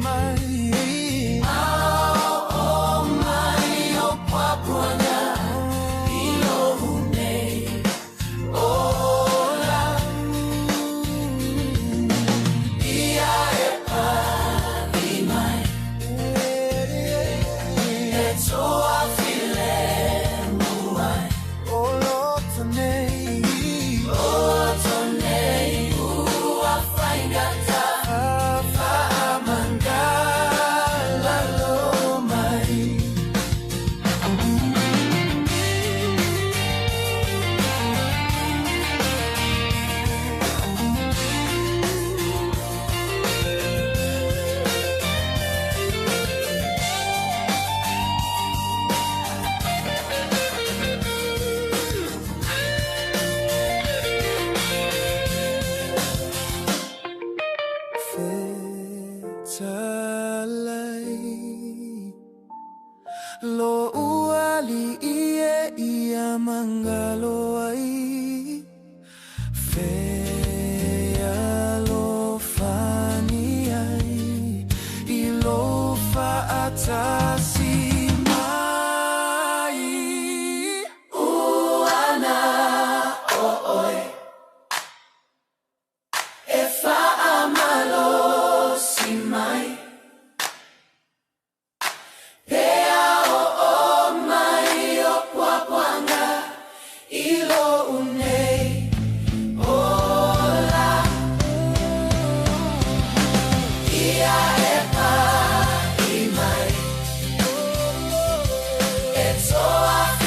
Mai.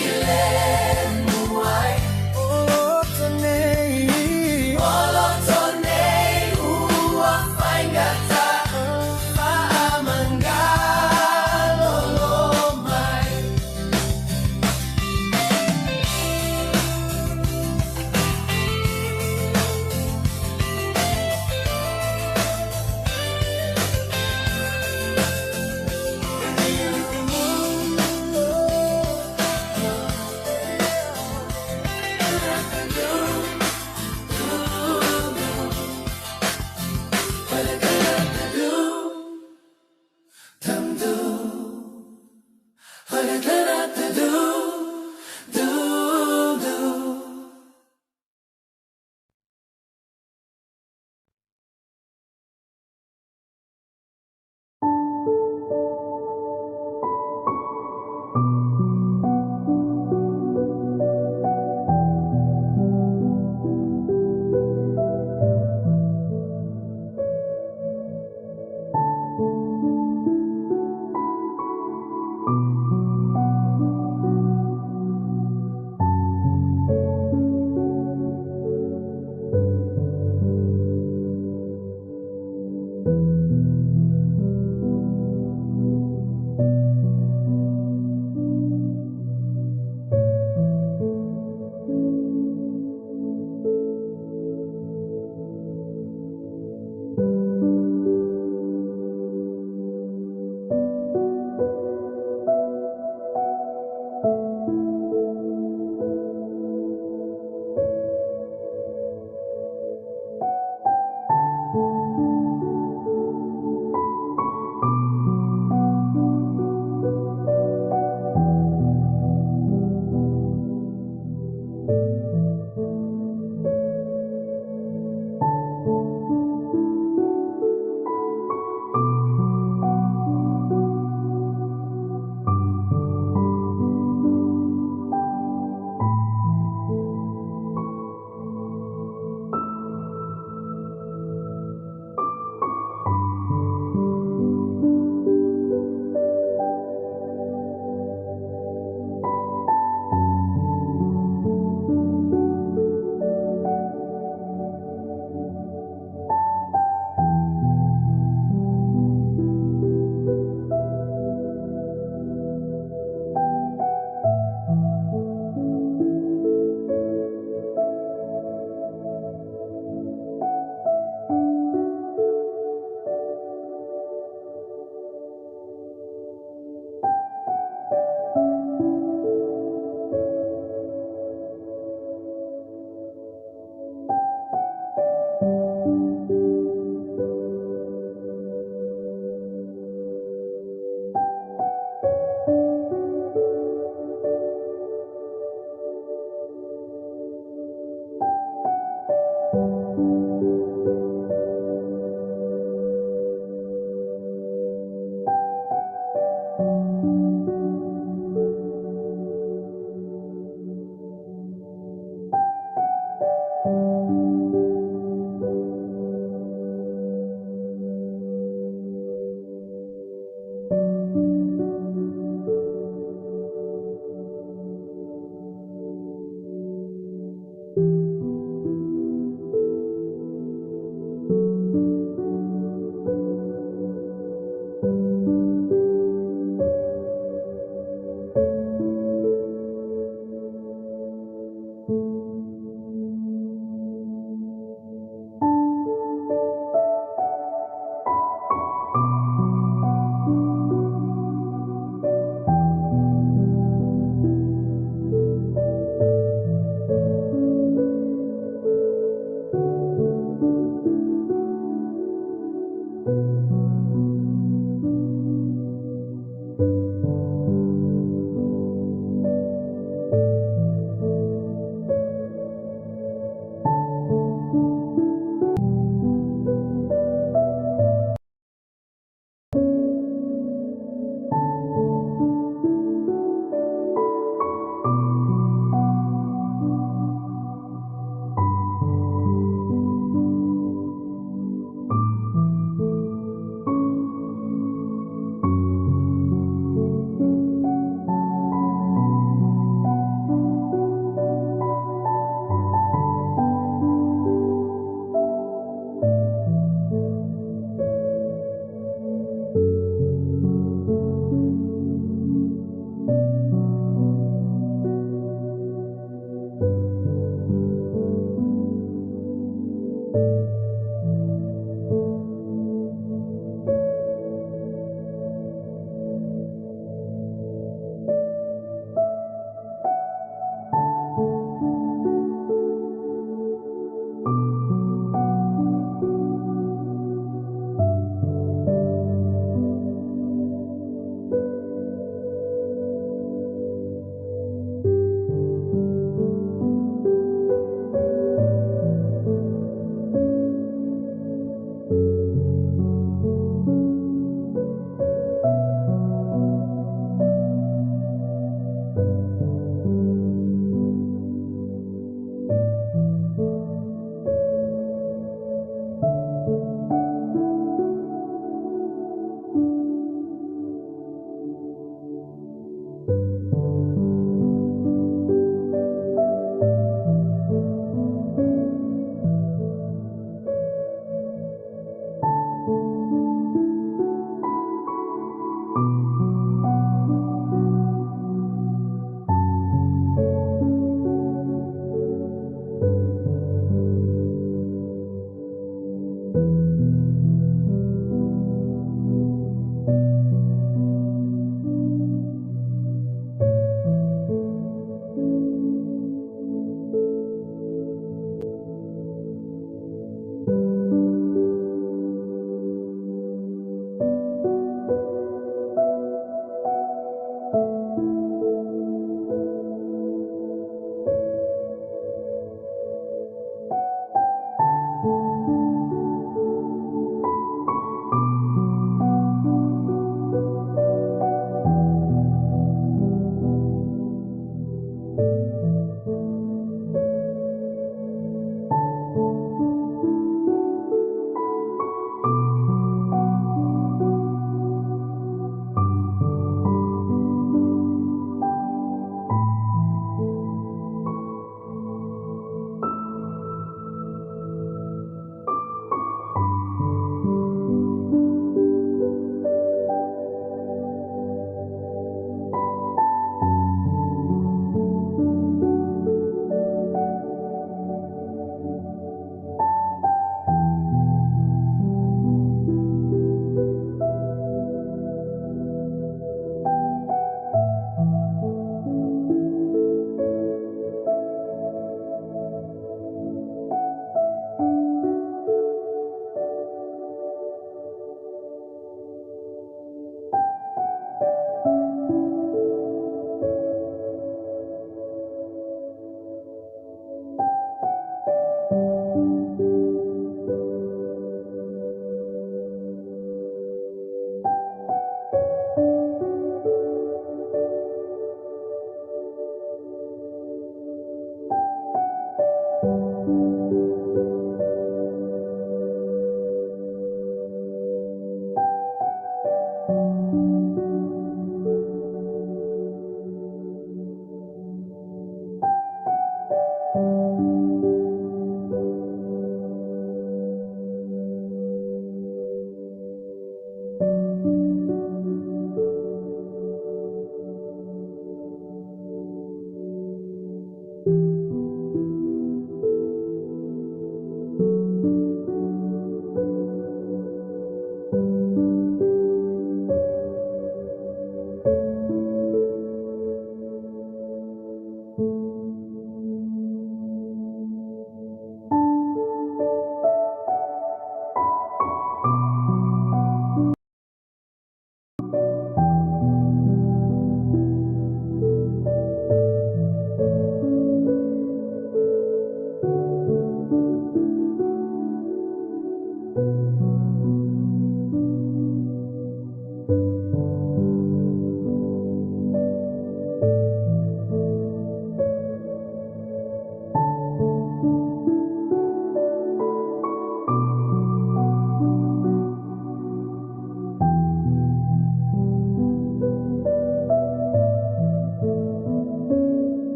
Toafilemu ai. O loto nei, o loto nei ua faigata faamangalolo mai.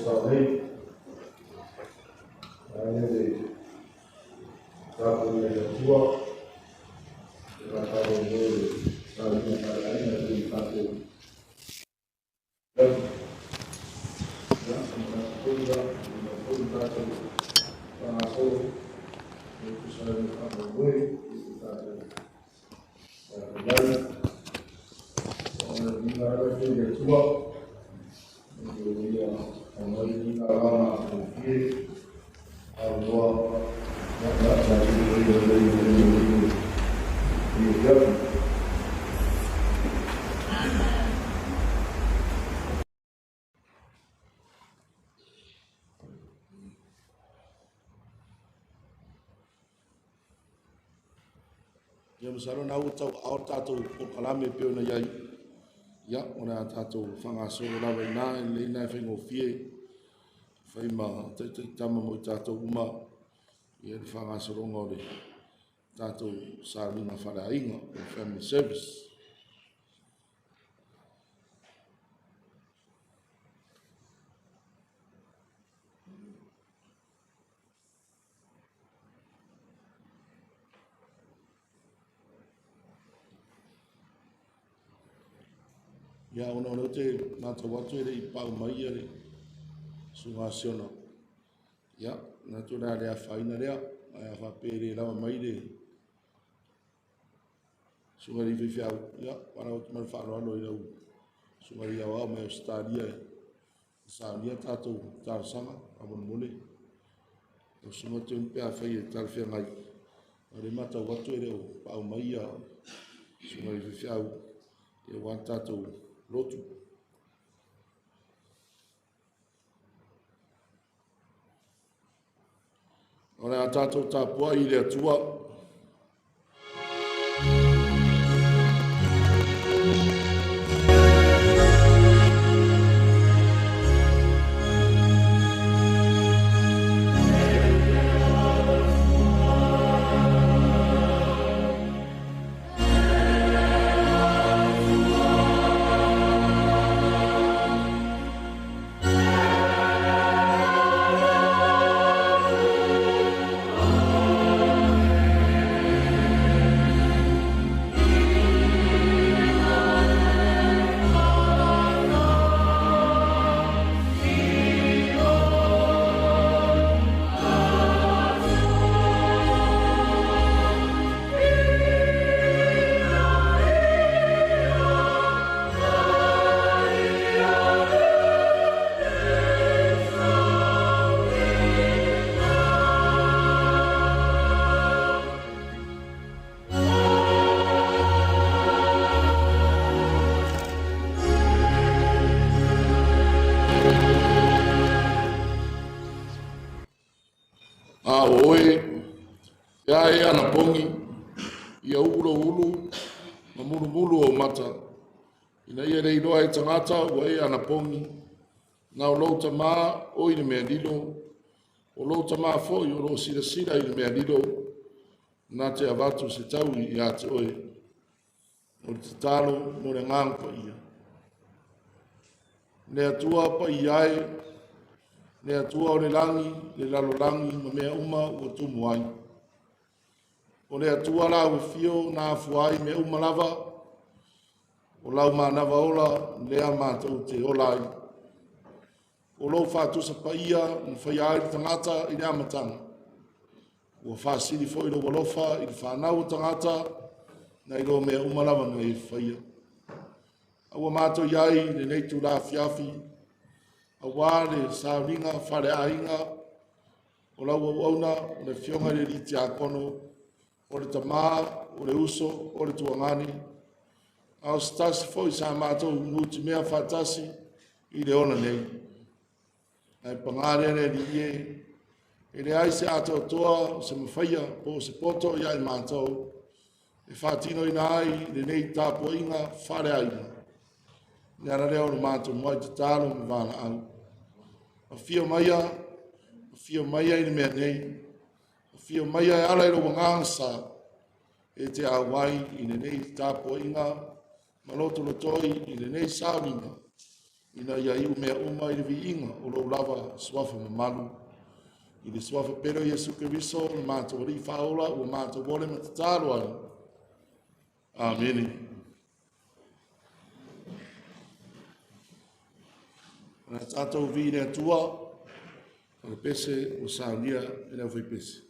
sa nei. Ae le tatou i le Atua, e faatalo le sauniga faaleaiga i tatou. Ia, foi ia, foi tatou faagasolo e tusa ai ma faamoemoe i le tatou i ai. O le viiga lea foi i le Atua, ia aumai lenei tala matagofie, aunoa ia tatou i le afiafi. Ia masalo na ua tau ao le tatou polokalame e pei ona i ai. Ia, o le a tatou faagasolo lava i ina, e lelei lena e faigofie, fai ma taitaitama mo i tatou uma, ia le faagasologa o le tatou sauniga faaleaiga, o le family service. Ia, ona o lea ou te matau atu e le i pau mai ia le susuga a Siona. Ia, manatu o le a le afaina lea, ae a faapea e le lava mai le susuga i le faifeau, ia, valaau atu ma le faaaloalo i lau susuga i le aoao mai Ausetalia e saunia tatou talosaga faamolemole. Lau susuga Tony pe afai e talafeagai, o lea e matau atu e le o paau mai ia susuga i le faifeau, ia aua le tatou lotu. O le a tatou tapuai i le Atua. A o oe, e a e anapogi, ia uu lou ulu ma mulumulu ou mata, ina ia le iloa e tagata ua e anapogi, na o lou Tama o i le mea lilo, o lou Tama foi o lo o silasila i le mea lilo, na te avatu se taui ia te oe. O le tatalo mo le Agaga Paia. Le Atua paia e, le Atua o le lagi, le lalolagi ma mea uma ua tumu ai. O le Atua lau afio na afua ai mea uma lava, o lau manava ola lea matou te ola ai. O lou faatusa paia na faia ai le tagata i le amataga. Ua faasili foi lou alofa i le fanau o tagata nai lo mea uma lava na e faia. A ua matou i ai i lenei itula afiafi, aua le sauniga faaleaiga o lau auauna, o le Afioga i le Alii Tiakono, o le tama, o le uso, o le tuagane, a o se tasi foi sa matou nutimea faatasi i le ola nei. Ae paga lea le Alii e, e leai se atoatoa o se mafaia po o se poto ia i matou e faatinoina ai lenei tapuaiga faaleaiga. Le ala lea o le matou muai tatalo ma valaau. Afio maia, afio maia i le mea nei. Afio maia e ala i lou agaga sa e te auai i lenei tapuaiga ma lotolotoi i lenei sauniga. Ina ia iu mea uma i le viiga o lou lava suafa mamalu. I le suafa pele o Iesu Keriso le matou Alii Faaola ua matou ole ma tatalo ai. Amene. Na tatou vi le Atua, o le pese ua saunia e le aufaipese.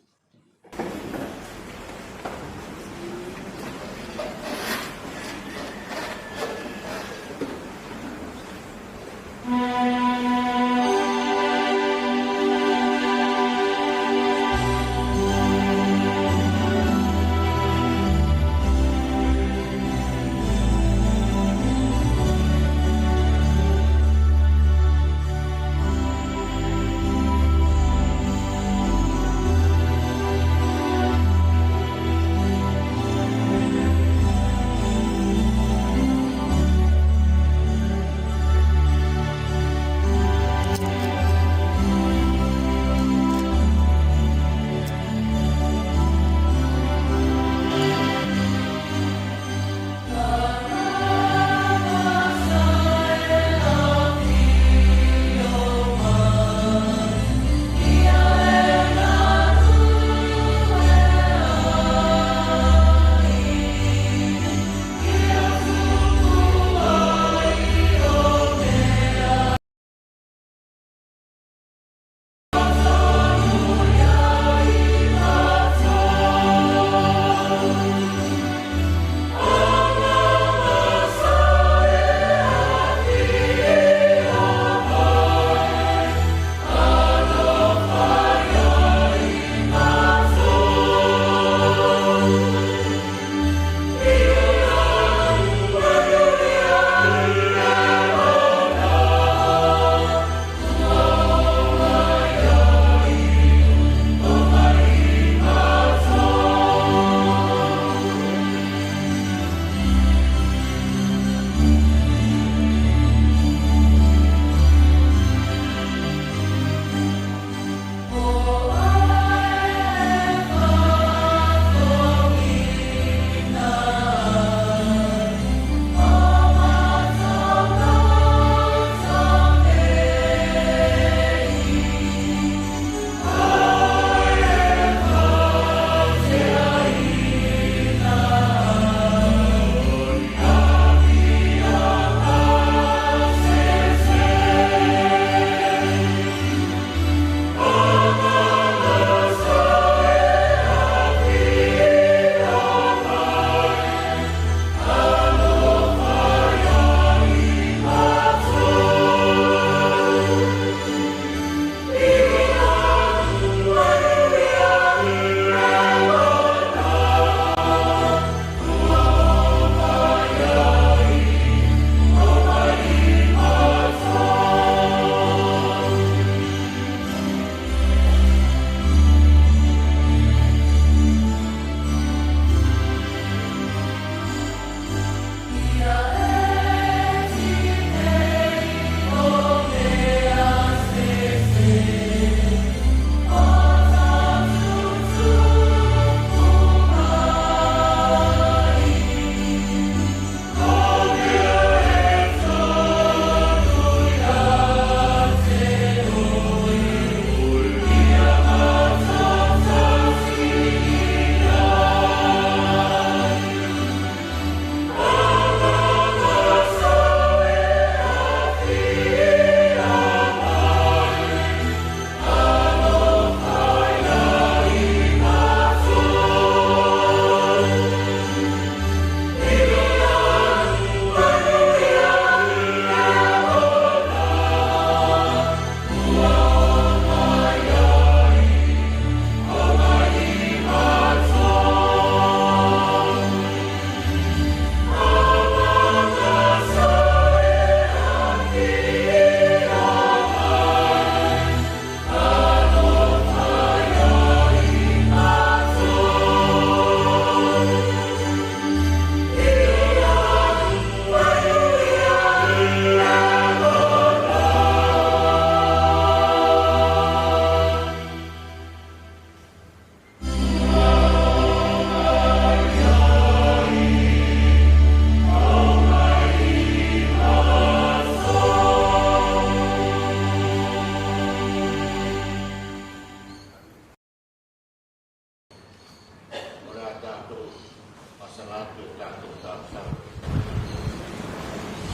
atu e tatou talosaga.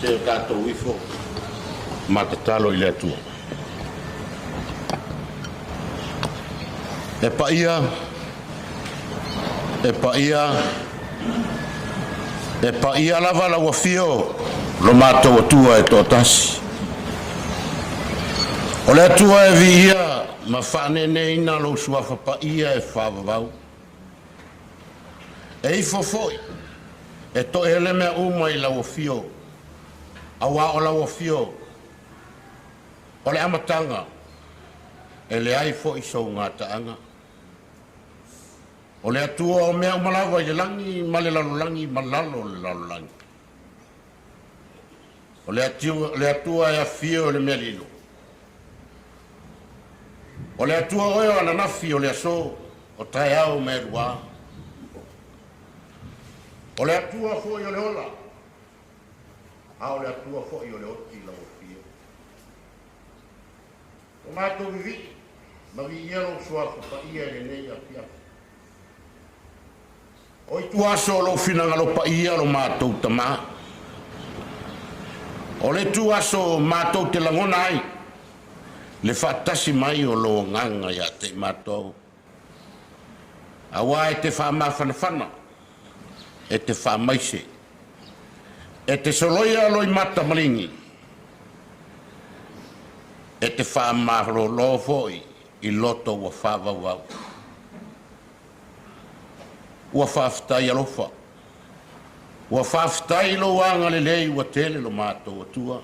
Se o tatou ifo ma tatalo i le Atua. E paia, e paia, e paia lava lau afio lo matou Atua e toatasi. O le Atua e viia ma faaneeneina lou suafa paia e faavavau. E ifo foi e toele mea uma i lau afio, auā o lau afio o le amataga e leai foi sou gataaga. O le Atua o mea uma lava i le lagi ma le lalolagi ma lalo o le lalolagi. O le Atua e afio i le mea lilo. O le Atua oe o ananafi o le aso o taeao ma e luā. O le Atua foi o le ola, a o le Atua foi o le oti lau afio. O matou vivii ma viia lou suafa paia i lenei afiafi. O itu aso o lou finagalo paia lo matou tamā. O le itu aso matou te lagona ai le faatasi mai o lou agaga ia te i matou. Auā e te faamafanafana, e te faamaise, e te soloia loimata maligi, e te faamalolo foi i loto ua faavauvau. Ua faafetai alofa, ua faafetai lou agalelei ua tele lo matou Atua.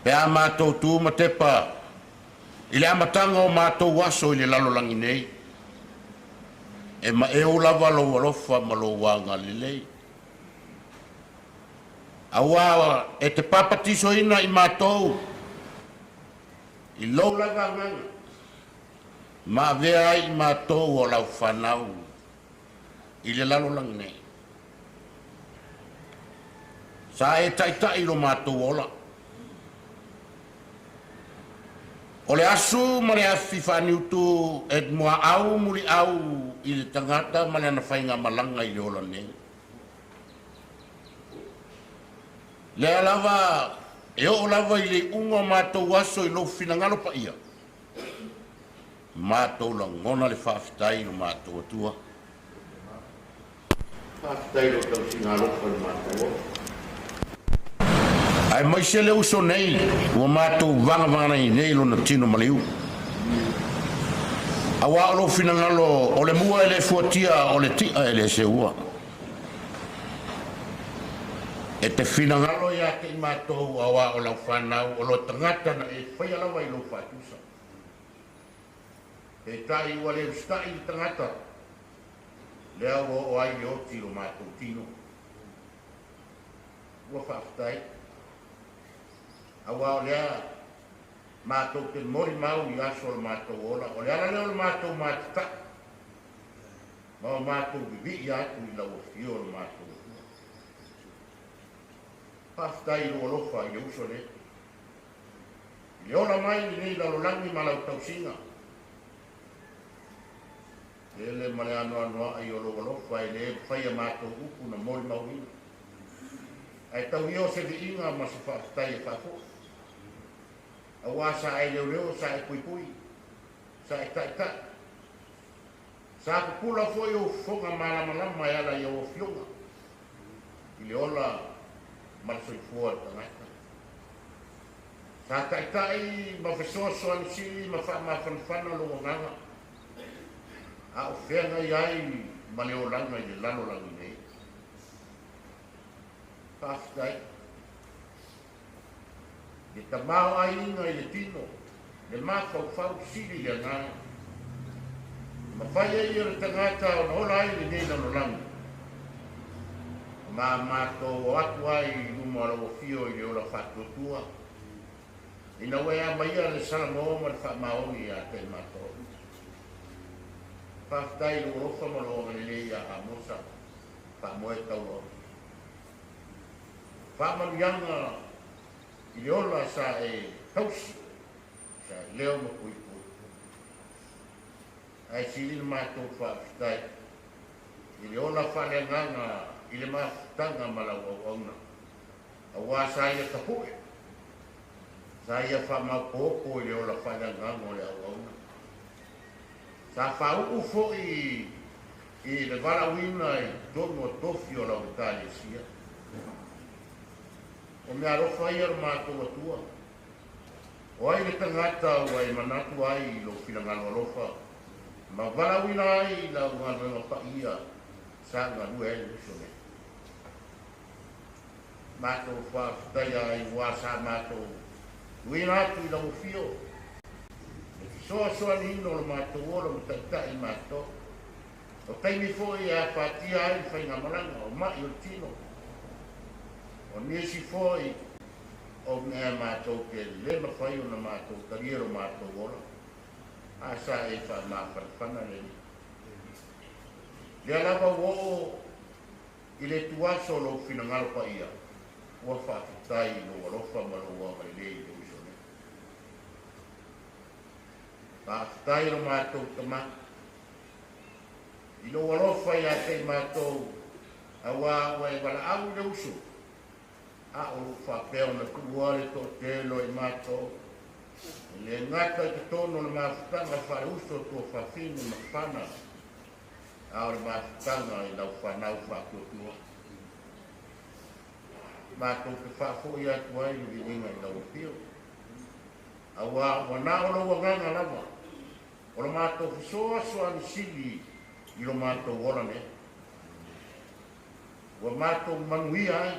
Pe a matou tu ma tepa i le amataga o matou aso i le lalolagi nei, e maeu lava lou alofa ma lou agalelei. Auā e te papatisoina i matou i lou lava agaga, ma avea ai i matou o lau fanau i le lalolagi nei. Sa e taitai lo matou ola. O le asu ma le afi faaniutu e muaau muliau i le tagata ma le ana faigamalaga i le ola nei. Lea lava e oo lava i le iuga o matou aso i lou finagalo paia, matou lagona le faafetai i lo matou Atua. Faafetai i lou tausiga alofa i le matou ola. Aemaise le uso nei ua matou vagavagaina nei lona tino maliu. Auā o lou finagalo o le mua e le fuatia o le ti'a e le seua. E te finagalo ia te i matou auā o lau fanau o loe tagata na e faia lava i lou faatusa. Peitai ua le usitai le tagata, lea ua oo ai le oti i lo matou tino. Ua faafetai, auā o lea matou te molimau i aso o le matou ola, o le ala lea o le matou matata'i ma o matou vivii atu i lau afio o le matou Atua. Faafetai i lou alofa i le uso nei. I le ola mai lenei lalolagi ma lau tausiga, lele ma le anoanoai o lou alofa e le mafai a matou upu na molimauina. Ae tau ia o se viiga ma se faafetai e faafoi. Auā sa e leoleo, sa e puipui, sa e taitai. Sa pupula foi ou fofoga malamalama e ala i au afioga i le ola ma le soifua o le tagata. Sa taitai ma fesoasoani sili ma faamafanafana lou agaga, a o feagai ai ma le olaga i le lalolagi nei. Faafetai. Le tamaoaiga i le tino, le mafaufau sili le agaga. E mafai ai e le tagata ona ola ai lenei lalolagi, ma matou o atu ai i luma o lau afio i le ola faatuatua, ina ua e amaia le salamo ma le faamaoni ia te matou. Faafetai i lou alofa ma lou agalelei ia Amosa, faamoe tauaofi. Faamanuiaga i le ola sa e tausi, sa e leo ma puipui. Ae sili le matou faafetai I le ola faaleagaga i le mafutaga ma lau auauna. Auā sa ia tapu'e, sa ia faamaopoopo i le ola faaleagaga o le auauna. Sa faauu fo'i i le valaauina i totonu o tofi o lau Ekalesia. O meaalofa ia a lo matou Atua. O ai le tagata ua e manatu ai i lou finagalo alofa ma valaauina ai i lau galuega paia sa galue ai le uso nei? Matou faafetaia ai uā sa matou tuuina atu i lau afio le fesoasoaniina o lo matou ola ma taitai matou. O taimi foi e afatia ai le faigamalaga, o ma'i o le tino, o nisi foi o mea matou te le mafai ona matou talia lo matou ola, a sa e faamafanafana le Alii. Lea lava ua oo i le ituaso o lou finagalo paia, ua faafetai i lou alofa ma lou agalelei i le uso nei. Faafetai lo matou Tama i lou alofa ia te i matou, auā ua e valaau i le uso, a o loo faapea ona tuua le toatele o i matou, e le gata i totonu o le mafutaga faaleuso tuafafine ma fana, a o le mafutaga i lau fanau faatuatua. Matou te faafoi atu ai le viiga i lau afio, auā ua na o lou agaga lava o lo matou fesoasoani sili i lo matou ola nei, ua matou manuia ai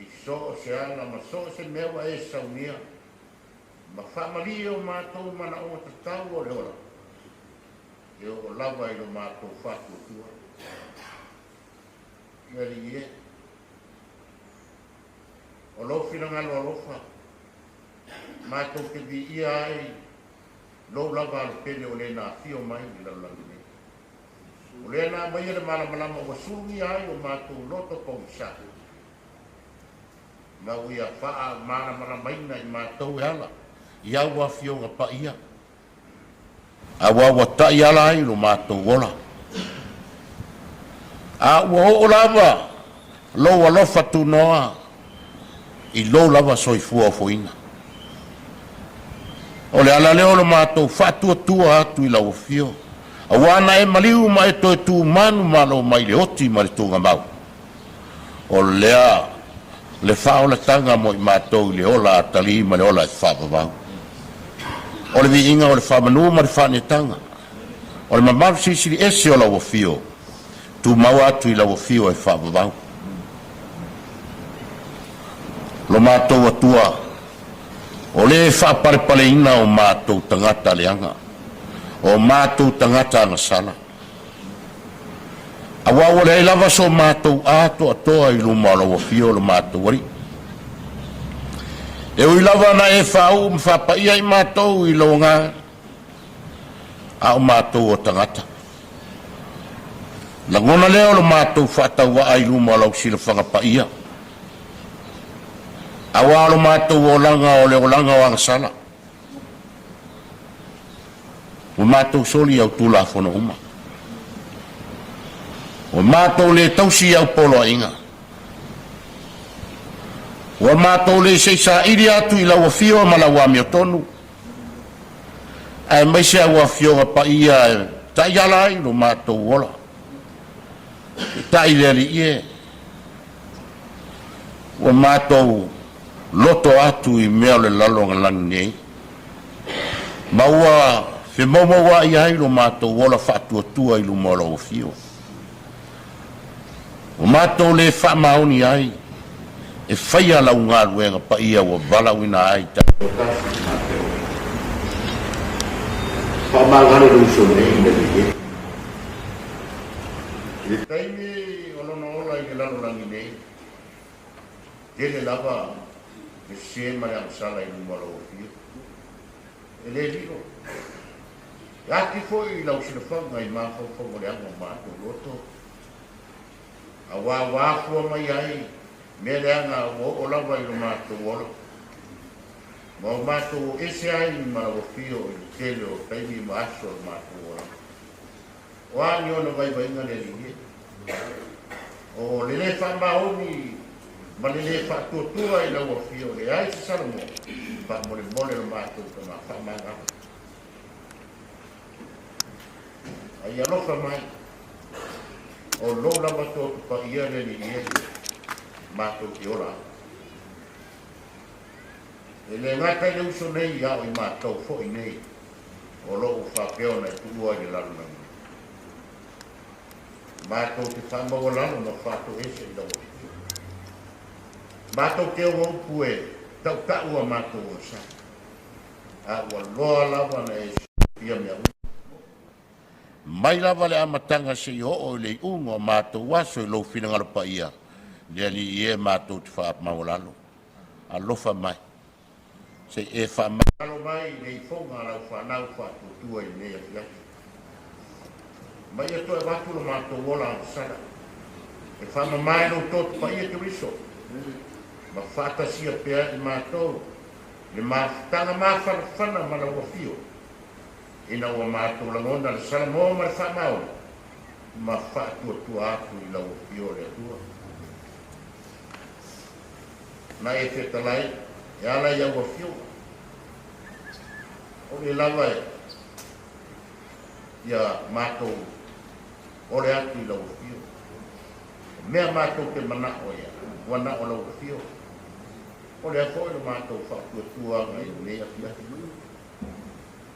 i so o se ala ma so o se mea ua e saunia ma faamalie o matou manaoga tatau o le ola, e oo lava i lo matou faatuatua. Le Alii e, o lou finagalo alofa matou te viia ai lou lava alopele o le na afio mai i le lalolagi nei. O lea na aumaia le malamalama ua sulugia ai o matou loto pogisa, ma ua ia faamalamalamaina i matou e ala i au afioga paia, auā ua taiala ai lo matou ola. A ua oo lava lou alofa tunoa i lou lava soifua ofoina. O le ala lea o lo matou faatuatua atu i lau afio, auā na e maliu ma e toe tumanu malo mai le oti ma le tugamau. O lea le faaolataga mo i matou i le ola atalii ma le ola e faavavau. O le viiga o le faamanu ma le faanetaga, o le mamalu silisili ese o lau afio, tumau atu i lau afio e faavavau. Lo matou Atua, o le e faapalepaleina o matou tagata leaga, o matou tagata agasala. Auā ua leai lava so matou atoatoa i luma o lau afio lo matou Alii. E ui lava na e faauu ma faapaia i matou i lou agaga, a o matou o tagata. Lagona lea o lo matou faatauvaa i luma o lau silafaga paia, auā o lo matou olaga o le olaga o agasala. Ua matou soli i au Tulafono uma. Ua matou le tausi i au poloaiga. Ua matou le se i saili atu i lau afio ma lau amiotonu, aemaise au afioga paia e taiala ai lo matou ola. Peitai le Alii e, ua matou loto atu i mea o le lalolagi nei, ma ua femaumauaʻi ai lo matou ola faatuatua i luma o lou afio. Ua matou le faamaoni ai e faia lau galuega paia ua valaauina ai ta. Faamagalo le uso nei i le Alii e. I le taimi o lona ola i le lalolagi nei, tele lava le sese ma le agasala i luma o lau afio. E le lilo. E ati foi i lau silafaga i mafaufauga leaga o matou loto, auā ua afua mai ai mea leaga ua oo lava i lo matou ola, ma ua matou o ese ai ma lau afio i le tele o taimi ma aso o lo matou olaga. O a ni ona vaivaiga le Alii e. O le lē faamaoni ma le lē faatuatua i lau afio leai se Salamo faamolemole lo matou tamā faamagalo. Ai alofa mai o lou lava toto paia le Alii e matou te ola ai. E le gata i le uso nei a o i matou foi nei o loo faapea ona e tuua i le lalolagi. Matou te faamaualalo ma faatoese i lau afio. Matou te oga upu e tautau a matou onosai. A ua loa lava na e silafia mea uma. Mai lava le amataga seia oo i le iuga o matou aso i lou finagalo paia, le Alii e matou te faamaualalo. Alofa mai. Se i e faamagalo mai i le ifoga a lau fanau faatuatua i lenei afiafi. Ma ia toe avatu lo matou ola agasala. E faamama i lou toto paia Keriso. Ma faatasia pea i matou le mafutaga mafanafana ma lau afio. Ina ua matou lagona le salamo ma le faamaoni ma faatuatua atu i lau afio le Atua. Na e fetalai e ala i au afioga. O le lava e ia matou ole atu i lau afio. O mea matou te manao ia, ua nao lau afio. O lea foi lo matou faatuatuaga i lenei afiafi.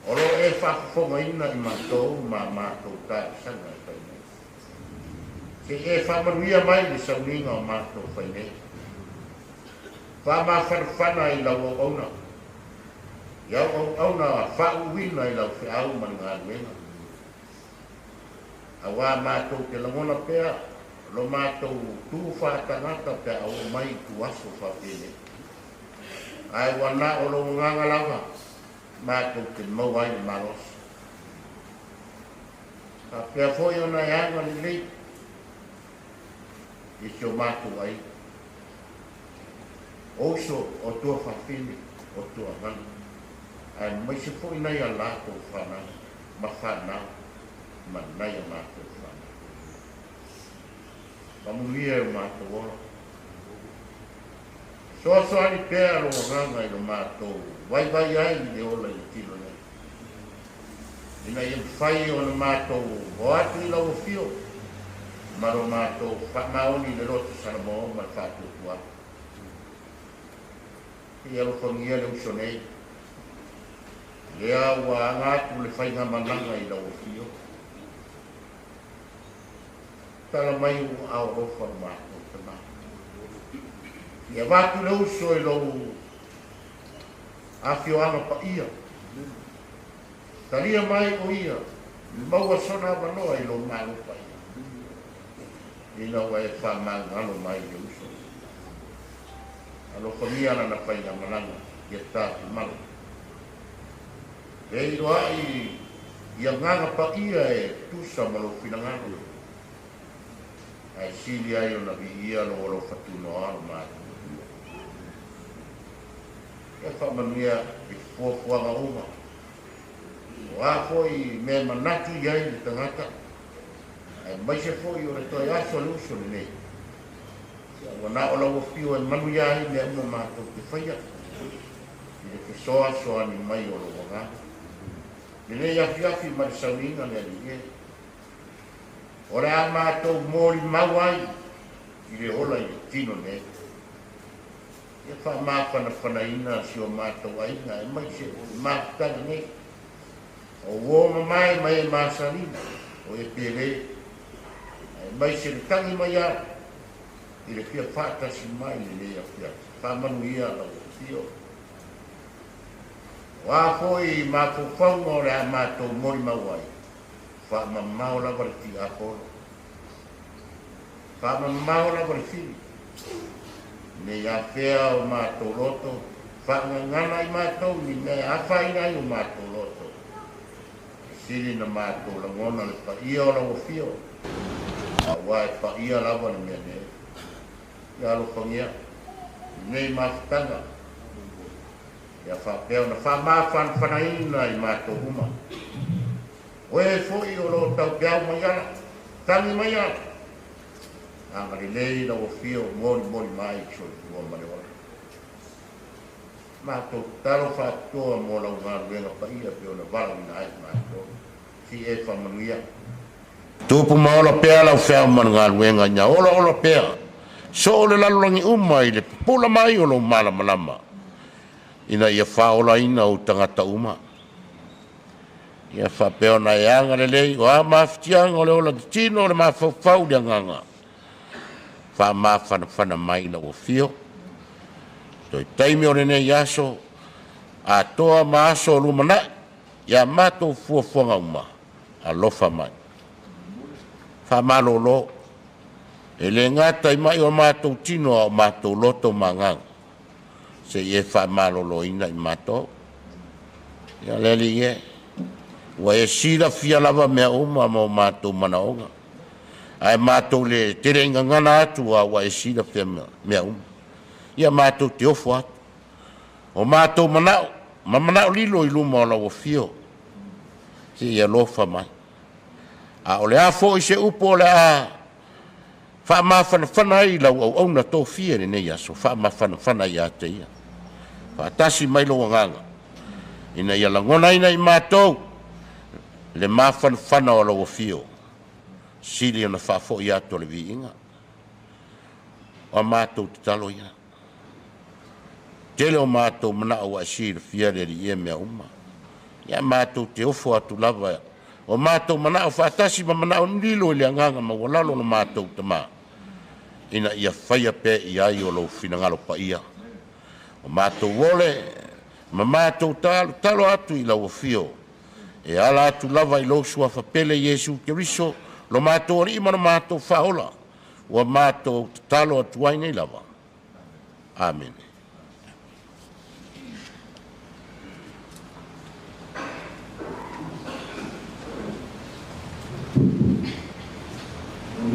O lo e faafofogaina i matou ma matou talosaga e fai nei. Se i e faamanuia mai le sauniga o matou fai nei. Faamafanafana i lau auauna. I au auauna faauuina i lau feau ma le galuega. Auā matou te lagona pea lo matou tu faatagata pe a oo mai i tuaso faapenei. Ae ua na o lou agaga lava matou te maua ai le malosi. Faapea foi ona e agalelei i si o matou aiga. O uso o tuafafine o tuagana, aemaise foi nai a latou fanau ma fanau ma nai a matou fanau. Faamanuia e o matou ola. Soasoani pea lou agaga i lo matou vaivai ai i le ola i le tino nei. Ina ia mafai ona matou o atu i lau afio ma lo matou faamaoni i le loto Salamo ma le faatuatuaga. Se i alofagia le uso nei, lea ua aga atu le faigamalaga i lau afio. Tala mai ou aao alofa lo matou tamā. Se i avatu le uso i lou afioaga paia. Talia mai o ia, maua sona avanoa i lou Malo paia. Ina ua e faamagalo mai i le uso. Alofagia lana faigamalaga ia tafimalo. Feiloai i agaga paia e tusa ma lou finagalo. Ae sili ai ona viia lou alofa tunoa lo matou Atua. Ia faamanuia i fuafuaga uma. O a foi mea manatu i ai le tagata, aemaise foi o le toe aso a le uso lenei. Ia ua na o lau afio e manuia ai mea uma matou te faia i le fesoasoani mai o lou agaga. Lenei afiafi ma le sauniga le Alii e. O le a matou molimau ai i le ola i le tino nei. Ia faamafanafanaina si o matou aiga aemaise o le mafutaga nei. O uo mamae ma e masalina o e pele, aemaise le tagi mai au i le fia faatasi mai lenei afiafi. Faamanuia lau afio. O a foi mafaufauga o le a matou molimau ai, faamamao lava le tiapolo. Faamamao lava le fili. Nei afea o matou loto, faagagana i matou ni mea e afaina ai o matou loto. E sili na matou lagona le paia o lau afio, auā e paia lava le mea nei. Ia alofagia lenei mafutaga, ia faapea ona faamafanafanaina i matou uma. O e fo'i o loo taupeau mai ala, tagi mai ala, agalelei lau Afio molimoli mai le soifua ma le ola. Matou tatalo faapitoa mo lau galuega paia pei ona valaauina ai matou. Si e faamanuia. Tupu ma ola pea lau feau ma le galuega ina olaola pea soo le lalolagi uma i le pupula mai o lou malamalama ina ia faaolaina ou tagata uma. Ia faapea ona e agalelei o a mafatiaga o le ola tino o le mafaufau i le agaga. Faamafanafana mai lau Afio. Toe taimi o lenei aso, atoa ma aso o lumanai, ia matou fuafuaga uma, alofa mai. Faamalolo, e le gata i mai o matou tino a o matou loto ma agaga, se i e faamaloloina i matou. Ia le Alii e, ua e silafia lava mea uma ma o matou manaoga, ae matou le tele i gagana atu a ua e silafia mea uma. Ia matou te ofo atu, o matou manao, ma manao lilo i luma o lau Afio, se i alofa mai. A o le a fo'i se upu o le a faamafanafana ai lau auauna tofia i lenei aso, faamafanafana ia te ia. Faatasi mai lou agaga, ina ia lagonaina i matou le mafanafana o lau Afio, sili ona faafoi atu o le viiga. O a matou tatalo ia. Tele o matou manao ua e silafia le Alii e mea uma. Ia matou te ofo atu lava o matou manao faatasi ma manao lilo i le agaga maualalo o le matou Tamā, ina ia faia pea i ai o lou finagalo paia. O matou ole ma matou talo atu i lau Afio, e ala atu lava i lou suafa pele Iesu Keriso, lo matou Alii ma lo matou Faaola, ua matou tatalo atu ai nei lava. Amene.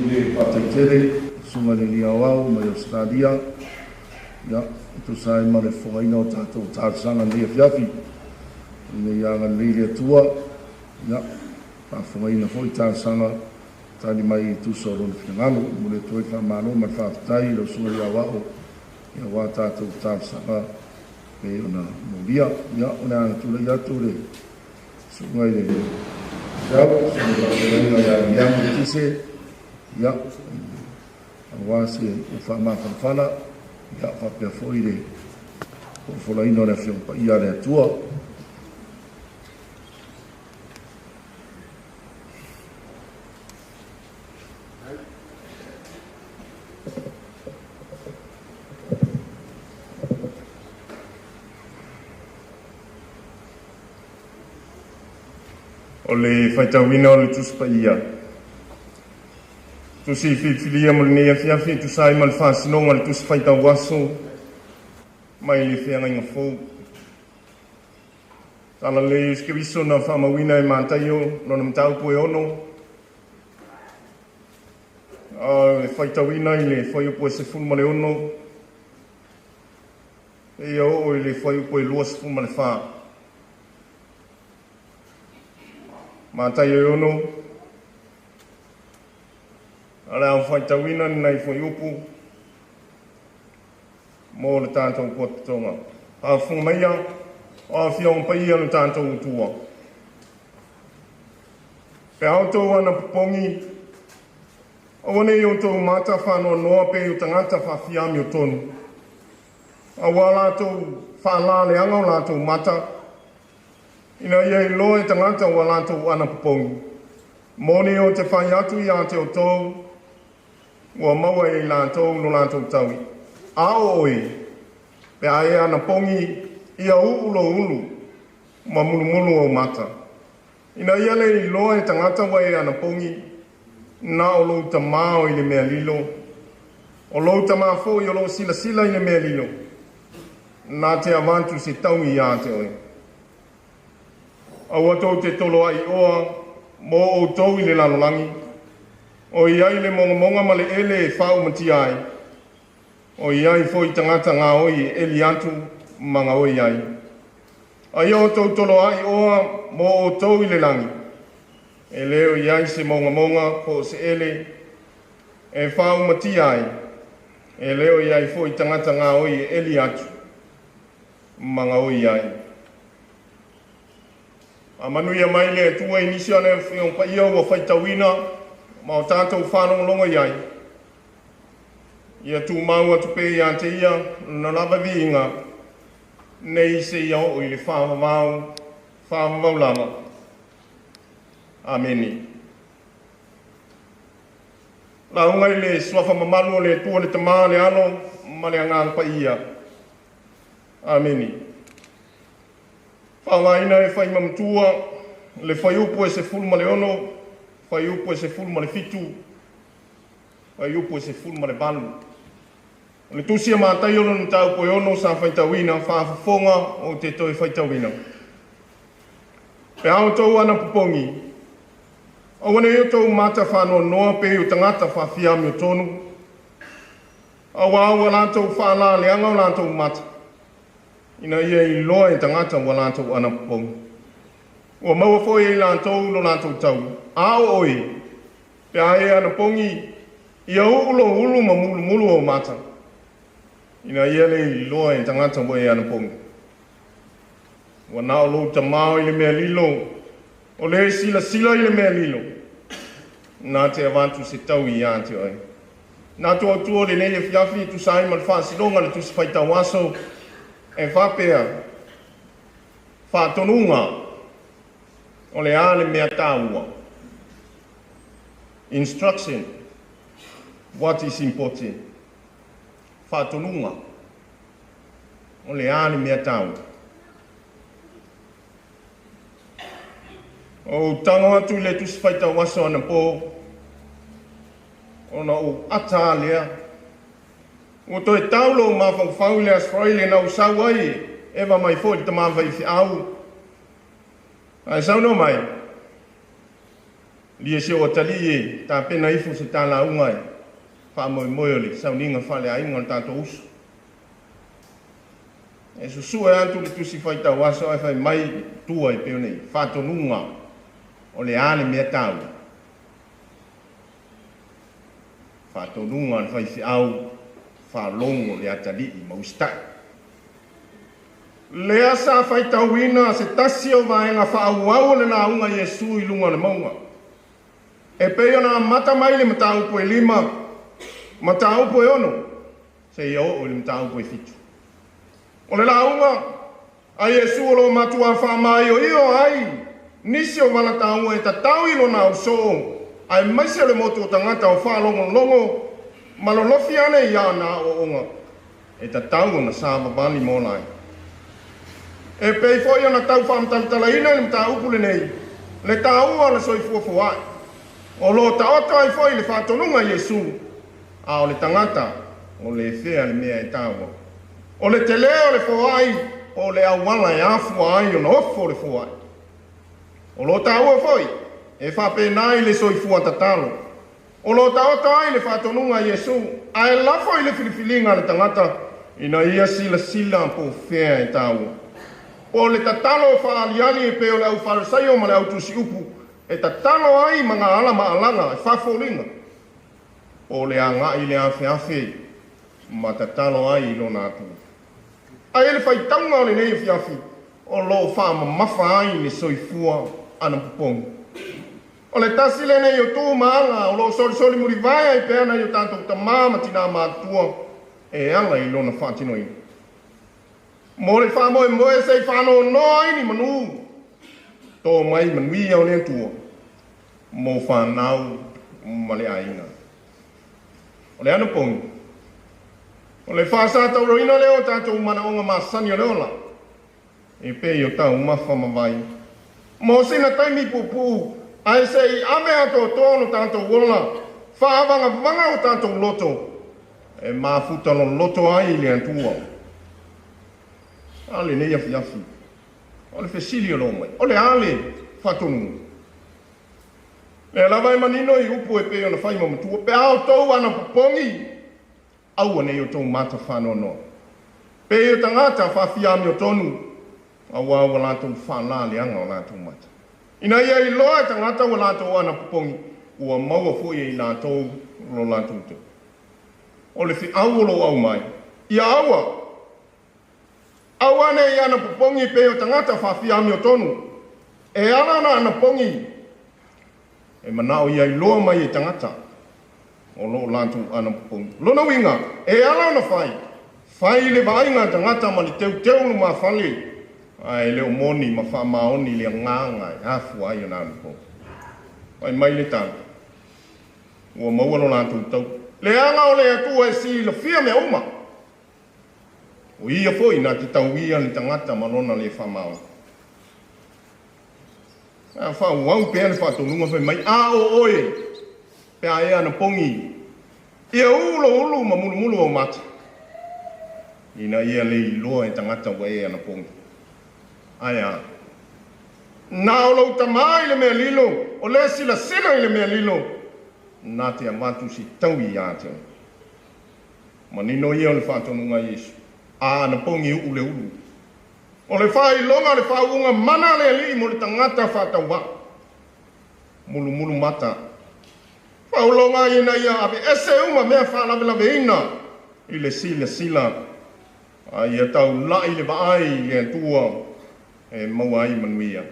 Le faataitele susuga i le Alii Aoao mai Ausetalia, ia, e tusa ai ma le fofogaina o tatou talosaga i lenei afiafi, ina ia agalelei le Atua, ia, faafofogaina foi talosaga tali mai i tusa o lona finagalo. E momoli atu ai le faamalo ma le faafetai i lau susuga i le Aoao aua tatou talosaga pei ona molia. Ia, o le a tulai atu le susuga i le Feau, susuga i le Faafeagaiga ia Viliamu Letise, ia, aua se upu faamafanafana, ia, faapea foi le folafolaina o le Afioga Paia a le Atua. O le faitauina o le Tusi Paia, tusi filifilia mo lenei afiafi e tusa ai ma le faasinoga o le Tusi Faitau Aso mai le Feagaiga Fou. Talalelei Iesu Keriso na faamauina e Mataio lona mataupu e 6, a le faitauina i le fuaiupu e 16 seia oo i le fuaiupu e 24. Mataio e 6, a le au faitauina lenei fuaiupu mo le tatou potopotoga. Faafofoga maia o afioga paia le tatou Atua. Pe a outou anapopogi, aua ne i outou mata faanoanoa pei o tagata faafiamiotonu, aua latou faalaleaga o latou mata, ina ia iloa e tagata ua latou anapopogi. Moni ou te fai atu ia te outou, ua maua e i latou lo latou taui. A o oe, pe a e anapogi, ia uu lou ulu ma mulumulu ou mata, ina ia le iloa e tagata ua e anapogi, na o lou Tamā o i le mea lilo. O lou Tamā foi o loo silasila i le mea lilo, na te avatu se taui ia te oe. Aua tou te toloai oa mo outou i le lalolagi, o i ai le mogamoga ma le ele e faaumatia ai, o i ai foi tagata gaoi e eli atu ma gaoi ai. A ia outou toloai oa mo outou i le lagi, E le o i ai se mogamoga po o se ele e faaumatia ai, e le o i ai foi tagata gaoi e eli atu ma gaoi ai. Faamanuia mai le Atua i nisi o le Afioga Paia ua faitauina ma o tatou faalogologo i ai. Ia tumau atu pea ia te ia lona lava viiga nei seia oo i le faavavau, faavavau lava. Amene. Lauga i le suafa mamalu o le Atua le Tama, le Alo ma le Agaga Paia. Amene. Faaaogaina e fai ma matua le fuaiupu e 16, fuaiupu e 17, fuaiupu e 18. O le tusi a Mataio lona mataupu e 6 sa faitauina, faafofoga ou te toe faitauina. Pe a outou anapopogi, aua ne i outou mata faanoanoa pei o tagata faafiamiotonu, auā ua latou faalaleaga o latou mata, ina ia iloa e tagata ua latou anapopogi. Ua maua foi e i latou lo latou taui. A o oe, pe a e anapogi, ia uu lou ulu ma mulumulu ou mata, ina ia le iloa e tagata ua e anapogi. Ua na o lou Tamā o i le mea lilo, o le silasila i le mea lilo, na te avatu se taui ia te oe. Na tu autua o lenei afiafi e tusa ai ma le faasinoga le tusi faitau aso e faapea, faatonuga o le a le mea taua. Instruction, what is important? Faatonuga o le a le mea taua. Ou tago atu i le tusi faitau aso anapo, ona ou ata lea. Ua toe tau lou mafaufau i le Aso Faraile na ou sau ai, eva mai foi le tama faifeau. Ae saunoa mai, lie se o atalii e tapena ifo se talauga e faamoemoe o le sauniga faaleaiga o le tatou uso. E susue atu le tusi faitau aso ae fai mai tua e pei o nei, faatonuga o le a le mea taua. Faatonuga o le faifeau, faalogo le atalii ma usitai. Lea sa faitauina se tasi o vaega faaauau o le lauga Iesu i luga o le mauga. E pei ona amata mai le mataupu e 5, mataupu e 6, seia oo i le mataupu e 7. O le lauga a Iesu o lo matua faamaioio ai nisi o valataua e tatau i lona ausoo, aemaise o le motu o tagata o faalogologo ma lolofi ane i ana aoaoga e tatau ona savavali ma ola ai. E pei foi ona tau faamatalatalaina i le mataupu lenei, le taua o le soifua foai. O lo taoto ai foi le faatonuga Iesu, a o le tagata o le fea le mea e taua. O le tele o le foai, o le auala e afua ai ona ofo le foai. O lo taua foi, e faapena i le soifua tatalo. O lo taoto ai le faatonuga Iesu, ae lafo i le filifiliga a le tagata, ina ia silasila po o fea e taua. Po o le tatalo faaliali e pei o le aufarisaio ma le autusiupu, e tatalo ai ma ngā ala ma alaga e faafoliga. Po o le agai i le afeafe ma tatalo ai i lona Atua. Ae le faitauga o lenei afiafi, o lo o faamamafa ai le soifua anapopogi. O le tasi lenei o tu ma aga o lo o solisoli mulivae ai pea nai o tatou tamā ma tinā matutua e ala i lona faatinoina. Mo le faamoemoe se i faanoanoa ai ni manu, to mai manuia o le Atua mo whanau ma le aiga. O le anapogi, o le faasatauroina lea o tatou manaoga masani o le ola, e pei o taumafa ma vai. Mo sina taimi puupuu, ae se i ave atoatoa lo tatou ola, faavagavaga o tatou loto, e mafuta loloto ai i le Atua. A lenei afiafi, o le fesili o lo mai, o le a le faatonuga. Lea lava e manino i upu e pei ona fai ma matua, pe a outou anapopogi, aua ne i outou mata faanoanoa. Pei o tagata faafiamiotonu, auā ua latou faalaleaga o latou mata. Ina ia iloa e tagata ua latou anapopogi, ua maua foi e i latou lo latou tau. O le feau o loo aumai, ia aua, aua nei anapopogi pei o tagata faafia amiotonu. E ala ona anapogi, e manao ia iloa mai e tagata o loo latou anapopogi. Lona uiga, e ala ona fai, fai le vaaiga a tagata ma le teuteu lumafale, ae le o moni ma faamaoni le agaga e afua ai ona anapogi. Fai mai le tala, ua maua lo latou tau. Leaga o le Atua e silafia mea uma. O ia foi na te tauia le tagata ma lona le faamaoni. A faaauau pea le faatonuga fai mai, a o oe, pe a e anapogi, ia ū lou ulu ma mulumulu ou mata, ina ia le iloa e tagata ua e anapogi. Ae a? Na o lou Tamā i le mea lilo, o le silasila i le mea lilo, na te avatu se taui ia te oe. Manino ia o le faatonuga a Iesu, a anapogi uu le ulu. O le faailoga o le faauuga mana a le Alii mo le tagata faatauvaa. Mulumulu mata. Faauloga ina ia aveese uma mea faalavelaveina i le silasila, a ia taulai le vaai i le Atua e maua ai manuia.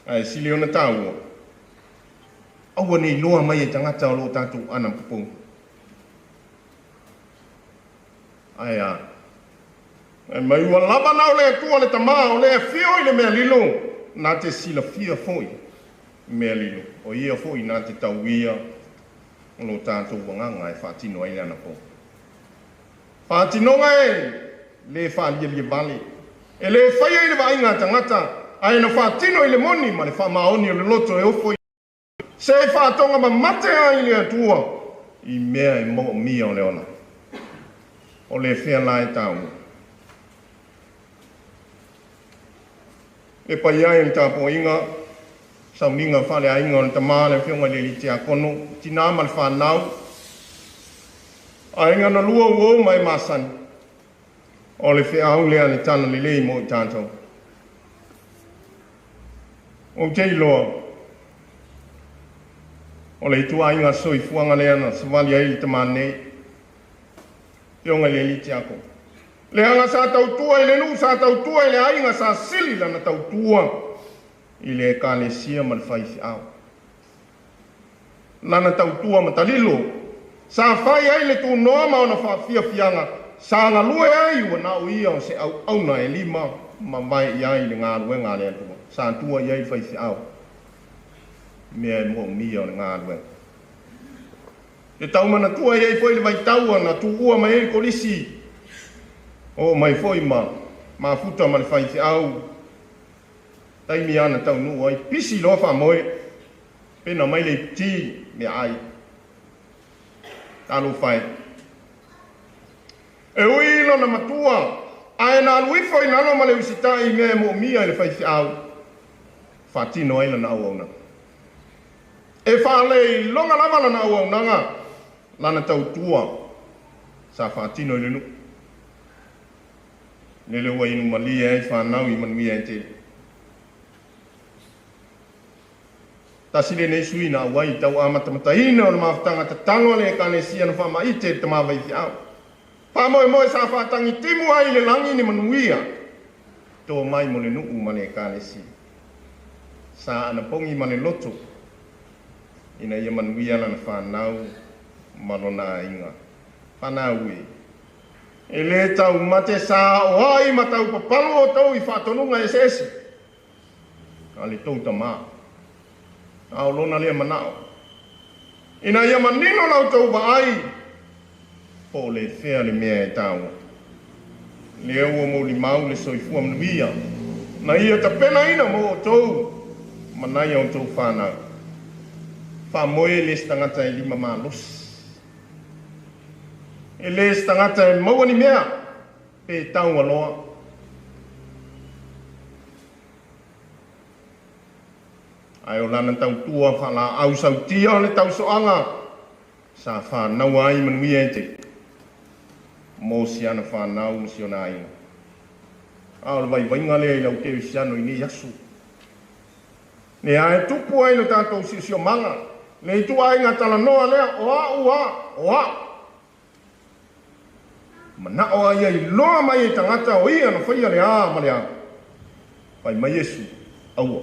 Ae sili ona taua, aua ne i iloa mai e tagata o lo o tatou anapopogi. Ae a? Fai mai ua lava na o le Atua le Tamā, o le afio i le mea lilo, na te silafia foi mea lilo, o ia foi na te tauia o lo tatou agaga e faatino ai le anapogi. Faatinoga e le faalialia vale, e le faia i le vaaiga a tagata, ae na faatino i le moni ma le faamaoni o le loto e ofo i se faatoga mamate ai le Atua i mea e moomia o le ola. O le fea la e taua. Le paia e le tapuaiga, sauniga faaleaiga o le Tamā le Afioga i le Alii Tiakono, tinā ma le fanau, aiga na lua uo ma e masani. O le feau lea le tala lelei mo i tatou. Ou te iloa, o le ituaiga soifuaga lea na savali ai le tamā nei, Afioga i le Alii Tiakono. Leaga sa tautua i le nuu, sa tautua i le aiga, sa sili lana tautua i le ekalesia ma le faifeau. Lana tautua matalilo, sa fai ai le tunoa ma ona faafiafiaga, sa galue ai ua na o ia o se auauna e lima mavae i ai le galuega a le Atua. Sa tua i ai le faifeau, mea e moomia o le galuega. E tau manatua i ai foi le vaitau na tuua mai ai le kolisi, oo mai foi ma mafuta ma le faifeau, taimi ana taunuu ai, pisi loa faamoe, pena mai le iputi meaai. Talofa e. E ui lona matua, ae na alu ifo i lalo ma le usitai i mea e moomia i le faifeau, faatino ai lana auaunaga. E faaleiloga lava lana auaunaga, lana tautua, sa faatino i le nuu. Lele ua inu malie ai fanau i manuia e tele. Tasi lenei sui na auai i tau amatamataina o le mafutaga tatalo a le Ekalesia na faamaite i le tama faifeau. Faamoemoe sa faatagitimu ai i le lagi ni manuia to mai mo le nuu ma le Ekalesia. Sa anapogi ma le loto ina ia manuia lana fanau ma lona aiga. Fanau e. E le taumate sa o ai ma taupapalu outou i faatonuga eseese a le tou Tamā. A o lona lea manao, ina ia manino la outou vaai po o le fea le mea e taua. Lea ua molimau le soifua manuia na ia tapenaina mo outou ma nai a outou fanau. Faamoe le isi tagata e lima malosi. E le se tagata e maua ni mea pe taualoa. Ae o lana tautua faalaau sautia o le tausoaga sa fanaua ai manuia e te mo si ana fanau ma si ona aiga. A o le vaivaiga lea i lau kerisiano i nei aso. Lea e tupu ai lo tatou siosiomaga, le ituaiga talanoa lea, o a'u a, o a'u. Mana'o ai ia iloa mai e tagata o ia na faia le a ma le a. Fai mai Iesu, aua.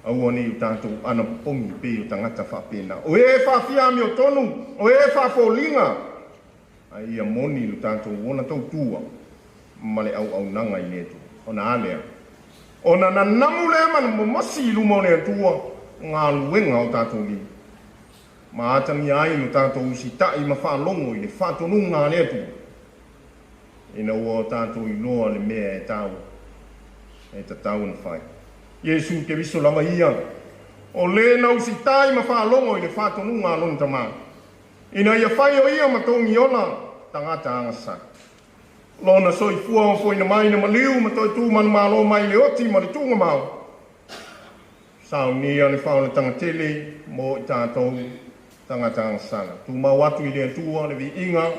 Aua ne i o tatou anapopogi pei o tagata faapena. O e faafia amiotonu, o e faafoliga, ae ia moni lo tatou ola tautua ma le auaunaga i le Atua. Ona a lea? Ona nanamu lea ma momosi i luma o le Atua galuega o tatou lima. Ma atagia ai lo tatou usita'i ma faalogo i le faatonuga a le Atua. Ina ua o tatou iloa le mea e tau e tatau ona fai. Iesu Keriso lava ia, o le na usitai ma faalogo i le faatonuga a lona Tamā, ina ia fai o ia ma togiola tagata agasala. Lona soifua ofoina mai na maliu ma toe tu manumalo mai le oti ma le tuugamao, saunia le faaolataga tele mo i tatou tagata agasala. Tumau atu i le Atua le viiga,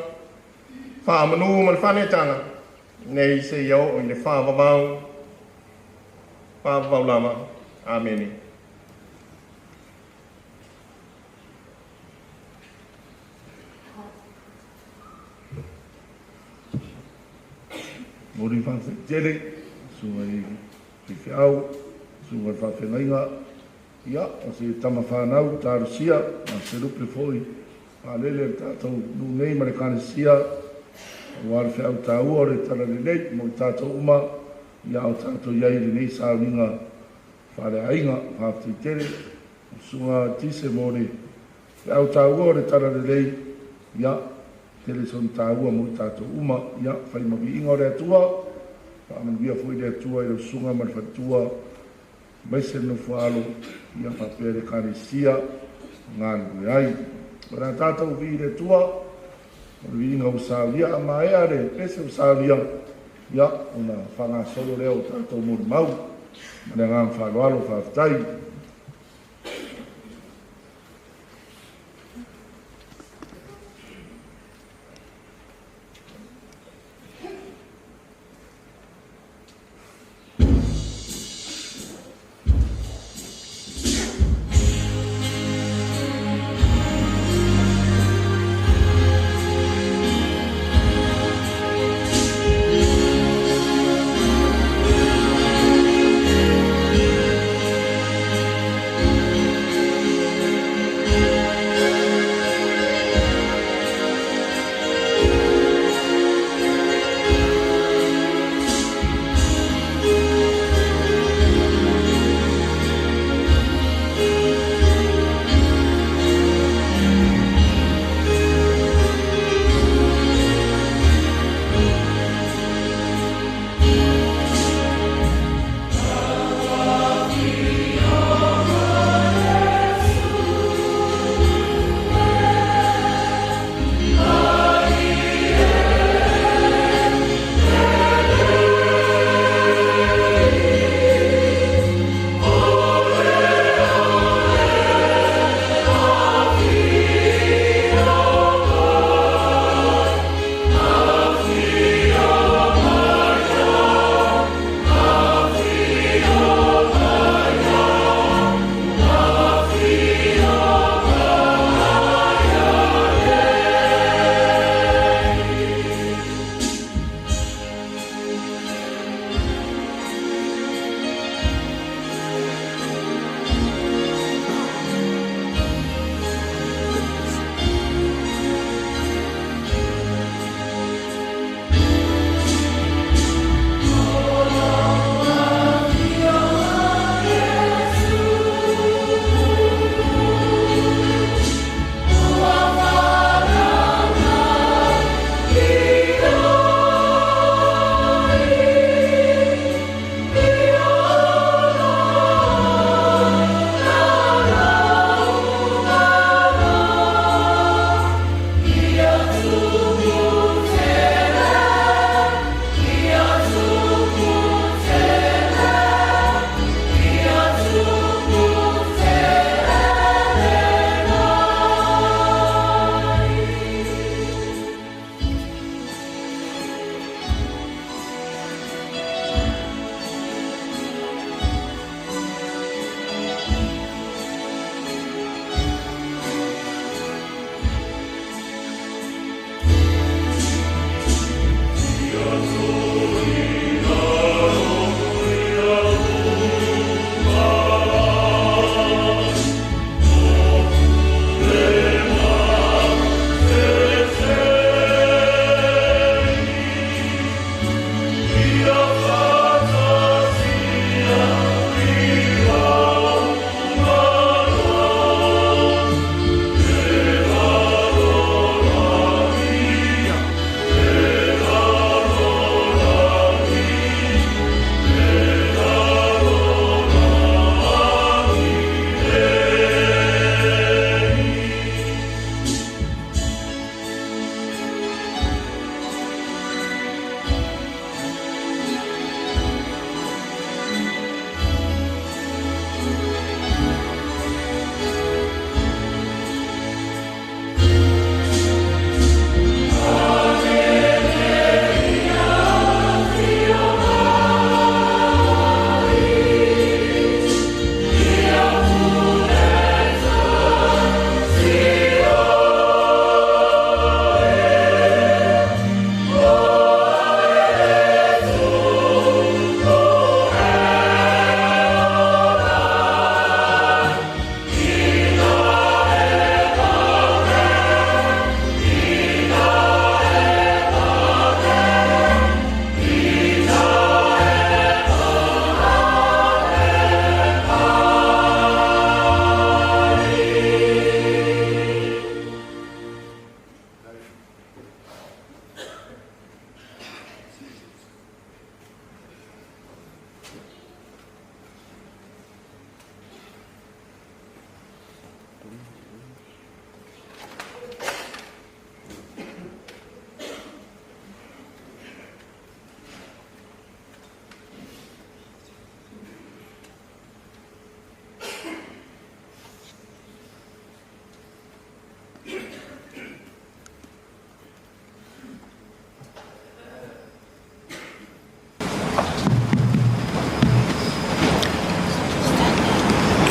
faamanu ma le faaneetaga, nei seia oo i le faavavau, faavavau lava. Amene. Mo le faafetai susuga i faifeau, susuga i le faafeagaiga, ia, o se tama fanau talosia, ma se lupe foi faalele le tatou nuu nei ma le Ekalesia, aua le feau taua o le Talalelei mo i tatou uma, ia o tatou i ai i lenei sauniga faaleaiga. Faafetai tele, susuga Tise mo le feau taua o le Talalelei, ia, tele sona taua mo i tatou uma, ia, fai ma viiga o le Atua, faamanuia foi le Atua i lau susuga ma le faletua, aemaise le nofo a alo, ia faapea le Ekalesia galulue ai. O le a tatou vi'i i le Atua, o le viiga ua saunia, a maea le pese ua saunia, ia, ona faagasolo lea o tatou molimau. Ma le agaga faaaloalo, faafetai.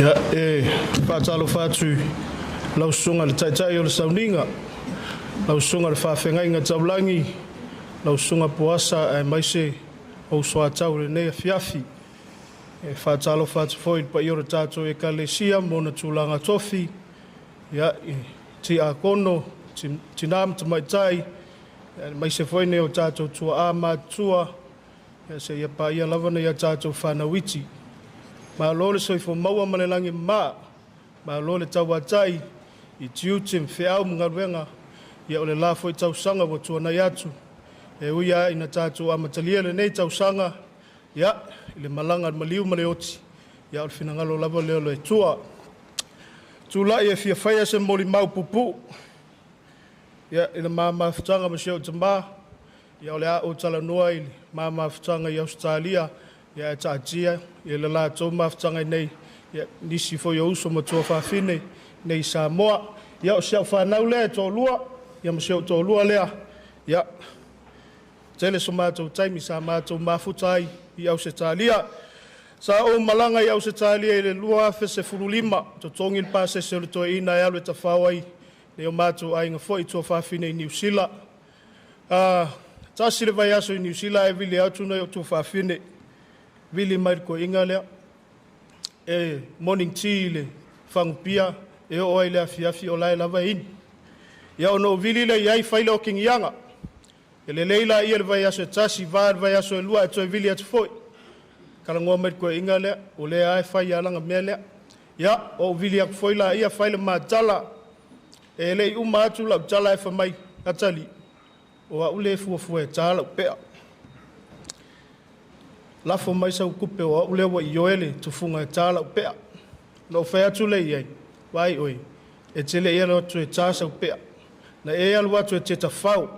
Ia, e faatalofa atu i lau susuga i le Taitai o le Sauniga, lau susuga i le Faafeagaiga Taulagi, lau susuga Poasa aemaise ou soatau i lenei afiafi. E faatalofa atu foi i le paia o le tatou Ekalesia ma ona tulaga tofi, ia, i tiakono, tina ma tamaitai, aemaise foi nai o tatou tuaa matutua, ia seia paia lava nai a tatou fanau iti. Malo le soifua maua ma le lagi e mama, malo le tauatai i tiute ma feau ma galuega, ia o le la foi tausaga ua tuanai atu. E ui lava ina tatou amatalia lenei tausaga, ia, i le malaga a le maliu ma le oti, ia o le finagalo lava lea o le Atua. Tulai e fia faia se molimau puupuu, ia, i le ma mafutaga ma si ou tama, ia o le a ou talanoa i le ma mafutaga i Ausetalia, ia ae taatia ia le latou mafutaga i nei, ia, nisi foi o uso ma tuafafine nei i Samoa. Ia o si au fanau lea e toalua, ia ma si ou toalua lea, ia, tele so matou taimi sa matou mafuta ai i Ausetalia. Sa ou malaga i Ausetalia i le 2015, totogi le pasese o le toeaina e alu e tafao ai nai o matou aiga foi tuafafine i Niu Sila. Tasi le vaiaso i Niu Sila ae vili atu nai o tuafafine, vili mai le toeaina lea, e morning tea i le fagupia, e oo ai le afiafi o lae lava e inu. Ia ona ou vili lea i ai fai le okigiaga. E lelei la ia le vaiaso e tasi, va le vaiaso e lua, e toe vili atu foi. Talanoa mai le toeaina lea, o lea e fai alaga mea lea. Ia, o vili atu foi la ia fai le matala. E lei uma atu lau tala e fai mai, Atali, o au le fuafua e tā lau pea. Lafo mai sau tupe o au lea ua ioe le tufuga e tā lau pea. Na ou fai atu le i ai, vai oe, e tele ia atu e tā sau pea. Na e alu atu e te tafau,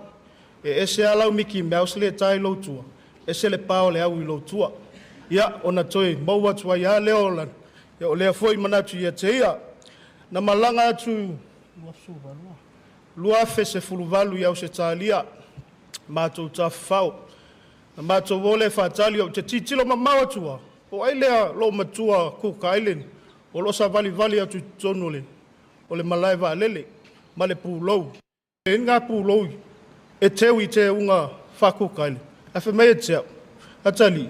e ese alau Mickey Mouse le tā i loutua, ese le pā o le au i loutua. Ia, ona toe mau atu ai a leo la, ia o lea foi manatu ia te ia. Na malaga atu 2018 i Ausetalia, matou tafafao. Na matou o le faatali o te titilo mamao atua, o ai lea loo matua Cook Island, o lo savalivali atu i totonu o le malae vaalele ma le pulou. E ngā pulou e teu i te unga wha Cook Island. A fai mai e te au, Atali,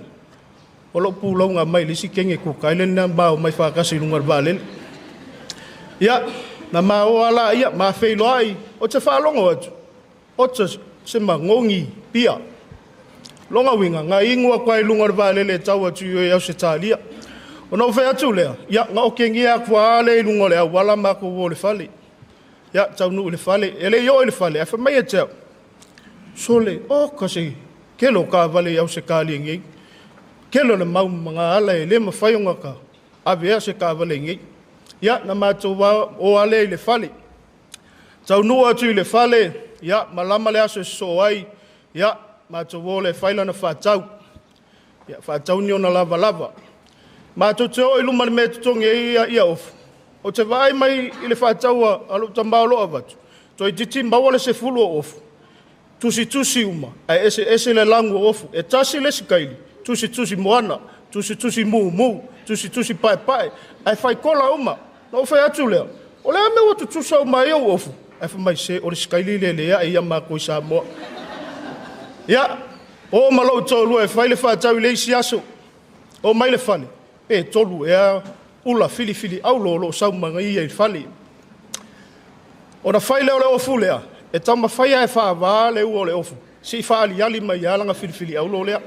o loo pulou ngā mai lisi kenge Cook Island na mao mai whakasi lunga vaalele. Ia, na mao ala ia, ma wheiloa ai, o te whaalongo atu, o te se mangongi pia. Longa winga, ngā ingua kwa i lunga vaalele e tau atu i Ausetalia. O na whai atu lea, ia, ngā o kengia akua ale i lunga le au, wala mako wo le fale. Ia, tau nuu le fale, e le i le fale, a fai mai e te au. Sole, o kasi, kelo ka vale i Ausetalia ngei. Kelo le mau mga ala e le mawhai o ngaka, ave a se ka vale ngei. Ia, na mātou o ale i le fale. Tau nuu atu i le fale, ia, malama le aso e so ai, ia, mātou o le whaila na whātau. Ia, whātau ni ona lava lava. Mātou te o i luma le mea tutongi e ia ia ofu. O te vaai mai i le whātau a lo tambao loa vatu. Toi titi maua le se fulu o ofu. Tusi tusi uma, a ese ese le langu o ofu. E tasi le sikaili, tusi tusi moana, tusi tusi mu mu, tusi tusi pae pae. Ai whai kola uma, na o whai atu lea. O lea mea watu tusa uma e o ofu. Ai whai mai se, o le sikaili le lea e ia mākou i Samoa. Ia, o malo tolu e whai le whātau i le isi aso. O mai le whale, e tolu e a ula fili fili aulo lo sau manga ia i whale. O na whai leo le ofu lea, e tama whaia e whaawā le ua o le ofu. Si whaali ali mai alanga fili fili aulo lea.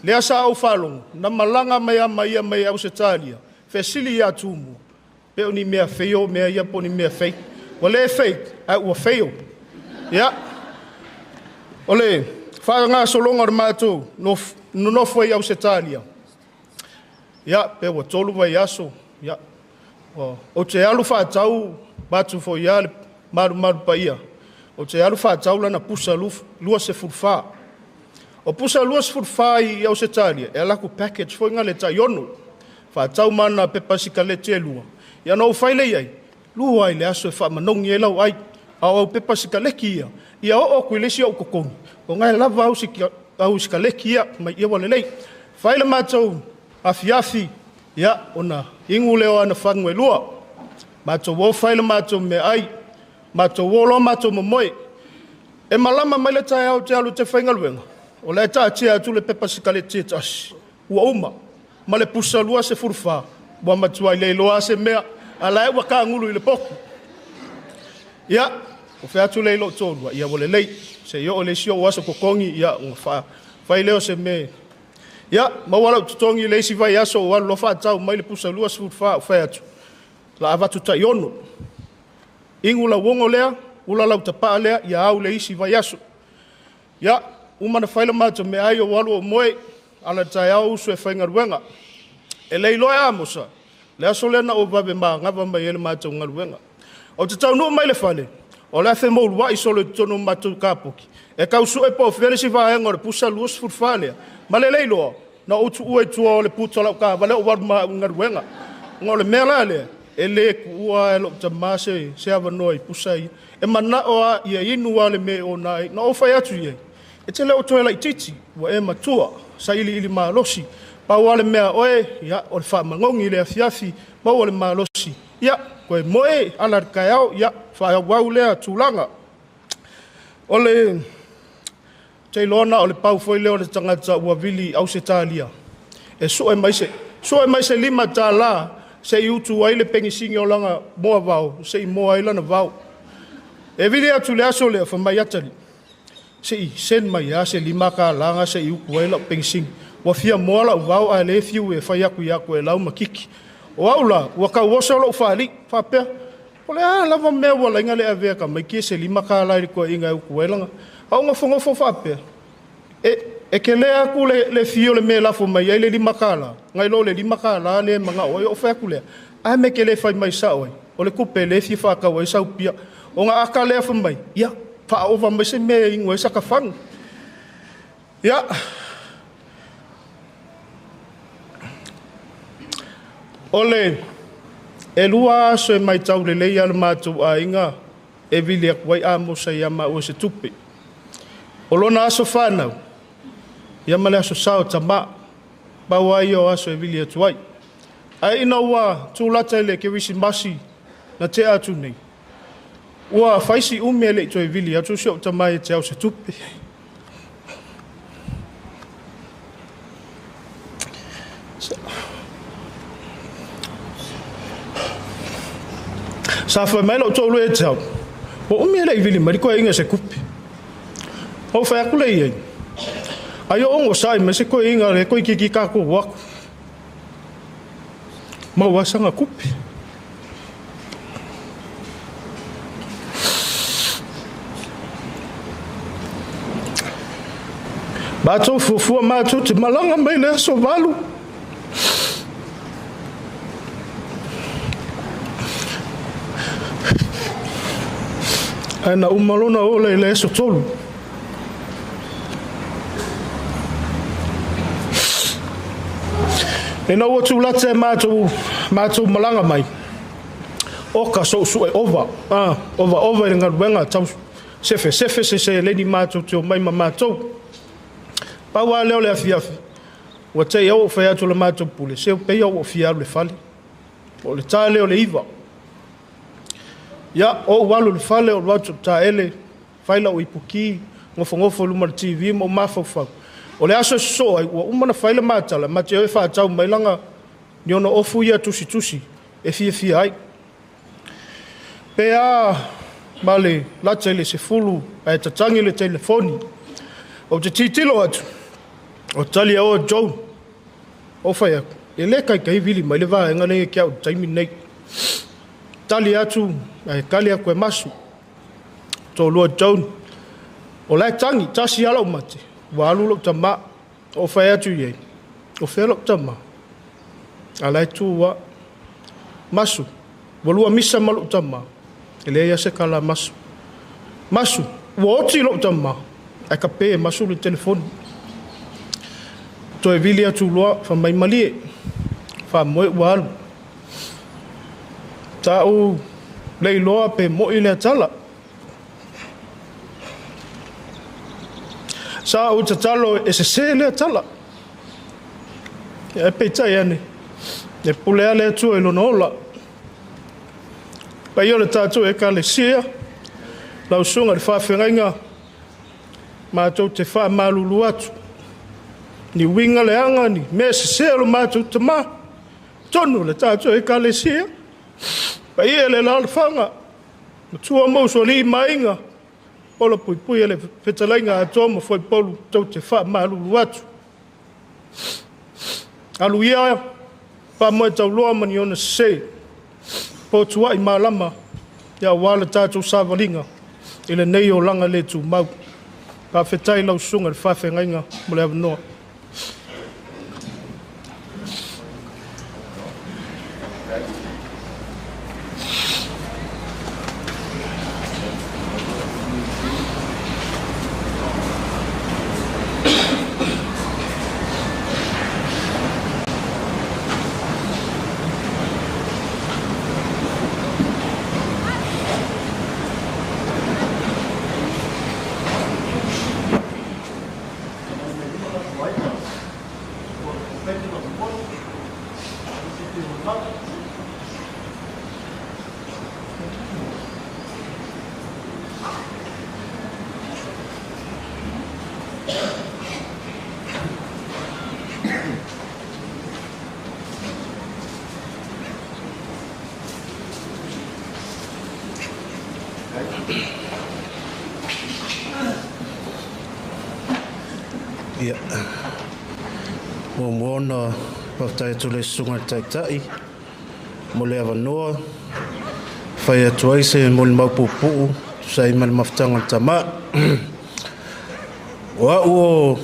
Lea sa au whalongo, na malanga mai a mai a mai Ausetalia. Fesili ia tumu, pe o ni mea feio, mea ia po ni mea fei. Wa le fei, a ua feio. Ia, o le whaanga solonga o le mātou, nofo i Ausetalia. Ia, pe ua tolu vai aso, ia, o te alu whaatau, batu fo ia le maru maru pa ia. O te alu whaatau lana pusa lua se fulfa. O pusa lua se fulfa i Ausetalia, e alaku package fo inga le taiono. Whaatau mana pepa sikaleti e lua. Ia no whaile iai, lua ai le aso e whaamanongi e lau ai. Au au pepa sikaleki ia. Ia o o kui lesi au kokongi. O ngai lava au sikaleki ia, mai ia wale lei. Whaile mātou afiafi, Ia, ona igu lea o ana fagu e lua. Matou o fai le matou meaai, matou o loa matou momoe. E malama mai le taeao ou te alu ou te faigaluega, o la e taatia atu le pepa sikaleti e tasi, ua uma, ma le pusa 24, ua matuai le iloa lava se mea, a o la e ua tagulu i le potu. Ia, ou fai atu lea i lou toalua, ia ua lelei, se i oo i le isi ou aso totogi, ia ona fai lea o se mea. Ia, maua lou totogi i le isi vaiaso ou alu loa faatau mai le pusa 24, ou fai atu, o le a avatu tai 6. Inu lau 6 lea, ula lau tapaa lea, ia au le isi vaiaso. Ia, uma na fai le matou meaai ou alu ou moe, ala i le taeao usu e faigaluega. E le iloa e Amosa, le aso lea na ou vave manava mai ai le matou galuega. Ou te taunuu mai le fale, o le afe mouluai solo i totonu o matou kapoki, e tau sue po o fea le isi vaega o le pusa 24 lea, ma le le iloa, na ou tuua i tua o le puta o lau taavale ou alu ma au i galuega. Ona o le mea la lea, e le tuua lava e lou tama se avanoa i pusa ia. E manao lava ia inu lava le mea e ona ai. Na ou fai atu i ai, e te le o toe laitiiti, ua e matua, sailiili malosi. Pau lava le mea a oe, ia, o le faamanogi i le afiafi, maua le malosi, ia, toe moe, ala i le taeao, ia, faaauau lea tulaga. O le te iloa na o le pau foi lea o le tagata ua vili i Ausetalia e sue mai se $5 se i utu ai le penisini o lana moavao, se i moa ai lana vao. E vili atu i le aso lea, fai mai atalii, se i send mai lava se $5 na se i utu ai lau penisini. Ua fia moa lau vao ae le fiu e fai atu ia Toelau ma Kiki. O au la, ua tauoso lou faalii, faapea, o le a lava mea ua laina le avea tamaiti se $5 i le toeaina e utu ai lana. A ou nofonofo faapea, e tele atu le fio o le mea e lafo mai ai le $5, nai lo le $5 lea e manao ai. Ou fai atu lea, a mea e te le fai mai sao ai, o le tupe le fia faatau ai sau pia. Ona ata lea fai mai, ia, faaova mai se mea e inu ai sa fagu. Ia, o le e lua aso e matau lelei a le matou aiga e vili atu ai Amosa ia maua se tupe. O lona aso whanau, ia ma le aso sao tama, pau ai o aso e vili atu ai. Ae ina ua tūlata i le kerisimasi na tea atu nei, ua faisi umi e le i toe vili atu si o tama e te au se tupe. Sa fai mai lou toalua e te au, ua umi e le i vili mai koe inga se kupe. Ou fai atu le iai, ai o ongo sai mai se koe inga le koe kiki kako waku. Mau asanga kupe. Mātou fuafua mātou te malanga mai le aso 8. Ae na uma lona ola i le aso 3. Ina ua tūlata e mātou malanga mai. O ka sou e ova. Ova ova i le galuega tau sefe sefe se se leni mātou te o mai ma mātou. Pau a leo le afiafi. Ua te au o fai atu le mātou pule. Se o peia o fia alu le fale. O le tā leo le iwa. Ia, o ualu le fale o luatu tā ele. Whaila o ipuki, ngofo luma le TV ma o mafaufau. O le aso soa ai, ua uma na whaila mātala, ma te oe whaatau mailanga ni ona ofu ia tusi tusi, e fia fia ai. Pe a ma le lata i le sefulu, ae tatangi le telefoni. O te titilo atu, o tali a oa Joe, o whai aku, e le kai kai vili mai le vaenga le kia o taimi nei. Tali atu, ae kali aku e masu. Tō lua Joe, o lai tangi, tasi ala o mate. Ua alu lou tama, o whai atu iei. O whea lou tama, a lai tū wa. Masu, ua lua misa ma lou tama, e lea ia se kala masu. Masu, ua oti lou tama, ai ka pē masu le telefoni. Toe vili atu loa, wha mai malie, wha moe ua alu. Tā u lei loa pe moi lea tala. Sa o tatalo e se se lea tala. E peitai ane. E pule ale Atua i lona ola. Paia o le tatou Ekalesia, lau susuga i le faafeagaiga, matou te faamalulu atu. Ni uiga leaga, ni mea sese o le matou tama, tonu le tatou Ekalesia. Paia le alaalafaga, matua ma usoalii ma aiga, ola puipui e le fetalaiga atoa ma fuaipolu tou te faamalulu atu. Alu ia faamoe tauloa ma ni ona sese, potuai malama, ia aua le tatou savaliga i lenei olaga le tumau. Faafetai lau susuga i le faafeagaiga mo le avanoa. Ia, muamua ona faafetai atu i le Susuga i le Taitai mo le avanoa fai atu ai se molimau puupuu tusa ai ma le mafutaga o le tama. O au o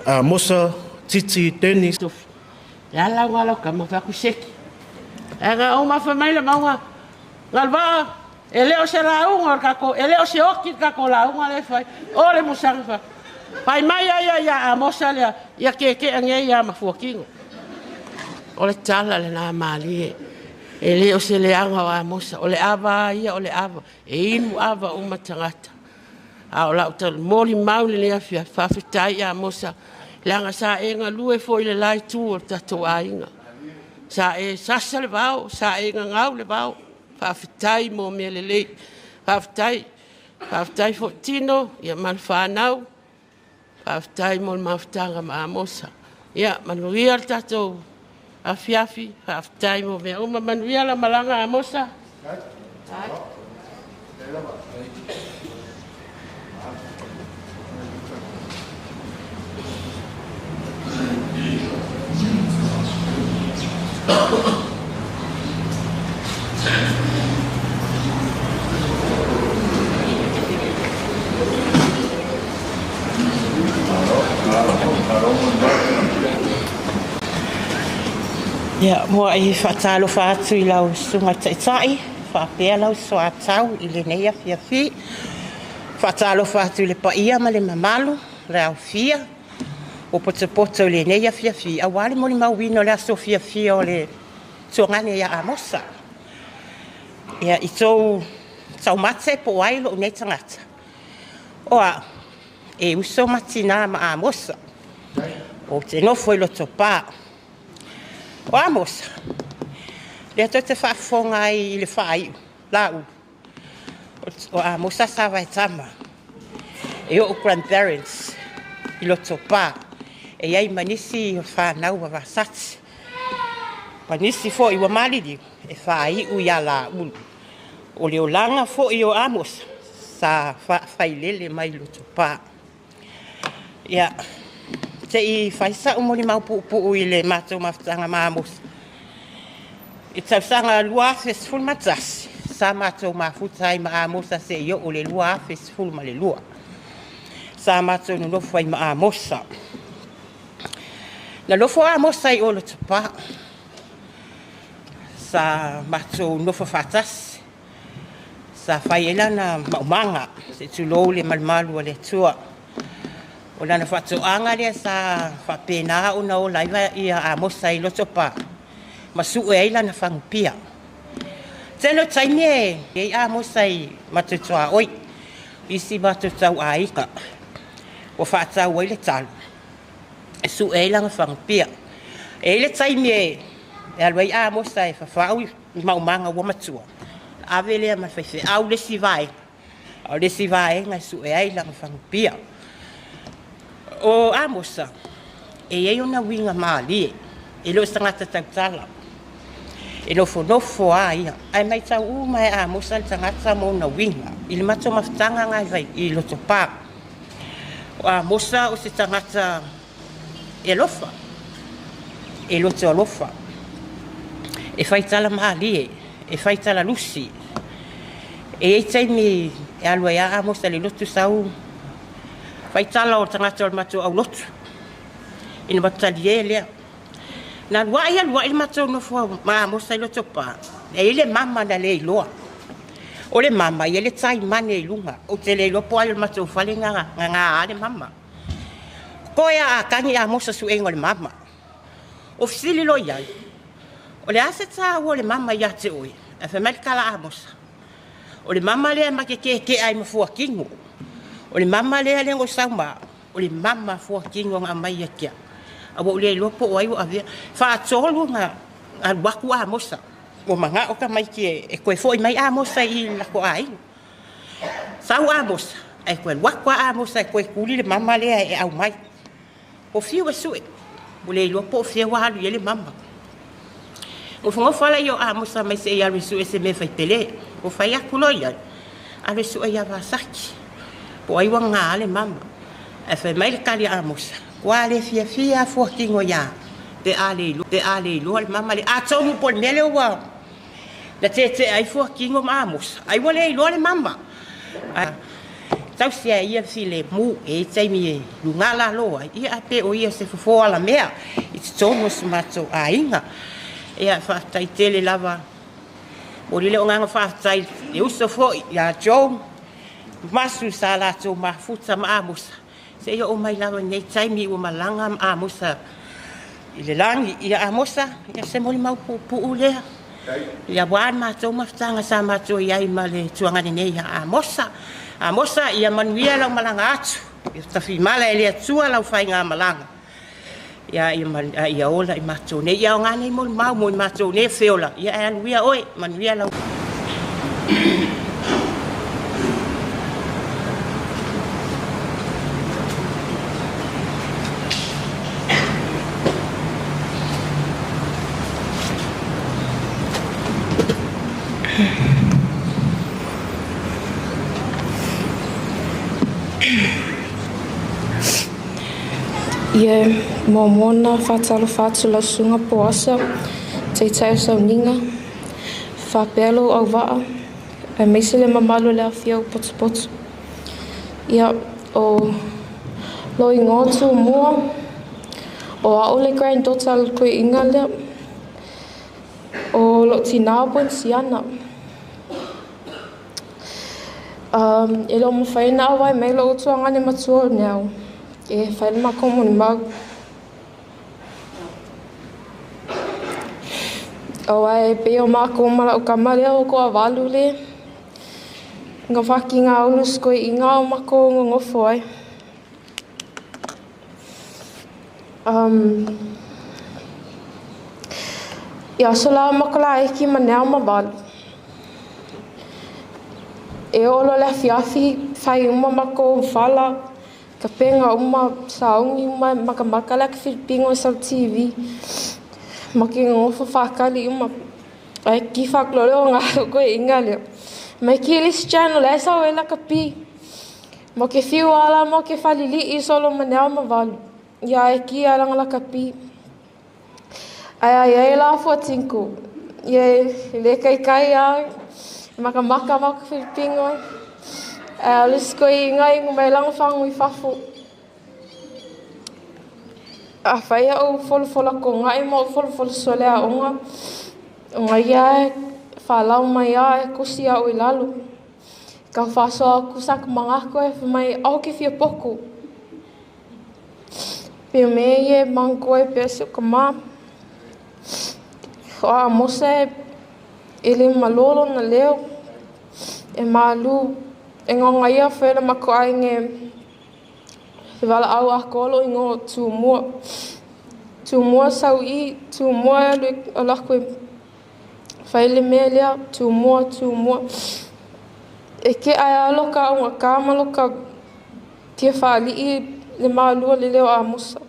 Amosa Titi Dennis. Le ala ua lau kama fa ku seki. Aga o ma fa mai le maunga. Galva e le o se lauga o le kako, e le o se oki le kako lauga le fai. O le musanga fa. Fai mai ai ai a Amosa lea, ia ke ke ange ia mafuakingo. O le tala le na malie. E le o se leaga o Amosa, o le ava ia o le ava. E inu ava uma tangata. A o lau tal moli mau le lea fia faafetai ia Amosa. Leaga sa e galue foi le lai tu o le tatou aiga. Sa e sasa le vao, sa e gagau le vao. Faafetai mo mea lelei. Faafetai, faafetai foi tino, ia ma le whanau. Faafetai mo le mafutaga ma Amosa. Ia, manuia le tatou afiafi. Faafetai mo mea uma. Manuia la malaga Amosa. Ai. Ia, mua i whaatalofa atu i lau susuga taitai, whaapea lau soatau i lenei afiafi. Whaatalofa atu i le paia ma le mamalu, le aufia, o potopoto i lenei afiafi. Aua le molimauina o le aso fiafia o le tuagane ia Amosa. Ia, i tō taumate po ai lou nei tagata. Oa, e uso matina ma Amosa. O te nofo i loto pā. O Amosa, lea toe te faafofoga ai i le faaiu, lau. O Amosa sa vai tama. E o grandparents i loto pā. E iai manisi o whanau a vasati. Manisi fo i wa maliliu e faaiu ia la ulu. O le olanga fo i o Amosa sa whailele mai loto pā. Ia, te i whaisa umoli mau puupuu i le mātou mafutaga ma Amosa. I tausaga 2011, sa mātou mafuta ai ma Amosa se i o le 2012. Sa mātou nonofo ai ma Amosa. Na nofo Amosa i o loto pā. Sa mātou nofo whaatasi. Sa whai e lana maumanga, se tulou le malumalu a le Atua. O lana whaatoanga lea sa whapena o na o laiva ia Amosa i loto pā. Ma sue ai lana whangupia. Tēnō taimi e i Amosa i matutua oi. Isi matutau aika. O whaatau ai le talo. E sue ai lana whangupia. E i le taimi e E alu ai Amosa e fafau i maumaga ua matua. Ave lea ma le faifeau le isi vaega. A o le isi vaega e sue ai lana fagupia. O Amosa, e i ai ona uiga malie, e le o se tagata tautala. E nofonofo lava ia. Ae matau uma e Amosa le tagata ma ona uiga i le matou mafutaga na i Lotopa. O Amosa o se tagata e alofa, e loto alofa, e faitala malie, e faitala lusi. E i ai taimi e alu ai a Amosa i le lotu sau faitala o le tagata o le matou aulotu, ina matou talie lea. Na aluai aluai le matou nofo ma Amosa i Lotopa, e i ai le mama na le iloa. O le mama, e i ai le taimane i luga. Ou te le iloa po o ai o le matou fale na ga le mama. Koe a akagi Amosa suega o le mama. O fesili loa i ai, o le a se tāua o le mama ia te oe? Ae fai mai le tala a Amosa, o le mama lea ma te keke'a ai ma fuatino. O le mama lea le sau ma, o le mama fuatino na aumai ia te au. A ua ou le iloa po o ai ua avea. Faatolu na alu atu Amosa. Ua mana'o tamaiti e toe fo'i mai Amosa i latou aiga. Sau Amosa, ae toe alu atu lava Amosa e toe tuli le mama lea e aumai. O fiu e sue, ua le iloa po o fea ua alu i ai le mama. Nofonofo lea o Amosa mai se i alu e sue se mea faipele. Ua fai atu loa i ai, alu e sue ia Vasaki. Po o ai ua ga le mama. Ae fai mai le tali a Amosa, ua le fiafia a fuatino ia pe a le iloa le mama le. Atonu po o le mea lea ua na tetea ai fuatino ma Amosa, ai ua le iloa le mama. Tausi ai ia le filemu, e i taimi e luga lalo ai, ia a pe o ia se fofo alamea i totonu o se matou aiga. Ia faafetai tele lava. Momoli le agaga faafetai le uso foi ia Joe Masu sa latou mafuta ma Amosa. Seia oo mai lava i lenei taimi ua malaga ma Amosa i le lagi. Ia Amosa, ia se molimau puupuu lea. Ia ua le matou mafutaga sa matou i ai ma le tuagane nei ia Amosa. Amosa, ia manuia lau malaga atu. Ia tafimala e le Atua lau faigamalaga. Ia ola i matou nei. Ia aoga nei molimau mo i matou nei feola. Ia e alu ia oe, manuia lau. Ie, muamua ona faatalofa atu lau susuga Poasa, taitai o sauniga, faapea lou auvaa, aemaise le mamalu o le afia o potopoto. Ia, o lou igoa Tumua, o a'u le granddaughter a le toeaina lea, o lou tinā o Poinisiana. E le o mafai ona auai mai lou tuagane matua o Neao, e fai le matou molimau. Auā e pei o mākou ma lau kama lea o toavalu le na fakigaulu se toeaina o matou nonofo ai. I aso la o makou laiki ma Neao ma Valu. E oo loa le afiafi fai uma makou fala, tapega uma, saogi uma, makamaka le ake Filipino e sau TV. Ma ke nonofo faakali uma. Ae kifa atu loa le oga o toeaina lea. Mai ki le isi channel la e sau ai lakapi. Ma ke fiu ala ma ke falili'i solo ma Neao ma Valu. Ia e ki ala lakapi. Ae ai ai la fuatinku. Ia e le kaikai a makamaka ma ke Filipino ai. Ae o le isi toeaina inu mai lana fagu i fafo. A fai a'u folafola koga'i ma o'u folafola sole a'oga, ona ia e falau mai a e kusi a'u i lalo. Ka faasoa aku sa ka magako e fai mai ao ke fia poku. Pe me ia e mangoe e pea se o ka mā. O Amosa e le malolo na leo, e malu, e ngaonga ia whaela mako ai nge te wala au a kolo i ngō Tumua. Tumua sau i, tumua e alu alu aku e fai le mea lea, tumua, tumua. E ke ae alo ka aoga ka ma lo ka tia faalii le malua le leo Amosa.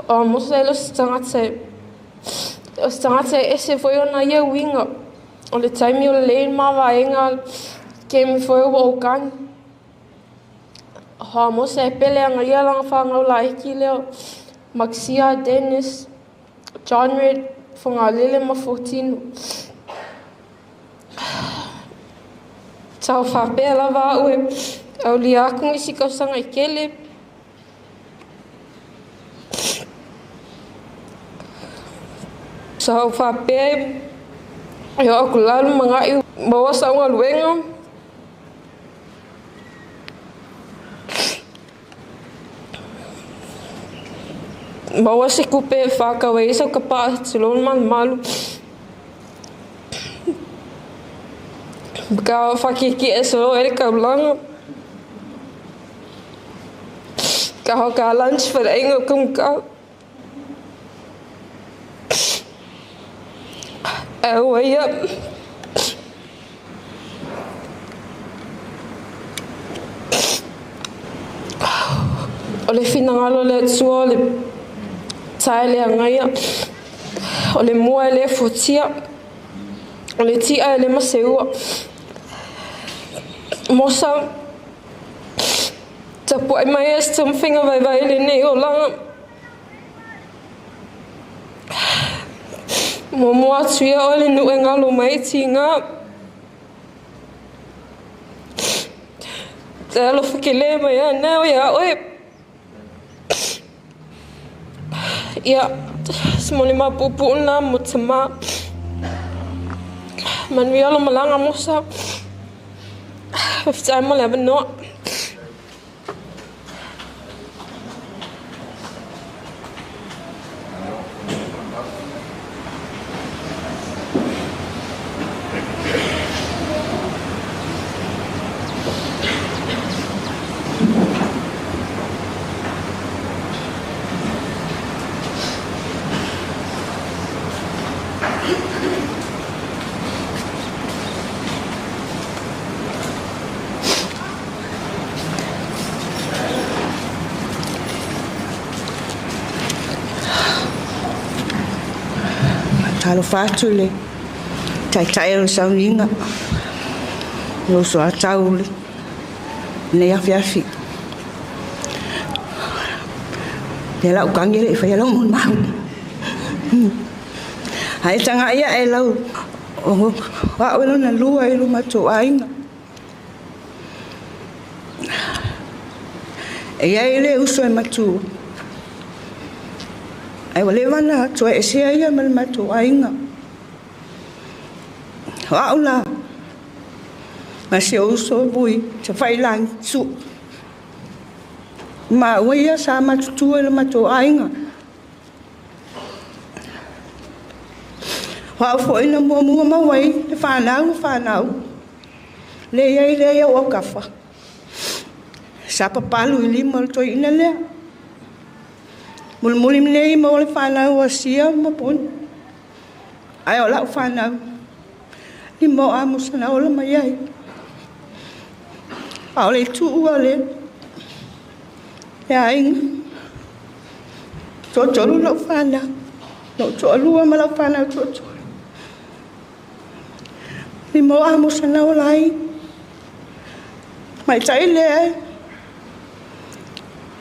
O Amosa e le o se tagata e o se tagata e ese foi ona ia uiga. O le taimi o lelei le mavaega kemi foi ua ou kagi. O Amosa e pele aga ia lana fanau laiti lea Maxia, Dennis, John Red, Fogalele ma Fortino. Sa o faapea lava au e aulia aku nisi tausaga i tele. Sa ou faapea e oo atu la le lumanai maua sau galuega. Maua se tupe e faatau ai sau tapaa tulou le malumalu. Ka faakiekie solo ai le taulaga. Ka ho ka lunch faleaiga o taugata. Ae ua ia. O le finagalo o le Atua o le tae le agaia, o le mua e le fuatia, o le ti'a e le maseua. Mosa, tapuai mai e se taumafaiga vaivai i lenei olaga. Muamua atu ia oe le nuu e galo mai ai tiga. Te alofa tele mai ia nao ia oe. Ia, se mo le mapuupuu lena mo tamā. Manuia lo malaga Mosa. Faafetai mo le avanoa. Talofa atu i le taitai o le sauniga, le uso a tau i lenei afiafi. Lea la ukangi le i whaia lau mon mau. Hai tanga ia e lau o wa o na lua i luma tō ainga. E ia i le uso e matu. Ai wa le wana toa e sea ia ma le matou aiga. O au la, ma si ou uso vui, te whailangi su. Ma ua ia sa matutua i le matou aiga. O au foi na muamua maua ai le whanau ma whanau. Le ia i le ia o au kafa. Sa papalu i lima o le toeaina lea. Mulimuli nei mo le whanau o sia ma poni. Ai o lau whanau. Lima o amusa na ola mai ai. A o le tuua le. E ainga. Tōtolu lau whanau. No toalua ma lau whanau tōtolu. Lima o amusa na ola ai. Mai tai lea.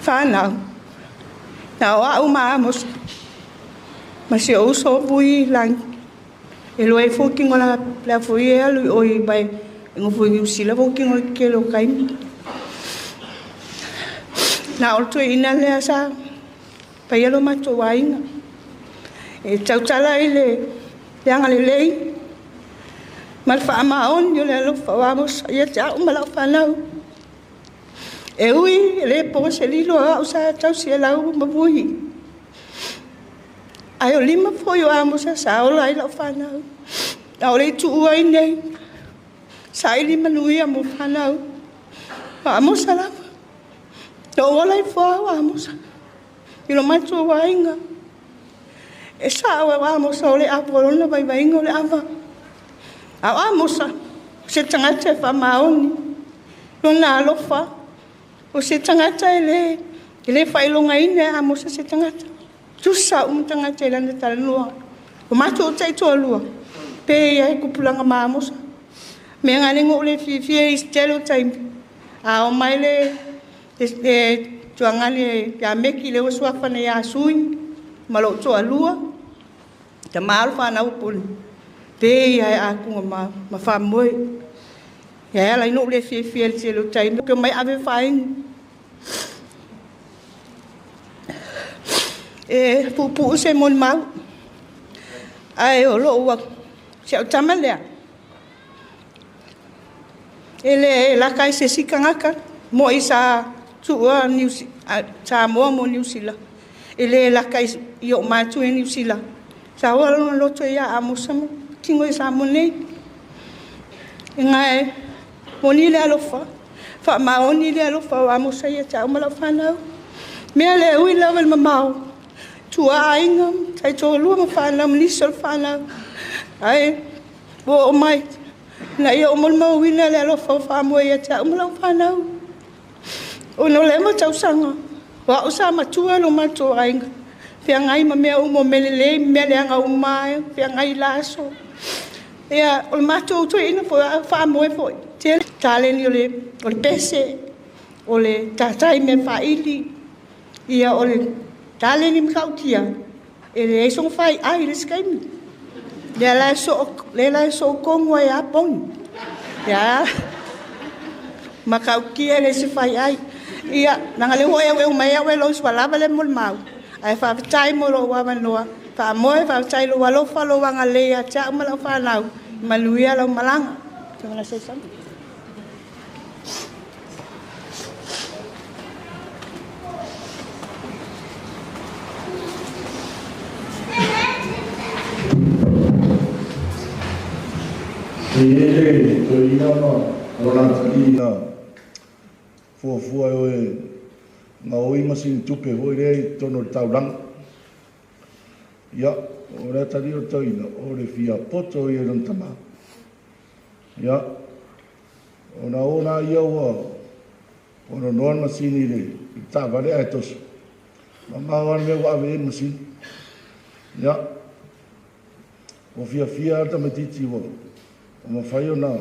Whanau. Na o au ma amosa. Ma si o uso vui langi. E loa e fōki ngola la fui e alu o i bai. E ngo fui usila fōki ngola ke lo kaimi. Na o tui ina lea sa. Pai alo matou aiga. E tautala i le anga lelei. Ma le faamaoni o le alofa o Amosa ia te au ma lau whanau. E ui, e le po se lilo a au sa tausi e lau ma vui. Ai o lima foi o Amosa sa ola ai lau whanau. Na o le tuua ai nei. Sa i lima nui a mo whanau. O Amosa lava. No ola i fua o Amosa. I lo matou aiga. E sa'o e o Amosa o le ava o lona vaivaiga o le ava. A o Amosa, o se tagata e faamaoni lona alofa, o se tagata e le faailogaina e Amosa se tagata. Tusa uma tagata i lana talanoa. O matou taitoalua, pe ia e kupulaga ma Amosa. Mea nga le o le fiafia i se tele o taimi. A o mai le tuagali ia meki le ua suafa nei ia sui, ma lou toalua, ta malo whanau puni. Pe ia e akunga ma whamoe. Ia ala ino le fiafia le tele o taimi. Ke mai ave whaingi. E pupu se mon mau. Ai o lo ua se au tama lea. E le laka i se sikangaka. Mo i sa tuua Samoa mo Niu Sila. E le laka i o mātu e Niu Sila. Sa oa lona loto ia Amosa mo tingo i sa mo nei. E ngae moni le alofa. Wha maoni le alofa o Amosa ia te au malau whanau. Mea le ui lawa le mamao. Tua ainga, tai tō lua ma whanau, manisa o le whanau. Ai, o mai. Na ia o molomau wina le alofa o whamoe ia te au malau whanau. O no le ma tausanga. Wa o sa matua lo matua ainga. Whia ngai ma mea umo melele, mea leanga umai, whia ngai laso. Ia, o le matua uto ina fo, whamoe fo. Te taleni o le pese, o le tātai me whaili. Ia, o le taleni mkautia. E le eisong whai ai le skaimi. Le la so kongwa ia poni. Ia, makaukia le se whai ai. Ia, nanga le hoe au mai au e lo swalava le mol mau. Ai whaafatai mo lo wawanoa. Whaamoe, whaafatai lo walofa lo wanga lea, tia umala whanau. Maluia lo malanga. Do you want to say something? Te ele, te ina ma, o la ina. Fua oe, ngā oi masini tupe hoi rea i tono le tauranga. Ia, o rea tari o tauina, o le fia poto i e rong tama. Ia, o nā o nā ia ua, o no noan masini le, i tāware ai toso. Ma mawan mea ua ave e masini. Ia, o fia fia ata matiti ua, o mawhai o nā,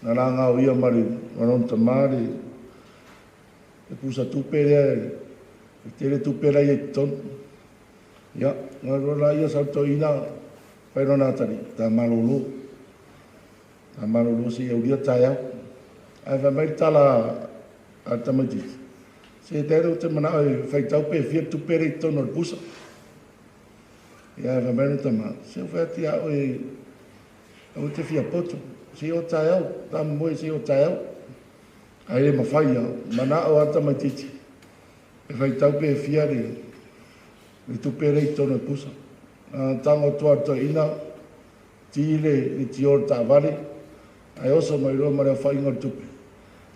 nā rā ngā o ia mare, maron tamare, e pusa tupe rea, e tere tupe rea i tonu. Ia, ngā roa ia sauto ina, whairo nā tari, tā malolo. Tā malolo se ia uria tai au. Ai whai mai tala a tamaititi. Se te ero te mana e whaitau pe fia tupe rea i tonu o le pusa. Ia, whai mai no tama, se o whai ati a oe, au te fia poto, se o tai au, tā moe se o tai au. Ai e mawhai au, mana o ata maititi. E whaitau pe fia le tupe rei tono e pusa. Tango toa toa ina, ti le tio o tāware, ai oso mai roa marea whainga o tupe.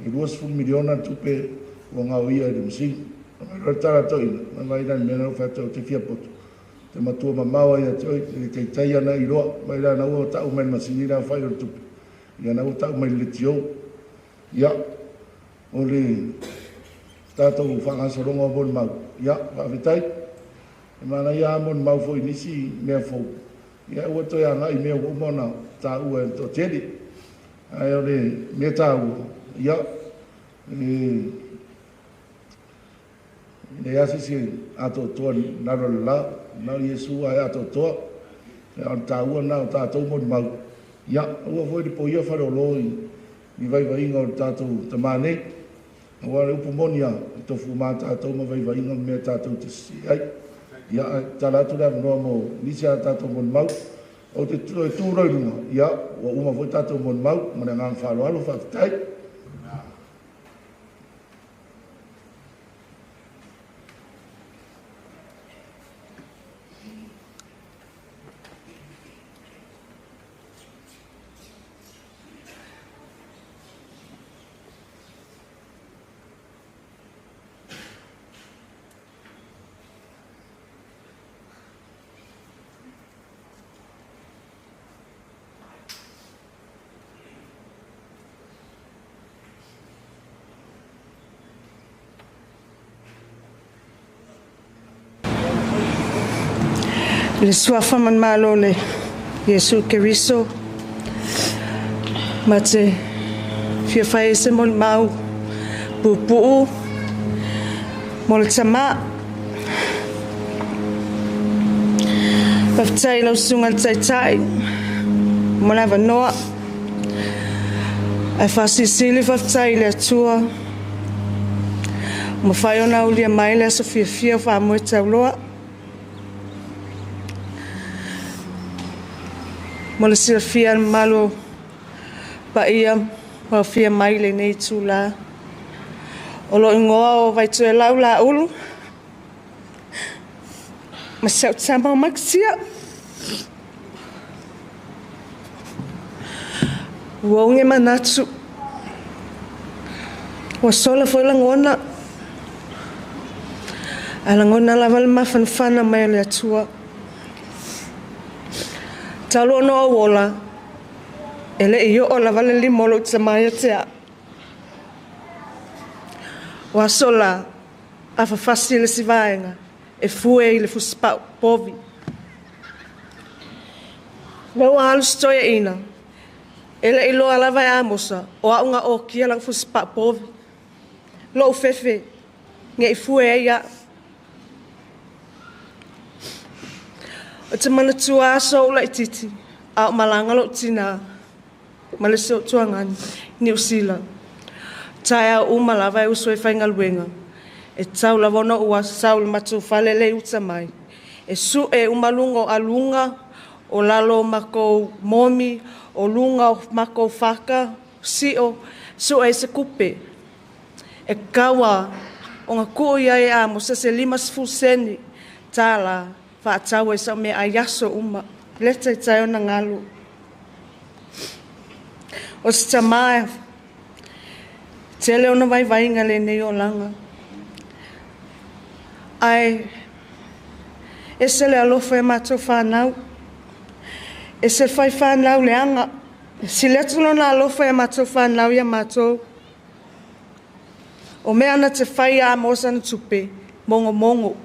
E 20 miliona tupe ua ngā uia i le masini. Mai roa tara toa ina, mai mai nani mea nau whaitau te fia poto. Te matua mamawa ia te oi, le teitai ana i roa, mai rā na ua tau mai masini rā whai o le tupe. Ia na ua tau mai le tio. Ia, o le tātou whangasaronga o moni mau. Ia, whaawhitai, e mana ia moni mau fo i nisi mea fo. Ia, ua toi anga i mea umona tā ua e tō tele. Ai o le mea tā ua. Ia, e asisi ato toa naro le la, nau Iesu ai ato toa, e o tā ua nā o tātou moni mau. Ia, ua foi le po ia whare o lo i vaivainga o tātou tamane. Awa le upu moni a tofu mā tātou ma vaivainga mea tātou te sisi ai. Ia, tala atu le awanoa mo nisi a tātou moni mau. O te tūrau runga, ia, ua uma foi tātou moni mau, ma le ngang whaloalo, whaafitai. I le suafa manumalo o le Iesu Keriso, ma te fia fai ai se molimau puupuu mo le tamā. Faafetai i lau susuga i le Taitai mo le avanoa. Ae faasilisili faafetai i le Atua ua mafai ona aulia mai le aso fiafia o faamoe tauloa. Mo le silafia e le mamalu o paia ua afia mai i lenei itula, o lou igoa o Vaitoelau Laulu ma si au tama o Makisia. Ua oge manatu, ua sola foi lagona, ae lagona lava le mafanafana mai o le Atua. Talu ona ou ola, e le i oo lava le lima o lou tama ia te au. O aso la, a fafasi le isi vaega, e fue i le fusipau povi. Lea ua alu si toeaina, e le i iloa lava e Amosa, o au na okia lana fusipau povi. Lou fefe, ne i fue ai au. Ou te manatua aso o ou laitiiti, a o malaga lou tinā ma le isi o tuagani i Niu Sila. Taeao uma lava e usu ai faigaluega, e tatau lava ona ou sau i le matou fale le i uta mai. E sue uma luga o aluga, o lalo o makou momi, o luga o makou faka, sio, sue ai se kupe. E tatau lava ona tuu i ai e Amosa se 50 seni tala faatau ai sau meaai aso uma. Le taitai ona galu. O se tamā e tele ona vaivaiga lenei olaga. Ae ese le alofa ia matou fanau. Ese le fai fanau leaga. E sili atu lona alofa ia matou fanau ia matou. O mea na te fai a Amosa na tupe, mogomogo,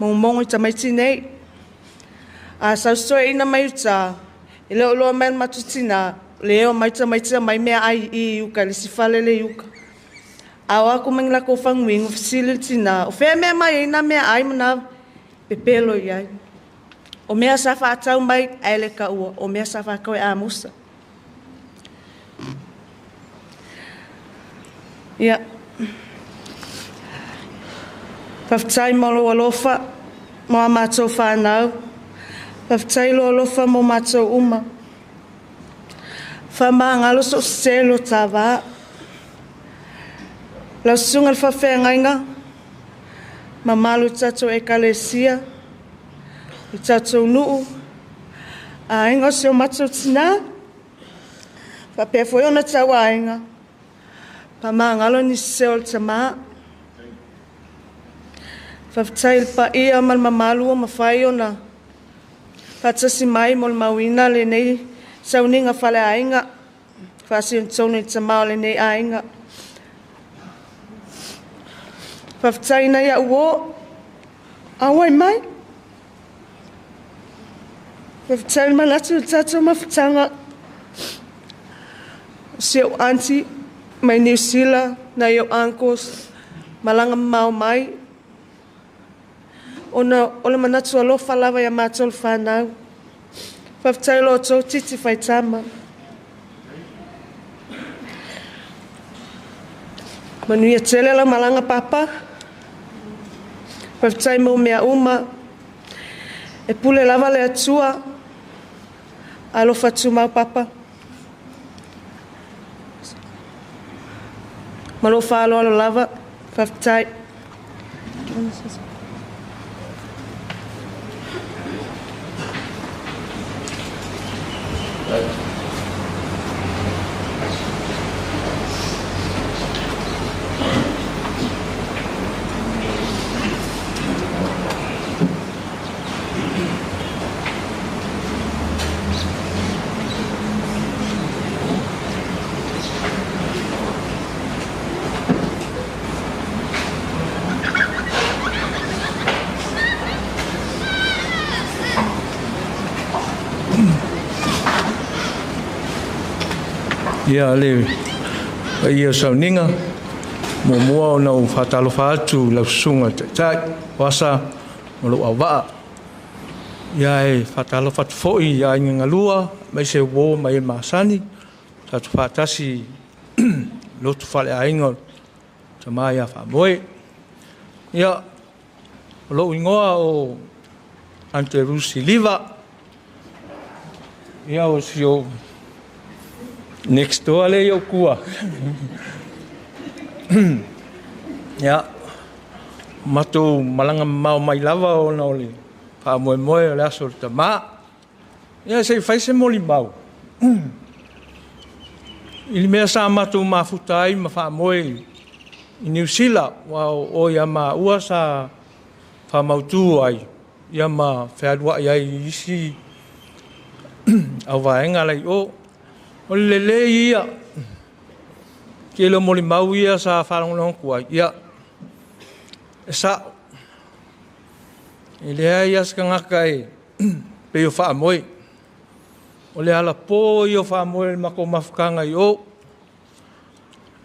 mogomogo i tamaiti nei. A sau se toeaina mai uta, e le o iloa mai e le matou tinā, le o mai tamaiti aumai meaai i i uka i le isi fale le i uka. A o atu ma ni latou faguinu, fesili le tinā, o fea e mea mai ai nā meaai ma nā pepelo i ai. O mea sa faatau mai ae le taua, o mea sa faatau e Amosa. Ia. Faafetai mo lou alofa mo a matou fanau. Faafetai lou alofa mo matou uma. Faamagalo sou sese lo ta va. Lau susuga i le faafeagaiga, mamalu i tatou Ekalesia, i tatou nuu, aiga o si o matou tinā, faapea foi ona tauaiga, faamagalo ni sese o le tamā. Faafetai i le paia ma le mamalu ua mafai ona faatasi mai mo le mauina lenei sauniga faleaiga faasinotono i le tamā o lenei aiga. Faafetai nai au uō, auai mai. Faafetai le manatu i le tatou mafutaga. O si ou aunty mai Niu Sila, nai ou uncles, malaga mamao mai, ona o le manatu alofa lava ia matou le fanau. Faafetai lo outou titi faitama. Manuia tele lau malaga papa. Faafetai mo mea uma. E pule lava le Atua. Alofa tumau papa. Ma lou faaaloalo lava. Faafetai. Ia le paia o sauniga, muamua ona ou faatalofa atu i lau susuga i le Taitai o Asa ma lou auvaa. Ia e faatalofa atu foi i aiga galua aemaise uo ma e masani, tatou faatasi i lotu faaleaiga o le Tama ia Faamoe. Ia, o lou igoa o Anterusi Liva. Ia, o si ou next door lea i ou tua. Ia, matou malaga mamao mai lava ona o le faamoemoe o le aso o le Tama. Ia, se i fai se molimau i le mea sa matou mafuta ai ma faamoe i Niu Sila, aua o oe ia maua sa faamautu ai ia ma fealuai ai i isi auvaega la i o. O le lelei ia, tele o molimau ia sa faalogologo atu ai, ia, e sao. E leai lava se tagata e pei o faamoe. O le alapo ia o faamoe i le matou mafutaga i o.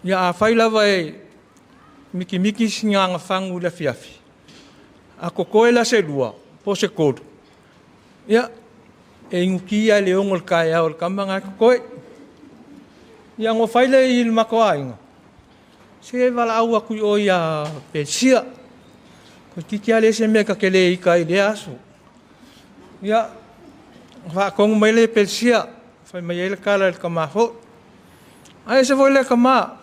Ia afai lava e mikimiki sina agafagu i le afiafi, a totoe la se 2 po o se 3, ia, e inuti lava i le 6 o le taeao o le tama na e totoe. Ia ona fai lea i le matou aiga, se valaau atu i o ia Pesia, toeitiiti lava leai se mea ta te le ita ai i lea aso. Ia, faatonu mai le Pesia, fai mai ai le tala i le tama foi. Ae ese foi le tama,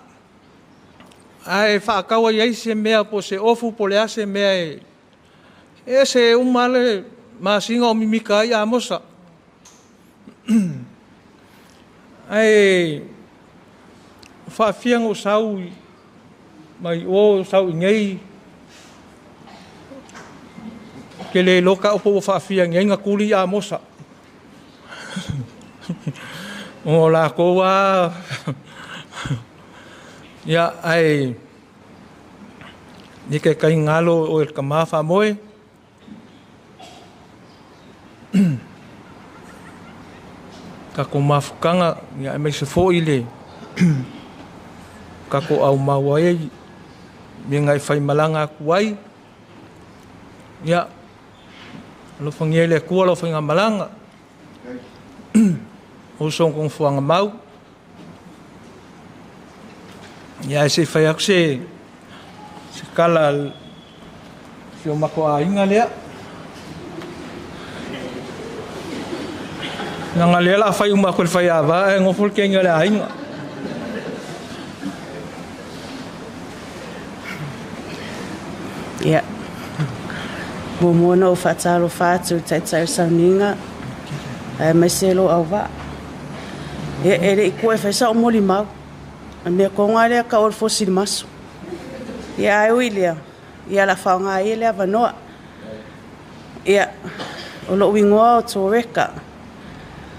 ae faatau ai ai se mea po o se ofu po o le a se mea e ese uma le masina o mimika ai Amosa. Ae faafia na ou sau mai o sau i nei, ke le iloa tau po ua faafia nei na tuli Amosa. O lakou a ia ae ni ke kai ngalo o el kama faamoe. Tatou mafutaga ia aemaise foi le tatou aumau ai mea na e faimalaga atu ai. Ia, alofagia e le Atua lau faigamalaga. O so kogofoaga mau. Ia ae se i fai atu se tala si o matou aiga lea. Leaga lea o le a fai uma atu e le faiava ae nofo le kegi a le aiga. Ia, muamua ona ou faatalofa atu i le Taitai o le Sauniga aemaise lou auvaa. Ia, e le i kua e fai sa'u molimau. O le mea toga lea tau o le fosi i le maso. Ia, ae ui lea, ia o le a faaaoga ai le avanoa. Ia, o lou igoa o Toreka,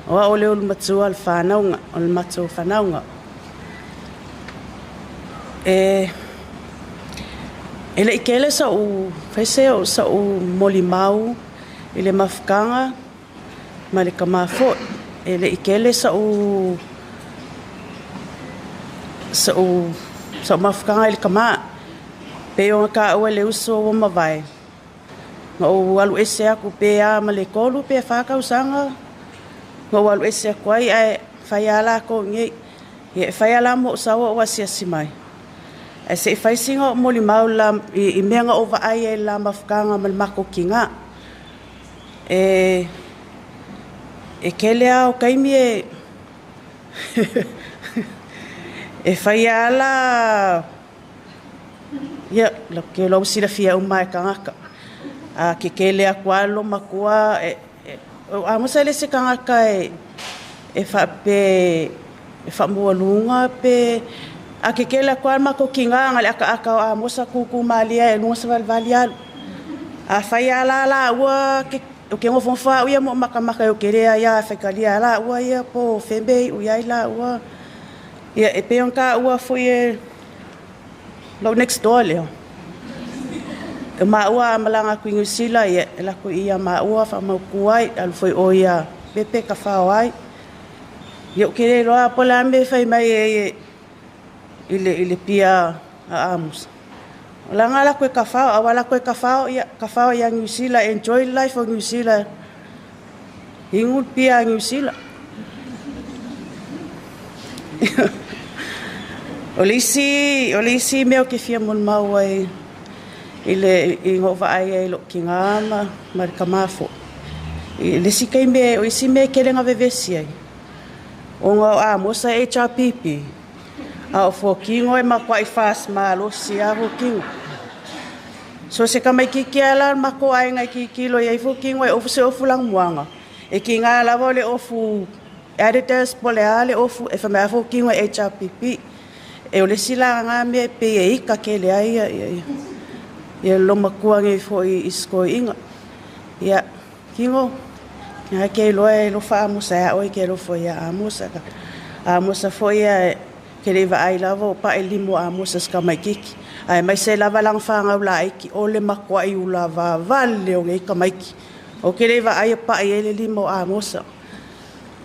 o au o le ulu matua o le whanauga, o le matou whanauga. E le i tele sa'u fai se o sa'u molimau i le mafutaga ma le tama foi. E le i tele sa'u mafutaga i le tama. Pei ona taua e le uso ua mavae. Na ou alu ese atu pe a ma le 3 pe 4 tausaga. Na ou alu ese atu ai ae fai a lakou nei. Ia e fai a la mo saua o asiasi mai. Ae se i fai sina o molimau la i mea na ou vaai ai la mafutaga ma le makokiga. E tele a o taimi e e fai a la ia la ke lau silafia uma e tagata. A ke kele atu a lo matua o Amosa le se tagata e faape e faamualuga pe a ke kele atu a le makokiga ga le akaaka o Amosa kuku malia e luga savalivali alu. A fai a la la ua ke o ke ngofogofoga au ia mo makamaka e o kelea ia faikalia la ua ia po fembe i ui ai la ua. Ia e pei ona taua foi e lou next door lea. E maua a malaga atu i Niu Sila ia e lako i ia maua faamautu ai alu foi o ia pepe ka fao ai. Ia ou te le iloa po o le a le mea e fai mai ai i le pia a Amosa. O la na alu atu e tafao, a ua alu atu e tafao, ia tafao ia Niu Sila, enjoy life o Niu Sila, inu le pia a Niu Sila. O le isi mea ou te fia molimau ai i le i na ou vaai ai i lou tina ma le tama foi. I le isi taimi, o isi mea e tele na vevesi ai, ona o Amosa e HRPP, a o Fuatino e matuai FAST malosi lava Fuatino. So se tamaitiiti lava la o le matou aiga e tilotilo i ai Fuatino e ofu se ofu lanumoana, e tiga lava o le ofu Adidas po o le a le ofu, e fai mai lava Fuatino e HRPP. E o le isi la na mea e pei e ita tele ai ia loomatua nei foi i si toeaina. Ia, Tino, ia ke iloa e alofa Amosa ia oe, ke alofa ia Amosa. Amosa foi ia ke le vaai lava o pae lima o Amosa se tamaitiiti. Ae maise lava lana fanau laiti o le matuai ula vavale o nei tamaiti. O ke le vaai e pae ai le lima o Amosa.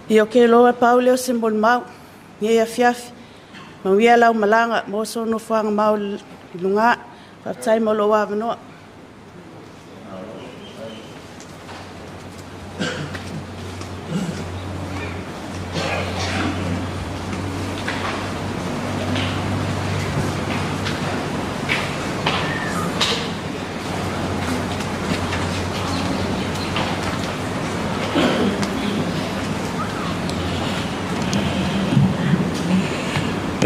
Ia o ke iloa pau lea o se molimau, nei afiafi. Manuia lau malaga, mo so nofoaga mau i luga. Faafetai mo lou avanoa.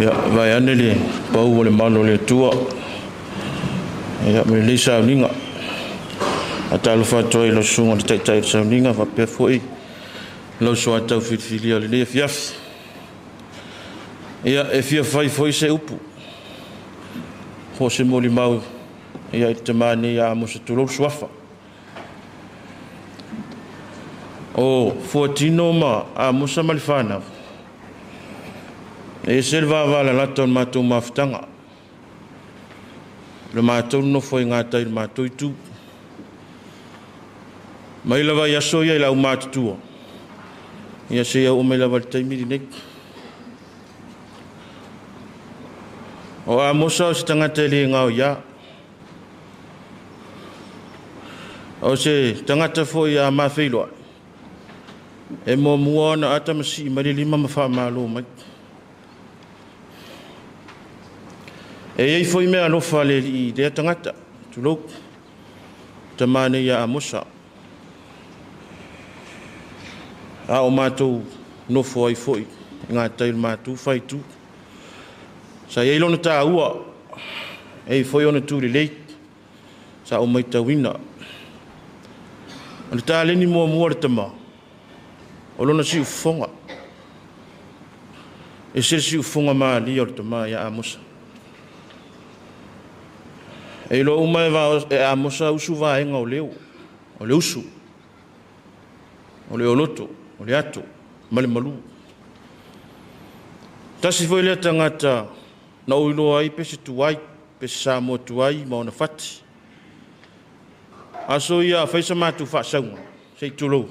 Ia, vai ane le pau o le malo o le Atua. Ia, ma lenei sauniga. A talofa atu ai lau susuga i le Taitai o le sauniga, faapea foi lau soatau filifilia o lenei afiafi. Ia, e fia fai foi se upu, po o se molimau, ia, i le tama nei ia Amosa tulou le suafa. O Fuatino ma Amosa ma le fanau, e ese le vavalalata o le matou mafutaga. Le matou nofo i gatai i le matou itu. Mai lava i aso ia i lau matutua. Ia se ia oo mai lava i le taimi lenei. O Amosa o se tagata e le gao ia. O se tagata foi a mafeiloa. E muamua ona ata ma sii mai le lima ma faamalo mai. E iai foi mea alofa le alii lea tagata, tulou, tama nei ia Amosa. A o matou nofo ai foi i gatai o le matou faitu. Sa iai lona taua, e iai foi ona tulelei, sa o maitauina. O le taleni muamua le tama, o lona siufofoga. E se siufofoga malia o le tama ia Amosa. E iloa uma e Amosa usu vaega o leo, o le usu, o le oloto, o le ato, ma le malu. Tasi foi lea tagata na ou iloa ai pe se tuai, pe se Samoa tuai ma ona fati. Aso ia a fai sa matou faasauga, se i tulou.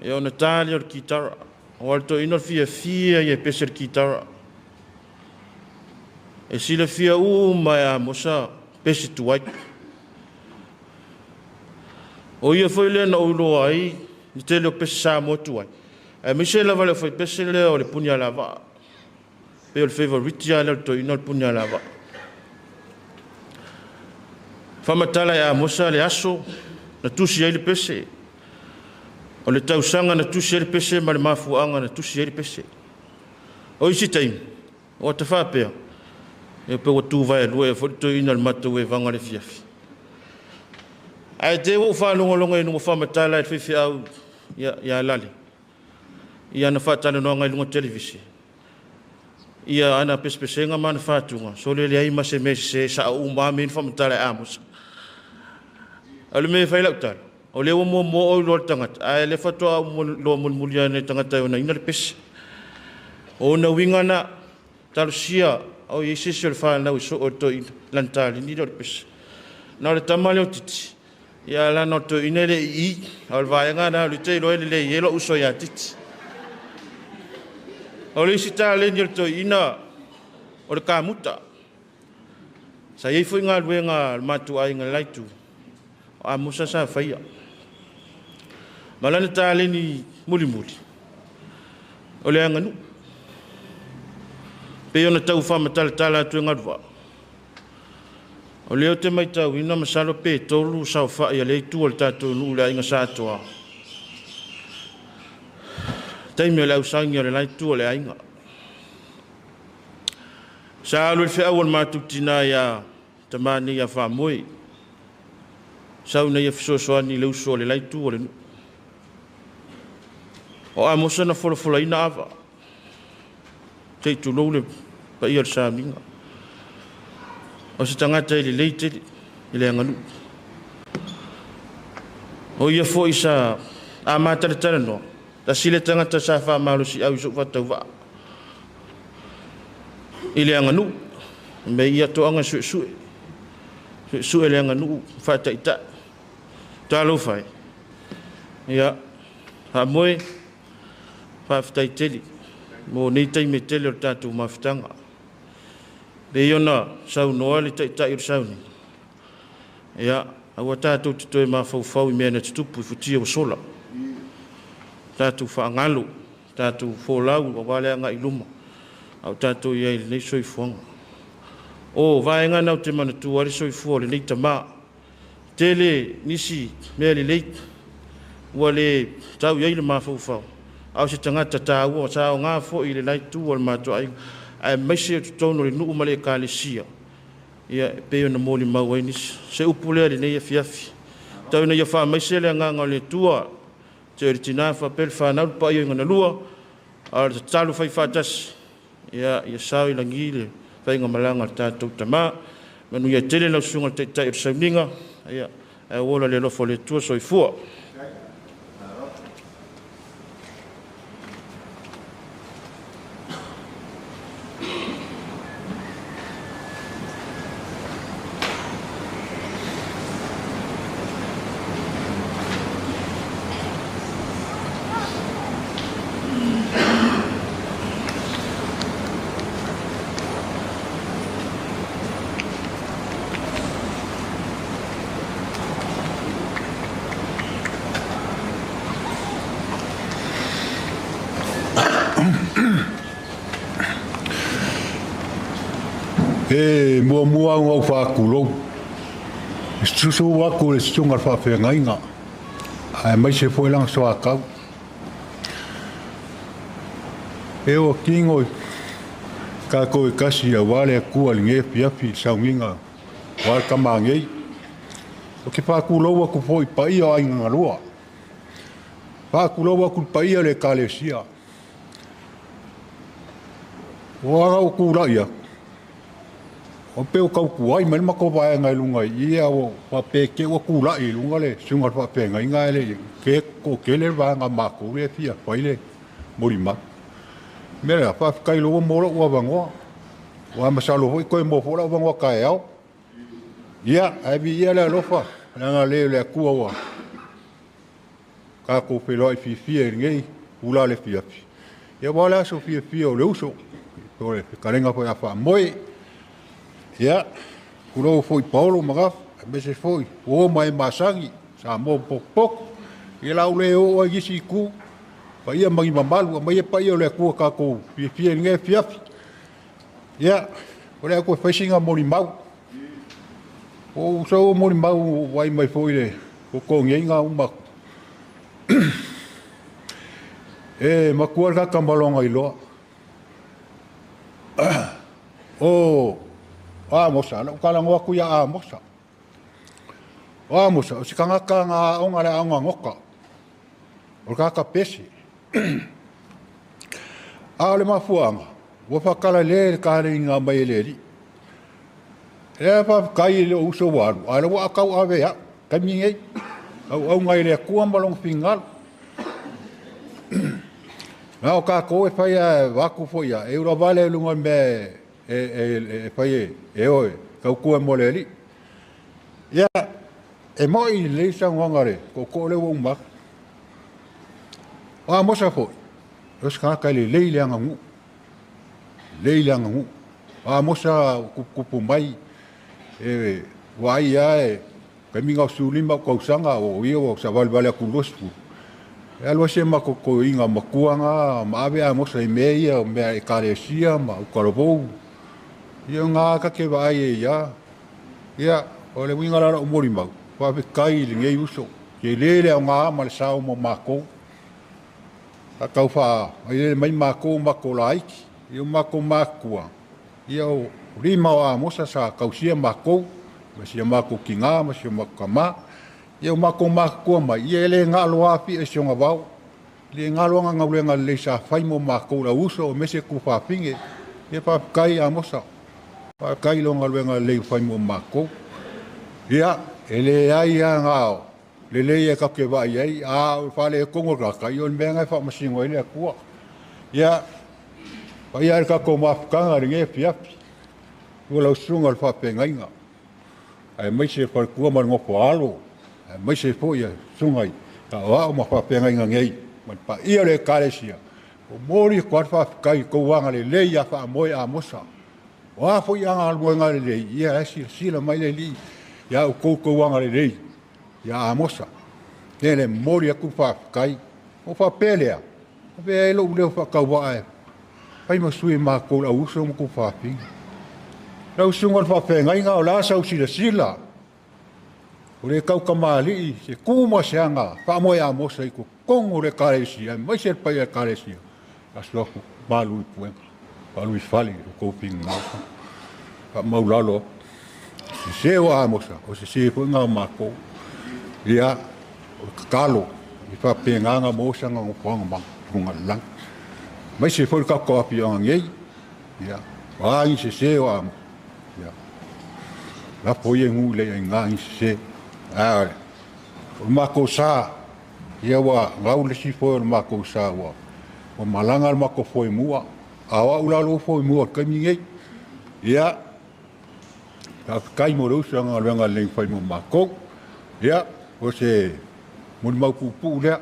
E ona tā lea o le kitara. O le toeaina o le fiafia ia e pese le kitara. E silafia uma e Amosa pese tuai. O ia foi lea na ou iloa ai le tele o pese Samoa tuai. Ae maise lava le fai pese lea o le puni a lavaa. Pe o le favorite lea o le toeaina o le puni a lavaa. Whamatala e Amosa le aso na tusi ai le pese. O le tausaga na tusi ai le pese ma le mafuaaga na tusi ai le pese. O isi taimi, o ata faapea, e pe ua tu vae lua e foi le toeaina le matou e vaga le fiafi. Ae te ua ou faalogologo i luga whamatala e le faifeau ia Lale. Ia ana faatalanoaga i luga televise. Ia ana pesepesega ma ana faatuga. So le leai ma se mea sese sa o uma me ni whamatala e Amosa. O le mea e fai lau tala, o le ua muamua oi loa le tagata, ae le faatoa loa mulimuli ane le tagata e ona ina le pese. O ona uiga na talosia o i se isi o le whanau i so o le toeaina, lana taleni lea o le pese. Na o le tama lea o Titi, ia lana o le toeaina e le i i, a o le vaega na o le te iloa e lelei ai lou uso ia Titi. O le isi taleni o le toeaina o le kamuta. Sa iai foi galuega a le matou aiga i le la itu, o Amosa sa faia. Ma lana taleni mulimuli, o le aganuu. Pei ona tau faamatalatala atu e Galuvaa, o lea ou te matauina masalo pe 3 saofai a lea itu o le tatou nuu i le aiga Sa Atoa, taimi o le ausagi o le la itu o le aiga. Sa alu i le feau a le matou tina ia tamā nei ia Faamoe, sau ina ia fesoasoani i le uso o le la itu o le nuu. O Amosa na folafolaina ava, se i tulou le paia o le sauniga. O se tagata e lelei tele i le aganuu. O ia foi sa a matalatala noa, tasi le tagata sa faamalosiau i sou faatauvaa i le aganuu, me ia toaga suesue, suesue le aganuu faataitai. Talofa e. Ia, Faamoe, faafetai tele mo nei taimi e tele o le tatou mafutaga. Pei ona saunoa le taitai o le sauniga, ia, aua tatou te toe mafaufau i mea na tutupu i futia ua sola. Tatou faagalo, tatou folau aua le agai i luma, a o tatou i ai i lenei soifuaga. O vaega na ou te manatua ai le soifua o lenei tamā. Tele nisi mea lelei ua le tau i ai le mafaufau, a o se tagata taua sa aoga foi i le la itu o le matou aiga, aemaise o totonu o le nuu ma le ekalesia, ia, e pei ona molimau ai nisi. Se upu lea i lenei afiafi, tau ina ia faamaise le agaga o le Atua, te o le tina faapea le fanau le paia i ganalua, a o le tatalo fai faatasi, ia, ia sao i lagi le faigamalaga a le tatou tamā. Manuia tele lau susuga i le taitai o le sauniga, ia, ae ola le alofa o le Atua, soifua. E muamua au au faakulou. Susu aku le susuga le faafeagaiga, aemaise foi lana soatau. E ua kigo tatou e tasi aua le Atua i lenei afiafi i le sauniga aua le tamānei. Ou te faakulou atu foi i paia o aiga galua. Faakulou atu i le paia o le Ekalesia. Ua aga ou tulai atu, o pe o tautuai mai le matou vaega i luga i ia o faapea te ua tulai i luga le susuga o le faafeagaiga e le ke toatele le vaega matou lea e fia fai le molimau. Mea lea, faafetai loa mo lou avanoa. Ua masalo foi toe mo foi lau avanoa taeao. Ia, ae viia le alofa, leaga le o le Atua ua tatou feiloai fiafia i lenei ula le fiafi. Ia ua le aso fiafia o le uso, o le fekalega foi a Faamoe. Ia, tulou foi Paolo ma Gafa, aemaise foi o ma e masani, Samoa potopoto. Ia lau le oo ai nisi itu, paia ma ni mamalu, aumai e paia o le Atua tatou fiafia i lenei afiafi. Ia, o le a toe fai sina molimau. O sau molimau vai mai foi le totogiaiga uma. E matua le tatamaloga iloa. O Amosa, lau talanoa atu ia Amosa. O Amosa, o se tagata na aoga le aoga goka. O le tagata pese. A o le mafuaaga, ua faatalale le taleiga mai e le Alii. E faafetai i le uso ua alu, a o lea ua tau ave au, taimi nei, auauga i le Atua ma lona finagalo. Na o tatou e fai a vaatu foi ia, e ula vale i luga o le mea e fai e oe, tautua mo le Alii. Ia, e moi lelei saunoaga a le tootoo lea ua uma atu. O Amosa foi, o se tagata e lelei le aganuu. Lelei le aganuu. O Amosa ua tuputupu mai e vaai lava e taimi na o 15 ou tausaga o ia ua savalivali atu i le 20. E alu ai si a matou toeaina matua lena ma ave Amosa i mea ia o mea a Ekalesia ma autalavou. Ia o lena ta te vaai ai lava. Ia, o le uiga la o lau molimau, faafetai i lenei uso, tele le aoga ma le sao mo matou. Sa tau faailele mai matou o matou laiti, ia o matou matutua, ia o lima o Amosa sa tausia matou, ma si o matou tina ma si o matou tama. Ia o matou matutua mai, ia e le galo lava Afia i si ona vao. E le galo lava galuega lelei sa fai mo matou le au uso aemaise tuafafine. Ia faafetai Amosa, faafetai i lau galuega lelei ua fai mo matou. Ia, e leai lava na o lelei e tatou te vaai ai, a o le faaletonu o le tagata, ia o le mea lena e faamasino ai le Atua. Ia, paia e le tatou mafutaga i lenei afiafi, ua lau susuga i le faafeagaiga, aemaise le faletua ma le nofo a alo, aemaise foi le susuga i saoao ma faafeagaiga nei, ma le paia o le Ekalesia, momoli atu lava le faafetai i le tou agalelei ia Faamoe Amosa. O a foi galuega lelei, ia e silasila mai le Alii ia outou tou agalelei ia Amosa. E le momoli atu le faafetai. O faapea lea, avea ai lou leo faatauvaa e fai ma sui o matou le au uso ma tuafafine. Lau susuga i le faafeagaiga, o le a sau silasila, o le tautamalii se tu ma se aga Faamoe Amosa i totonu o le Ekalesia, aemaise le paia Ekalesia, aso atu malu i puega, malu i fale i lo outou finagalo, faamaulalo atu. Sese o Amosa, o sese foi ngā matou. Ia, o le tatalo, i faapena mo se aga nofoaga ma luga o le lagi. Aemaise foi le tatou afioaga nei, ia, o a ni sese o Amosa, ia, lafo ia i nuu le aiga ni sese. A o le matou sa, ia ua gau le isi foe o le matou sa, ua malaga le matou foe mua, a o au la lou foe mua o le taimi nei. Ia, faafetai mo le uso a galuega lelei fai mo matou. Ia, o se molimau puupuu lea.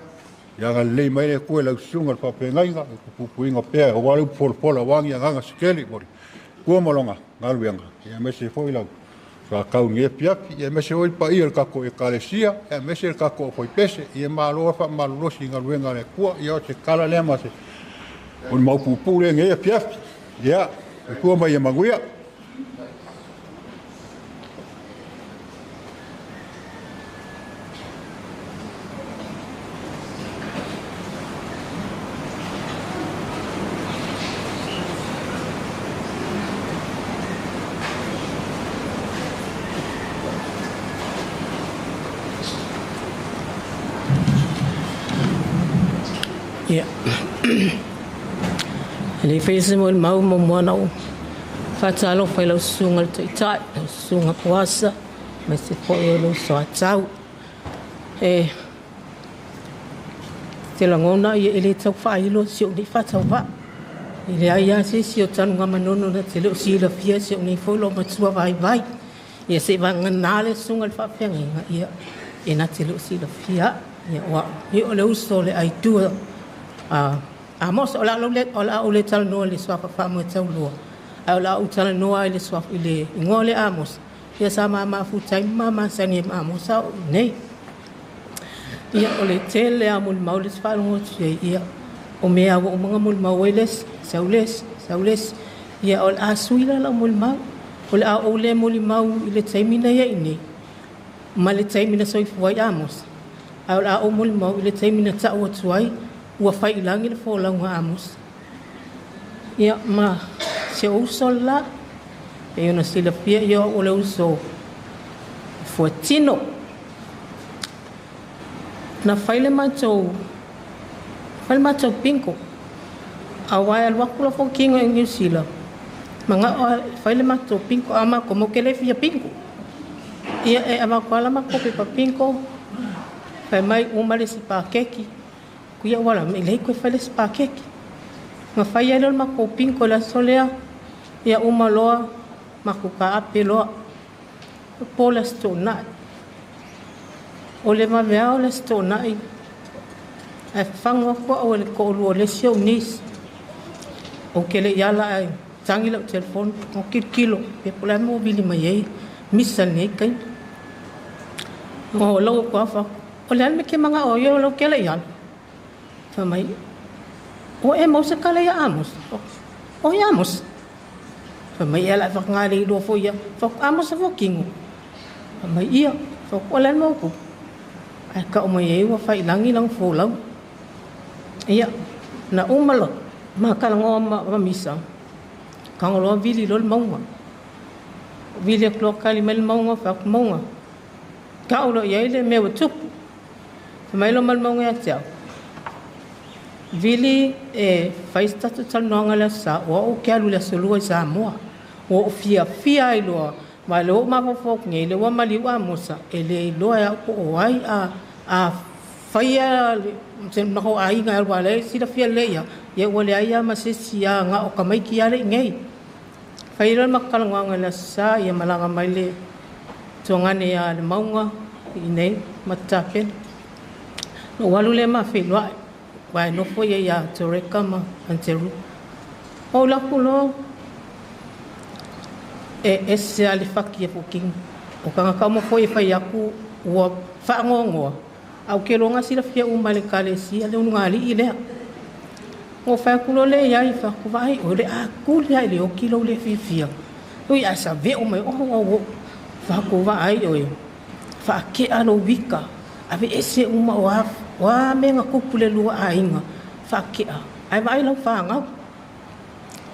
Ia agalelei mai le Atua i lau susuga i le faafeagaiga, i puipuiga pea, aua le upu folafola, aua ni agaga se tele mo le Atua ma lona galuega, ia aemaise foi lau soatau i lenei afiafi, ia aemaise foi le paia o le tatou Ekalesia, ia aemaise le tatou aufaipese, ia malo faamalolosi i galuega a le Atua. Ia o se tala lea ma se molimau puupuu lea i lenei afiafi. Ia, Atua ma ia manuia. Ia. E le faia se molimau muamua na ou faatalofa i lau susuga i le Taitai, lau susuga Poasa, aemaise foi o lou soatau. E te lagona ia e le tau faailo si ou nei faatauvaa. E leai lava se isi o Tanugamanono na te le o silafia si ou nei foi loomatua vaivai. Ia se i vagana le susuga i le faafeagaiga, ia e na te le o silafia au. Ia o au, ia o le uso o le aitua a Amosa. O le a ou le talanoa i le suafa Faamoetaulua, ae o le a ou talanoa i le suafa i le igoa o le Amosa. Ia sa ma mafuta ai ma masani ai ma Amosa o i nei. Ia o le tele a molimau le faalogo atu ai, ia o mea ua uma ona molimau ai le isi, sau le isi, sau le isi. Ia o le a sui la lau molimau. O le a ou le molimau i le taimi na iai nei, ma le taimi na soifua ai Amosa. Ae o le a ou molimau i le taimi na ta'u atu ai ua fai i lagi le folauga a Amosa. Ia ma si ou uso la, pei ona silafia ia o le uso fuatino. Na fai le matou bingo. Aua e alu atu la fokiga i Niu Sila, mana'o e fai le matou bingo, a matou mo ke le fia bingo. Ia e avatu lava la matou pepa bingo, fai mai uma le isi pakeki. Ku ia ua la mai lei koe fai le isi pakeki. Na fai ai lea o le matou bingo i le aso lea, ia uma loa matou kaape loa. Po le Aso Toonai. O le vaveao o le Aso Toonai, ae fafagu atu au e le toalua o le isi ou niece. Ou te le i ala ae Tangi lau telefone, o kilokilo, pe po le mo vili mai ai, misa nei kai. O lau ko afa, o le alme ke manga o yo lau ke le ial. Fa mai, o e mo se kala ia Amos. O ia Amos. Fa mai ela fa ngale lo fo ia, fa Amos fo kingu. Fa mai ia, fa o le mo ku. Ai ka o mai e ua fai langi lang fo lau. Ia, na umalo, ma kala ngo ma misa. Kanga loa vili lo le maunga. Vili aku loa kali mai le maunga, fa aku maunga. Ka ulo ia ile mea ua tupu. Fa mai lo ma le maunga ia te au. Vili e fai se tatou talanoaga le aso sa, o au ke alu i le aso lua i Samoa. Ua ou fiafia ai loa, ma le oo mafaufau atu nei, le ua maliu Amosa, e le iloa e au po o ai a faia se makou aiga e alu a le silafia lelei ia, ia ua leai lava ma se isi aga o tamaiti lea i nei. Fai loa le matou talanoaga i le aso sa, ia malaga mai le tuagane ia le mauga i nei ma tapena. Na ou alu lea ma feiloai, aua e nofo ia ia Toreka ma Anteru. O ou laku loa e ese a le faki e fukinga. O tagata uma foi e fai aku ua faagoagoa, a o ke loga silafia uma e le ekalesia le ulugalii lea. O fai atu loa lea iai fa vaai oe le a kuli lava i le oki lou le fiafia. Ui ae saveo mai o au fa vaai oe faakea lou vika ave ese uma o a o a mea na tupu i le lua aiga faakea ae vaai lau fanau.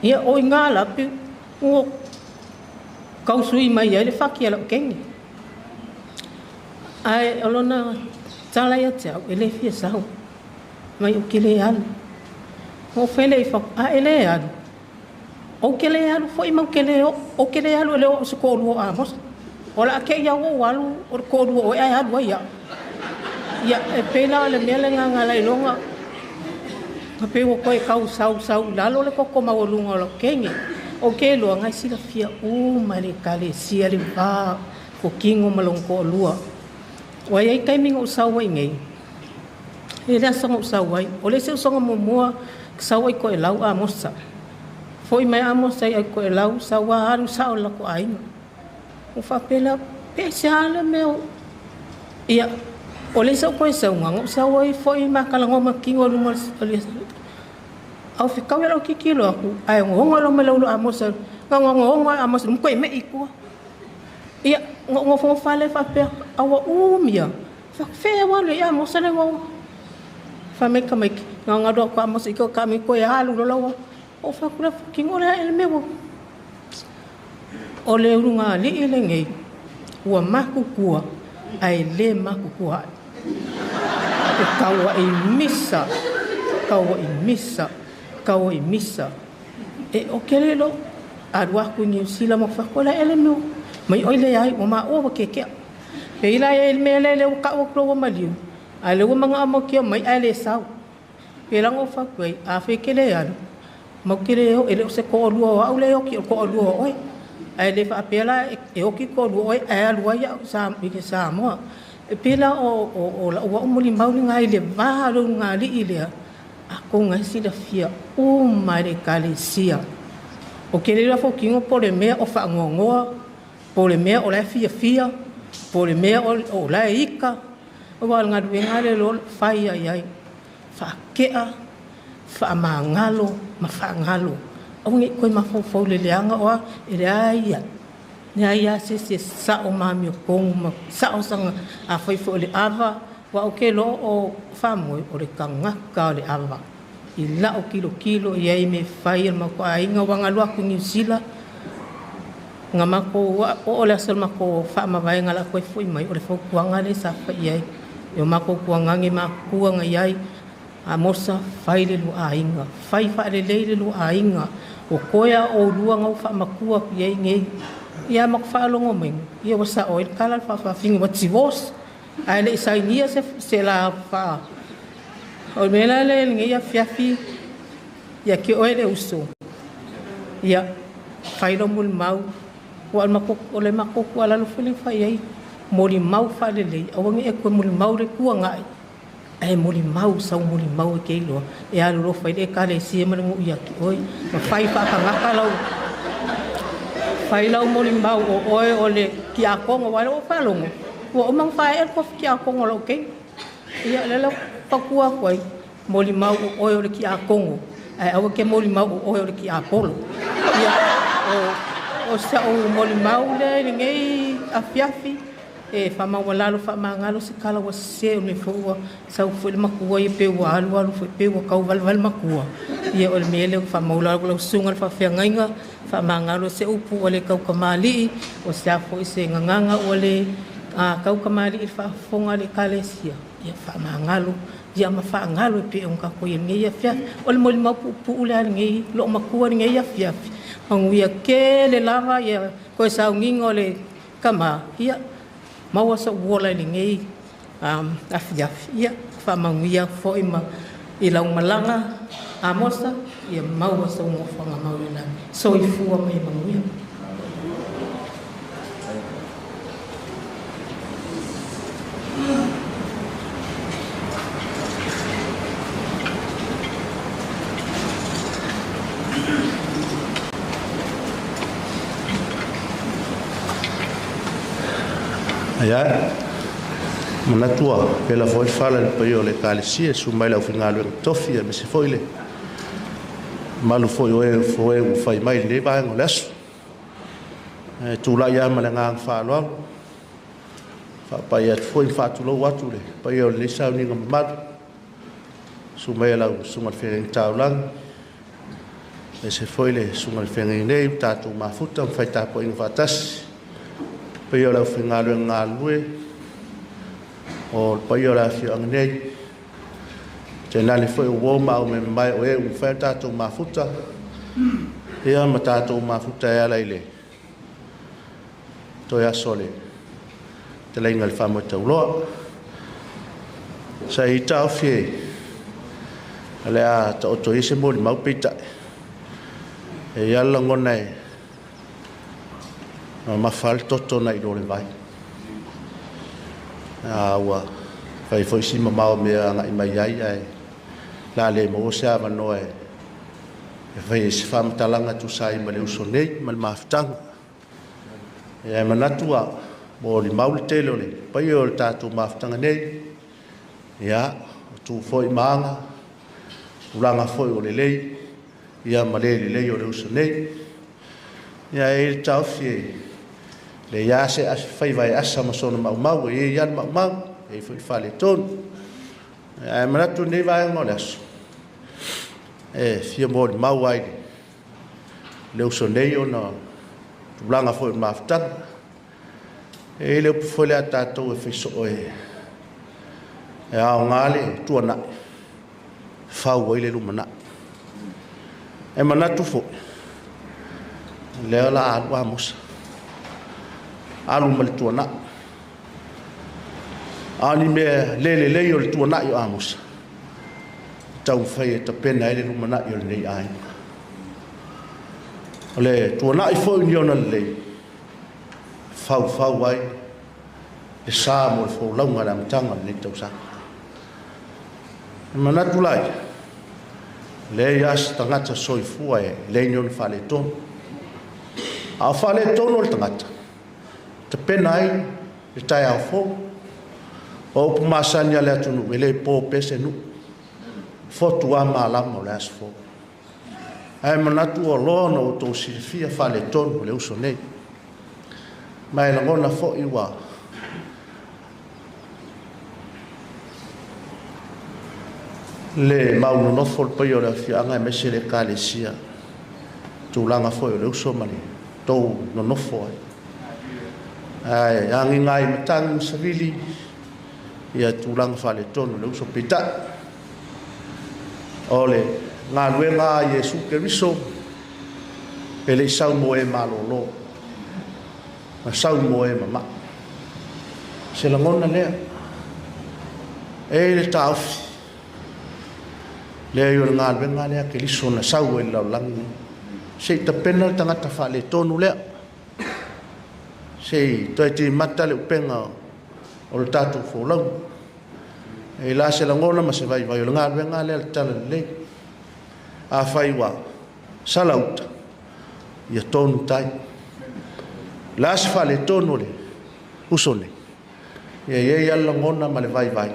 Ia o i gā lape ua kausui mai ai le faki a lau kenge. Ae o lona tala ia te au e le fia sau mai o ke le alu. O fele i fa a e le alu. O ke le alu foi mau ke le o o ke le alu e le o se ko lua Amos. O la ke ia o alu o ko lua o e alu ai ia. Ia e pela le mea le nganga lai longa. Ka pe o koe kau sau sau i lalo le koko maualuga o lau kenge. O ke loa ngai silafia uma le ekalesia le va fokingo ma lona toalua. Ua iai taimi na ou sau ai nei. E le aso na ou sau ai. O le isi usoga muamua sau ai Toelau Amosa. Foi mai Amosa i ai Toelau sau a alu sao i le latou aiga. Ua faapea la, pe aisea le mea o ia o le isi ou toe sauga na ou sau ai foi ma talanoa ma tino i luma o le au fetau ia lau tilotilo atu ae ogaoga loa mai le ulo Amosa na ogaoga Amosa i toe mei i tua. Ia na ou nofonofo lava lea faapea a ua umi lava faapefea ua alu ai Amosa le ogaoga. Fai mai tamaiti na ona alu atu Amosa i ka mi toe alu loa laua. Ou fai atu lea tino lea i le mea ua o le ulugalii lenei ua matutua ae le matutua ae. E tauai misa, tauai misa, tauai misa. E o ke le lo alu atu i Niu Sila ma fai atu, o le a ea le mea mai oi leai ua maua ua kekea. Pei la e le mea lea le ua kau atu ua maliu, ae le ua manao mau kia mai ae le sau. Pe la ngo fai atu ai, a fai ke le alu, mau ke le o, e le o se toalua o au le oki o le toalua o oe. Ae le faapea la e oki toalua oe ae alu ai au i ke Samoa. E pei la o lau au molimau lena i le va o le ulugalii lea, a kou ngai silafia uma e le ekalesia. O ke le fokino po o le mea o faagoagoa, po o le mea o la e fiafia, po o le mea o la e ika, aua o le galuega lea loa fai ai ai. Faakea, faamagalo ma faagalo. Aua ne i toe mafaufau i le leaga o a, e leai lava. Leai lava se isi e sao ma amiotonu ma sao saga afai foi o le ava, aua ou te iloa o faamoe o le tagata o le ava. I lau tilotilo i ai i mea fai a le matou aiga ua galu atu i Niu Sila, na matou oo le aso o le matou faamavaega o le a toe foi mai, o le fautuaga lea sa fai i ai e o matou tuagage matutua na i ai, Amosa, fai le lua aiga, fai faalelei le lua aiga, ua toe lava o oulua na ou faamatua atu i ai nei. Ia ma faalogo mai, ia ua sao ai le tala le faafafine ua divorce, ae le i sainia se la faa. O le mea la lea i lenei afiafi, ia te oe le uso, ia fai lou molimau, aua o le matou tuualalo foi lea na fai ai, molimau faalelei, aua ne i e toe molimau le tuanai, ae molimau sau molimau e te iloa e alolofa ai le ekalesia ma le nuu ia te oe, ma fai faatagata lau Fai lau molimau o oe o le tiakono wa o faalogo ua uma ona faaee le tofi tiakono o lou keina. Ia lea la fautua atu ai, molimau o oe o le tiakono ae aua ke molimau o oe o le tiapolo. Ia o sa'u molimau lea i lenei afiafi e faamaualalo faamagalo se tala ua sesē o le foi ua sau foi le matua ia pe ua alualu foi pe ua tau valevale matua. Ia o le mea lea ua faamaualalo lau susuga le faafeagaiga faamagalo se upu ua le taukamali'i o se a foi se gagana ua le taukamali'i i le faafofoga a le Ekalesia. Ia faamagalo ia ma faagalo e pei ona tatou i lenei afiafi. O le molimau puupuu lea lenei loomatua lenei afiafi. Manuia tele lava ia toe sauniga o le tama. Ia maua so'u ola i lenei afiafi. Ia faamanuia foi ma i lau malaga Amosa. Ia maua sou nofoaga mau i lagi. Soifua ma ia manuia. Ia, manatua, pela foi fala le paia o le Ekalesia, susu mai le aufaigaluega tofi, aemaise foi le mamalu foi o e foe ua fai mai i lenei vaega o le aso. E tulai lava ma le agaga faaaloalo, faapai atu foi ma faatulou atu le paia o lenei sauniga mamalu, susu mai lau susuga i le Feagaiga Taulagi, aemaise foi le susuga i le Feagaiga nei, ua tatou mafuta ma fai tapuaiga faatasi, paia o le aufaigaluega galulue, o le paia o le afioaga nei, tainane foi o uo ma aumai o e ua mafai ona tatou mafuta, ia ma tatou mafuta e ala i le toe aso o le talaiga i le faamoe tauloa. Sa i taofi e le a taoto i se molimau peitai. E ia lagona e mamafa le toto na i lo le vai. A ua fai foi si mamao mea ngai mai ai ai la le mo se avanoa e fai se faamatalaga tusa ai ma le uso nei ma le mafutaga. E manatu a molimau le tele o le paia o le tatou mafutaga nei. Ia, o tu foi maanga, tulaga foi o lelei, ia ma le lelei o le uso nei. Ia e le taofi e le ia se faiva e asa ma sona maumau, e ia le maumau, e foi fale tonu. Ae manatu nei vaega o le aso, e fia molimau ai le uso nei ona tulaga foi o le mafutaga. E le upu foi lea tatou e faisoo e aoga le tuanai, fau ai le lumanai. E manatu foi, lea la alu Amosa, alu ma le tuanai. A ni mea le lelei o le tuanai o Amosa, taumafai e tapena ai le lumanai o lenei aiga. O le tuanai foi ni ona lelei, faufau ai le sa mo le folauga le amataga o lenei tausaga. E manatu lai, le ia se tagata soifua e leai ni ona faaletonu. A o faaletonu o le tagata, tapena ai le taeao fou. O upu masani a le atunuu, e le po pese nuu, fotu a malama o le aso fou. Ae manatu o loa ona outou silafia faaletonu o le uso nei. Ma e lagona foi ua le maunonofo le paia o le afioaga aemaise le Ekalesia, tulaga foi o le uso ma le tou nonofo ai. Ae agiga ai matagi ma savili ia tulaga faaletonu o le uso peitai. O le galuega a Iesu Keriso e le i sau mo e malōlō, na sau mo e mama'i. Se lagona lea, e le taofi, lea i o le galuega lea Keriso na sau ai le lalolagi nei. Se i tapena le tagata faaletonu lea, se i toe timata le upega o le tatou folauga. E la se lagona ma se vaivai o le galuega lea le tala lelei. Afai ua sala uta, ia tonu tai. Le a se faaletonu o le uso nei, ia e i ai lava le lagona ma le vaivai,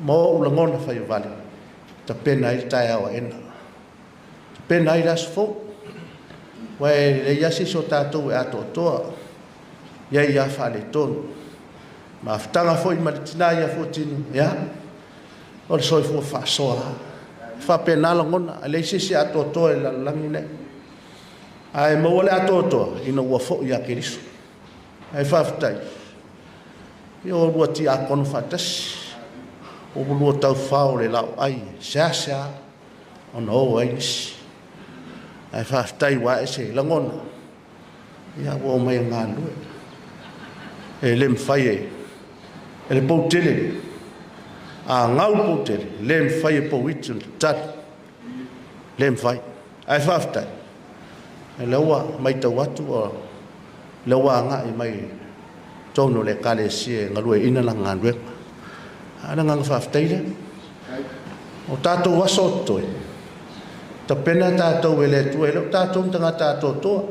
ma ou lagona faiovale, tapena ai le taeao aena, tapena ai le aso fou. Aua e leai lava se isi o tatou e atoatoa, e i ai lava faaletonu. Mafutaga foi ma le tina ia Fuatino, ia, o le soifua faasoa lava. E faapena lagona, e leai se isi e atoatoa i le lalolagi lenei. Ae maua le atoatoa ina ua foi ia Keriso. Ae faafetai, ia ua lua tiakono faatasi, ua lua taufao le laoai, seasea ona o ai nisi. Ae faafetai ua ae se lagona, ia ua omai e galulue. E le mafai e le poutele, a gau le poutele, le mafai e pouiti ona tatali. Le mafai. Ae faafetai, lea ua matau atu, lea ua agai mai totonu o le Ekalesia e galueaiina lana galuega. A o le agaga faafetai lea. O tatou aso o totoe, tapena tatou e le Atua, e le o tatou ni tagata atoatoa.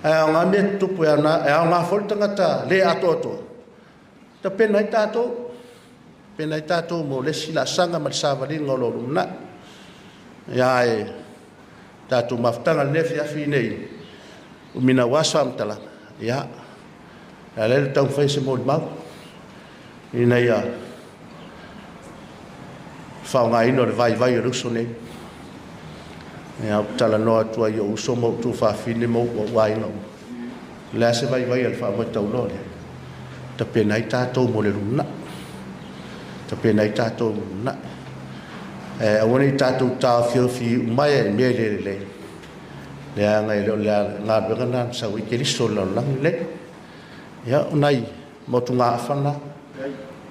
Ae aoga mea tutupu, e aoga foi le tagata le atoatoa. Tapena ai tatou, tapena ai tatou mo le isi laasaga ma le savaliga o lo o lumanai. Ia e tatou mafutaga lenei afiafi nei, umina ua aso faamatalaga, ia, a lea le taumafai se molimau, ina ia faaaogaina o le vaivai o le uso nei. Ia, ou te talanoa atu ai i ou uso ma ou tuafafine ma ou aiga uma. O le a se vaivai a le faamoe tauloa lea? Tapena ai tatou mo le lumanai. Tapena ai tatou mo le lumanai. Aua ne i tatou taofiofi iu mai ai i mea e le lelei. Leaga e le o le galuega lena na sau ai Keriso i le lalolagi lenei. Ia, o nai motugaafa na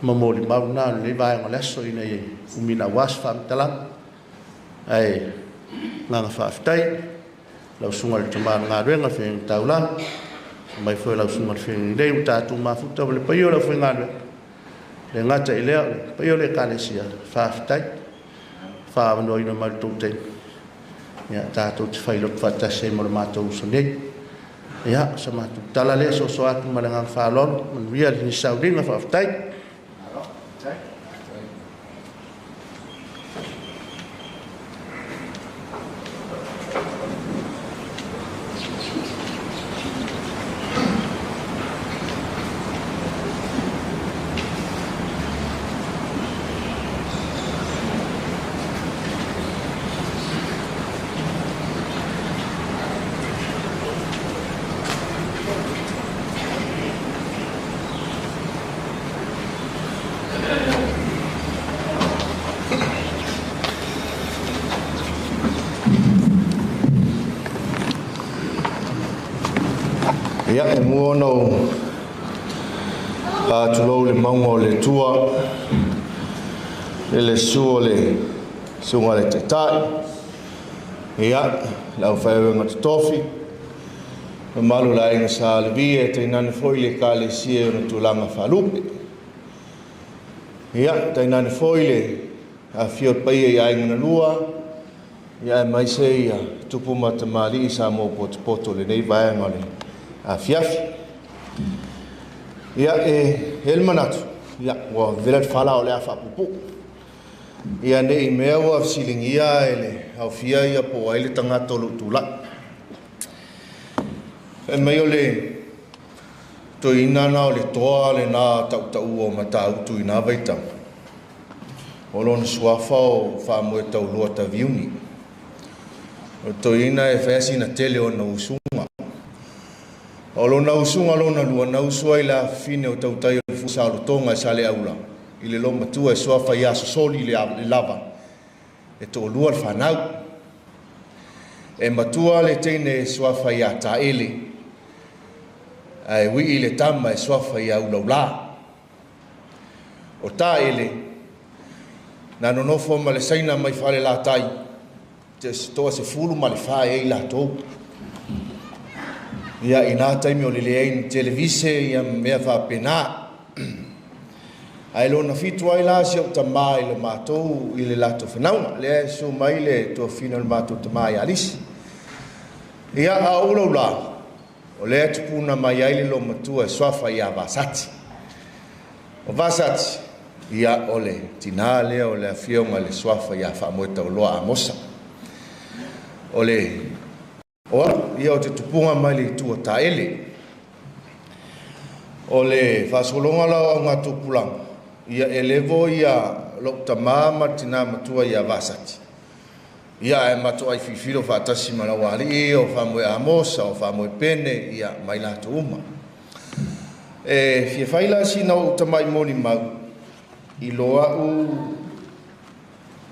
ma molimau na o lenei vaega o le aso ina ia umi na ua se faamatalaga. Ae agaga faafetai lau susuga i le tama o le galuega le feagaiga taulaga, mai foi lau susuga i le feagaiga lelei ua tatou mafuta ma le paia o le aufaigaluega. Le gata i lea o le paia o le Ekalesia, faafetai faaavanoaina mai le tou taimi. Ia, tatou te failotu faatasi ai ma le matou uso nei. Ia, sa matou tala lea soso atu ma le agaga faaaloalo, manuia le sauliga, faafetai. Ia, e mua ona ou faatulou le mauga o le Atua i le susu o le susuga i le Taitai, ia, le aufaigaluega totofi, mamalu o le aiga Sa Levi e tainane foi le Ekalesia i ona tulaga faalupe. Ia, tainane foi le afifio o le paia i aiga na lua, ia aemaise ia tupu ma tamalii sa mo potopoto o lenei vaega o le afiafi. Ia, e le manatu, ia, ua vela le fala o le a faapuupuu. Ia, nei mea ua fesiligia e le aofia ia po o ai le tagata o lou tulai. Fai mai o le toeaina na o le toa lena tautaua o Matautu i na vaitau. O lona suafa o Faamoe Tauloa Taviuni. O le toeaina e fai sina tele ona usuga. O lona usuga lona lua na usu ai le afafine o tautai o le fuasaolotoga e Saleaula i le lomatua e suafa ia sosoli le lava e toalua le fanau. E matua le teine e suafa ia Taele, ae wii le tama e suafa ia Ulaula. O Taele, na nonofo ma le saina mai fale latai, te toa se fulu ma le whae ei latou. Ia i nā taimi o le leai ni televise ia mea faapena. Ae lona fitu ai la si au tamā i le mātou i le latou whanauga. Lea e su mai le tuafina o le mātou tamā i Alisi. Ia a ulau la, O lea tupuna mai ai le lomatua e suafa ia Vasati. O Vasati, ia o le tinā lea o le afioga i le suafa ia Faamoetauloa Amosa. O le o au, ia o te tupuga mai le itu o Taele. O le faasologa la o augatupulaga, ia e levo ia lou tamā ma le tinā matua ia Vasati. Ia ae matou ai filifilo faatasi ma lau alii o Faamoe Amosa, o Faamoe Pene, ia ma i latou uma. E fia fai la sina ou tamai molimau i lo au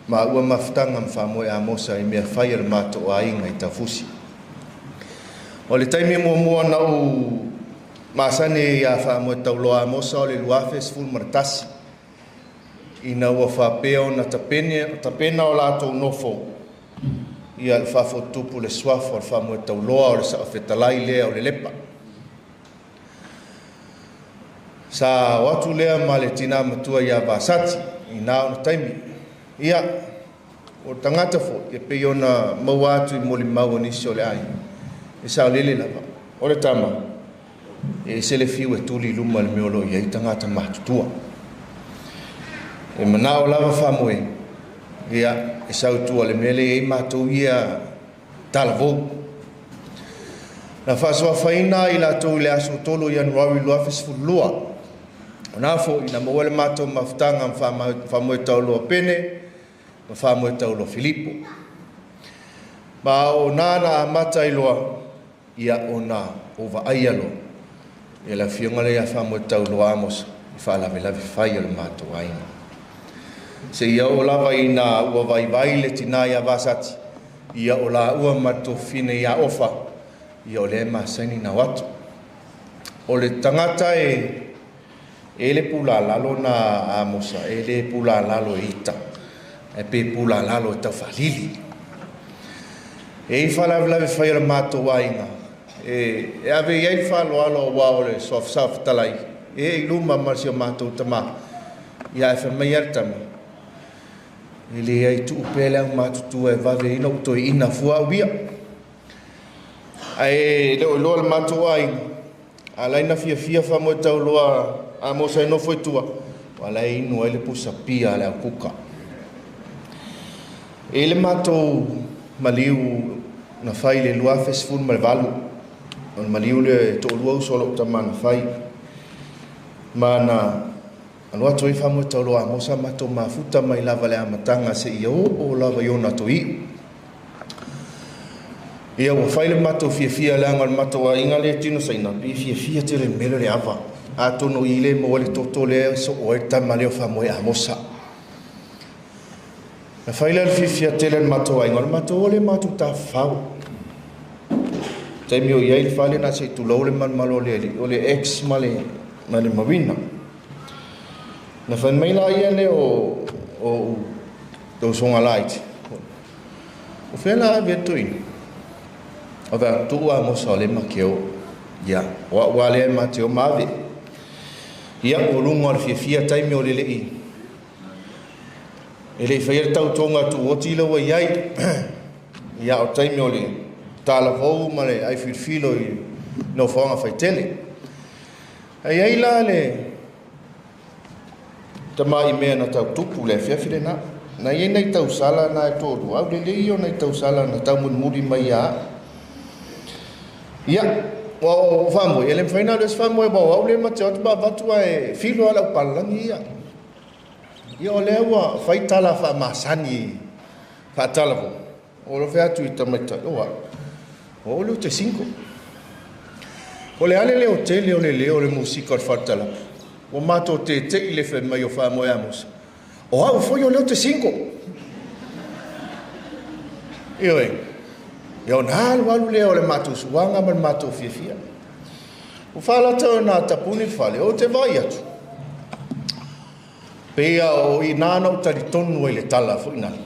maua mafutaga ma Faamoe Amosa i mea fai a le matou aiga i Taufusi. O le taimi muamua na ou masani ia Faamoe Tauloa Amosa o le 2011, ina ua faapea ona tapena o latou nofo ia le faafotutupu le suafa o le Faamoe Tauloa o le saofetalai lea o le Lepa. Sa o atu lea ma le tinā matua ia Vasati i na ona taimi. Ia, o le tagata foi, e pei ona maua atu i molimau a nisi o le aiga, e saolele lava. O le tama, e ese le fiu e tuli i luma i le mea o lo o i ai tagata matutua. E manao lava Faamoe, ia, e sau i tua i le mea lea e i ai matou ia talavou. Na faasoafaina i latou i le aso 3 o Ianuari 2012. O na foi, na maua le matou mafutaga ma Faamoe Tauloa Pene ma Faamoe Tauloa Filipo. Ma o na na amata ai loa, ia ona o vaaia loa, ia le afioga lea ia Faamoe Tauloa Amosa i faalavelave fai o le matou aiga. Seia oo lava ina ua vaivai le tinā ia Vasati, ia o laua ma le tofine ia Ofa, ia o lea e masani na o atu. O le tagata e e le pulalalo na Amosa, e le pulalalo e ita, e pe pulalalo e taufaalili. E i faalavelave fai o le matou aiga, e ave i ai le faaaloalo aua o le soafasa fetalai, e i luma ma si o matou tamā, ia e fai mai a le tama, e leai tuu pea le aumatutua e vave ai na ou toeaina fua au ia. Ae le o iloa le matou aiga, a la e na fiafia Faamoe Tauloa Amosa e nofo i tua, ua la e inu ai le pusa pia a le au kuka. E i le matou maliu na fai i le 2018, o le maliu lea e toalua uso o lou tama na fai, ma na alu atu ai Faamoe Tauloa Amosa matou mafuta mai lava le amataga seia oo lava i ona toiu. Ia ua fai le matou fiafia leaga o le matou aiga lea e tino saina, pe fiafia tele i le mea lea o le ava. Atonu i le maua le toto lea e soo ai le tama lea o Faamoe Amosa. Na fai la le fiafia tele o le matou aiga, o le matou o le matou tafafao. Taimi o i ai le fale na se i tulou le malumalu o le alii, o le ex ma le marina. Na fai mai la ia lea o usoga laiti, o fea la ave atu toeaina? O fai atu, tuu Amosa o le ma te o. Ia, o au lava lea e ma te o ma ave. Ia, o luga o le fiafia taimi o le lei. E le i faia le tautoga tuuoti la ua i ai. Ia, o taimi o le talavou ma le aifilofilo i nofoaga faitele. Ae i ai la le tamai mea na tau tupu le afiafi lena. Na i ai nai tausala na e toalua, au lelei ia o nai tausala na taumulimuli mai ia au. Ia, ua o Faamoe, e le mafai ona alu ese Faamoe aua o au lea ma te o atu ma avatu ae filo lava le au palalagi ia. Ia o lea ua fai tala faamasani faatalavou. O lo fai atu i tamaitai, o au, o au lea ou te single. O le a le leo tele o le leo o le musika o le fale talapu, ua matou tete'i le fai mai o Faamoe Amosa, o au foi o lea ou te single. Ioe, ia ona alu alu lea o le matou suaga ma le matou fiafia. Ua faalata ona tapuni le fale, ou te vaai atu. Pei a o i nā na ou talitonu ai le tala foi nale,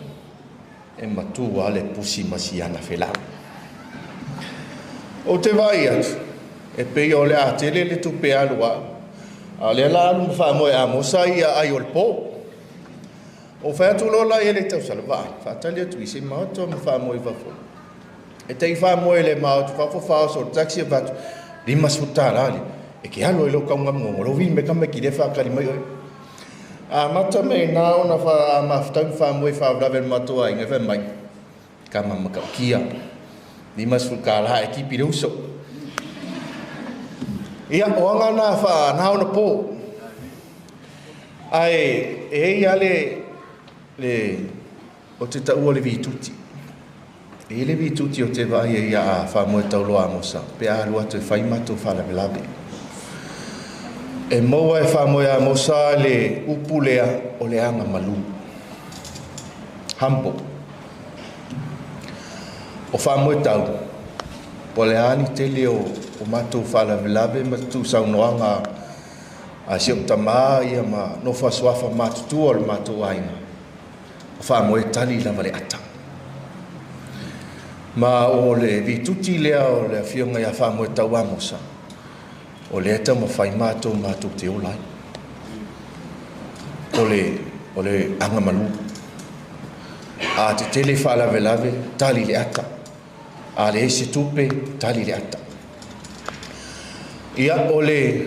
e matua le pusi ma si ana felau. Ou te vaai atu, e pei o le a tele le tupe alu au. A o lea la alu ma Faamoe Amosa ia ai o le pō. O fai atu loa la ia le tausala, vaai, faatali atu i se maota ma Faamoe i fafo. E te i Faamoe le maota fafo faaoso o le taxi e avatu, $50 lea, e ke alu ai lou kaugamugogo, lou vili mai tamaiti lea e faatali mai oe. Amata mai iina ona mafutagi faamoe faalavelave i le matou aiga e fai mai, tama matautia, $50 e tipi le uso. Ia, o aga na faa na ona po. Ae e ai lava le o te taua le vituti. E i le vituti o te vaai ai ia faamoe tauloa Amosa, pe a alu atu e fai matou faalavelave. E maua e faamoe Amosa le upu lea o le aga malu. Humble. O faamoe tau, po le a ni tele o matou faalavelave ma tuusaunoaga a si ou tamā ia ma nofo asuafa matutua o le matou aiga, o faamoe tali lava le ata. Ma o le vituti lea o le afioga ia faamoe tau Amosa, o lea taumafai matou matou te ola ai. O le agamalu. A tetele faalavelave, tali le ata. A leai se tupe, tali le ata. Ia, o le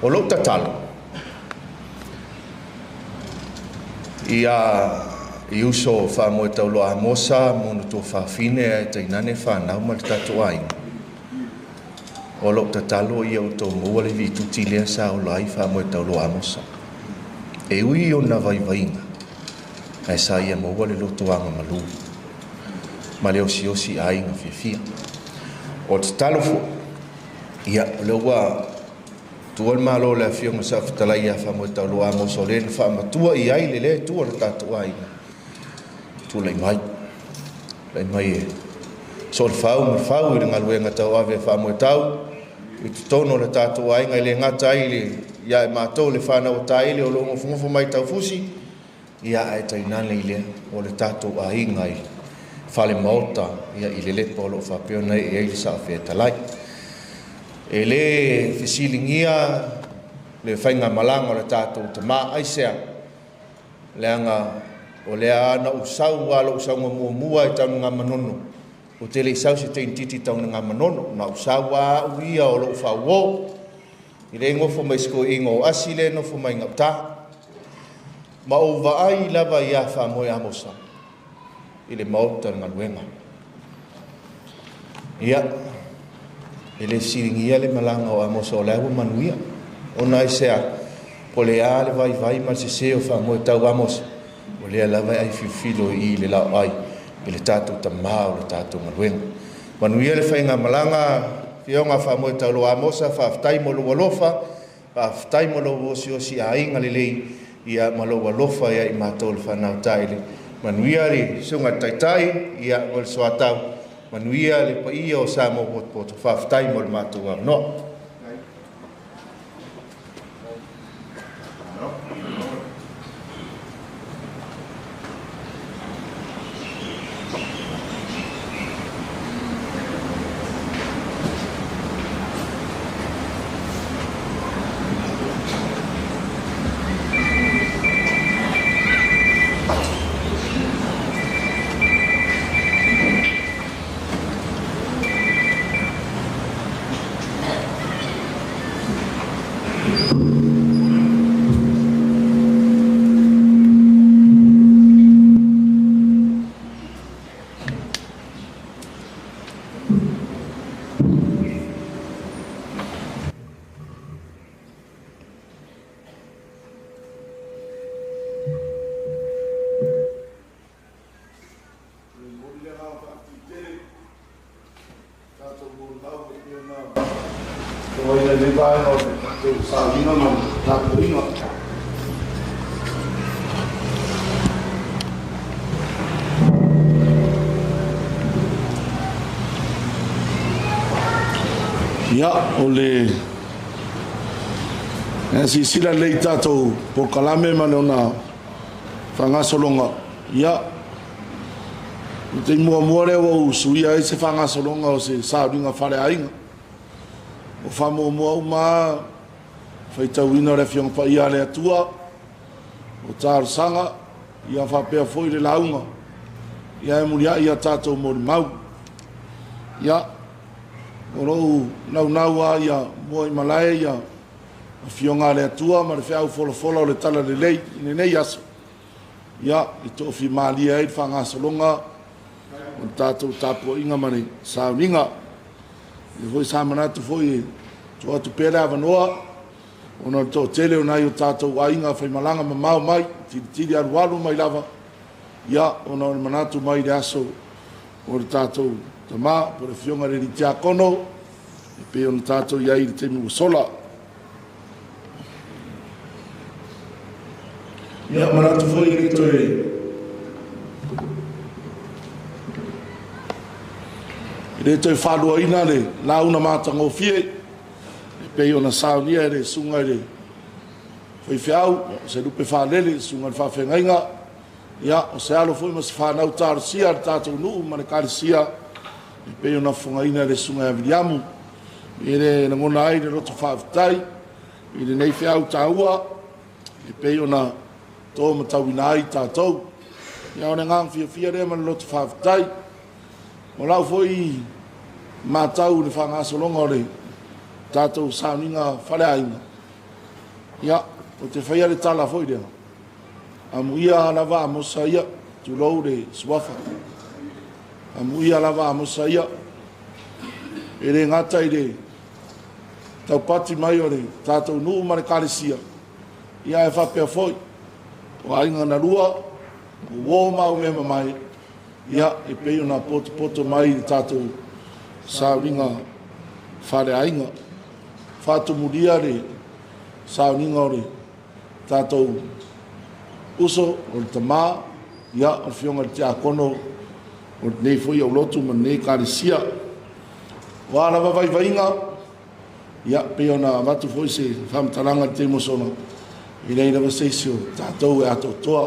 o lou tatalo ia i uso faamoe tauloa Amosa ma ona tuafafine ae tainane fanau ma le tatou aiga. O lou tatalo ia outou maua le vituti lea sa ola ai faamoe tauloa Amosa. E ui ona vaivaiga, ae sa ia maua le loto agamalu ma le osiosi aiga fiafia. O le tatalo foi, ia, o lea ua tua le malo o le afioga sa fetalai ia faamoe tauloa Amosa o lea na faamatua i ai le lea tua le tatou aiga. Tulai mai, tulai mai e solefau ma fau i le galuega tauave faamoe tau i totonu o le tatou aiga e le gata ai le ia e matou le fanau o taele o loo gofogofo mai taufusi, ia ae tainane i lea o le tatou aiga i fale maota ia i le lepa o loo faapea ona e ai le saofetalai. E le fesiligia le faigamalaga o le tatou tamā aisea, leaga o lea ana usau a lou sauga muamua e taunugamanono, o te le sau se teinititi taunugamanono, na usau a au ia o lou fauo, i le gofo mai sikoiga o asi le nofo mai gauta. Ma ou vaai lava ia faamoe Amosa i le maota le galuega. Ia, e le siligia le malaga o Amosa o le ua manuia. Ona aisea, po le a le vaivai ma le sese o faamoe tau Amosa, o lea lava e ai filofilo i le lao ai i le tatou tamā o le tatou galuega. Manuia le faigamalaga, fioga faamoe tauloa Amosa, faafetai mo lou alofa, faafetai mo lou osiosi aiga lelei, ia ma lou alofa ia i matou le fanau taele. Manuia le susuga taitai, ia mo le soatau, manuia le paia o Samoa potopoto, faafetai mo le matou avanoa. Ia, o le silasila lelei i tatou polokalame ma le ona faagasologa. Ia, o le taimi muamua lea ua ou suia ai se faagasologa o se sauliga faleaiga. O faamuamua uma faitauina o le Afioga Paia a le Atua, o talosaga, ia faapea foi le lauga, ia e muliai ia tatou molimau. Ia, O lou naunau lava ia mua i malae ia Afioga a le Atua ma le feau folafola o le Talalelei i lenei aso, ia, e toafimalie ai le faagasologa o le tatou tapuaiga ma le sauniga. Ia foi sa manatu foi e tuu atu pea le avanoa ona o le toatele o nai o tatou aiga faimalaga mamao mai, tilitili alualu mai lava, ia, ona o le manatu mai i le aso o le tatou tama po o le Afioga i le alii Tiakono e pei ona tatou i ai i le taimi ua sola. Ia, manatu foi e le toe e le toe faaluaina le lauga matagofie e pei ona saunia e le susuga i le faifeau, o se lupe faalele, le susuga i le faafeagaiga, ia, o se alo foi ma se fanau talosia a le tatou nuu ma le ekalesia e pei ona fofogaina e le susuga ia Viliamu. E le lagona ai le loto faafetai i lenei feau taua e pei ona to matauina ai tatou. Ia, o le agaga fiafia lea ma le loto faafetai. O lau foi matau i le faagasologa o le tatou sauniga faleaiga, ia, ou te faia le tala foi lea, amuia lava Amosa ia, tulou le suafa, amuia lava Amosa ia, e le gata i le taupati mai o le tatou nuu ma le ekalesia, ia ae faapea foi o aiga na lua, o uo ma au mea mamae, ia, e pei ona potopoto mai i le tatou sauniga faleaiga. Faatumulia le sauniga o le tatou uso, o le tama, ia, o le afioga i le tiakono o lenei foi aulotu ma lenei ekalesia. O a lava vaivaiga, ia, pei ona avatu foi se faamatalaga i le taimi ua sola, e leai lava se isi o tatou e atoatoa.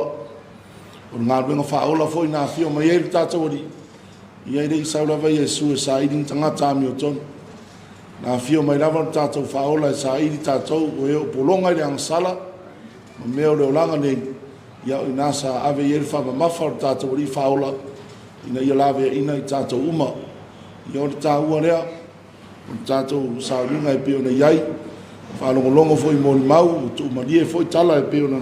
O le galuega faaola foi na afio mai ai le tatou Alii, ia e le i sau lava Iesu e saili ni tagata amiotonu. Na afio mai lava le tatou faaola e saili tatou o e o pologa i le agasala ma mea o le olaga nei, ia o ina sa ave i ai le faamamafa o le tatou Alii faaola ina ia laveaiina i tatou uma. Ia o le taua lea o le tatou sauniga e pei ona i ai, faalogologo foi i molimau, ua tuumalie foi tala e pei ona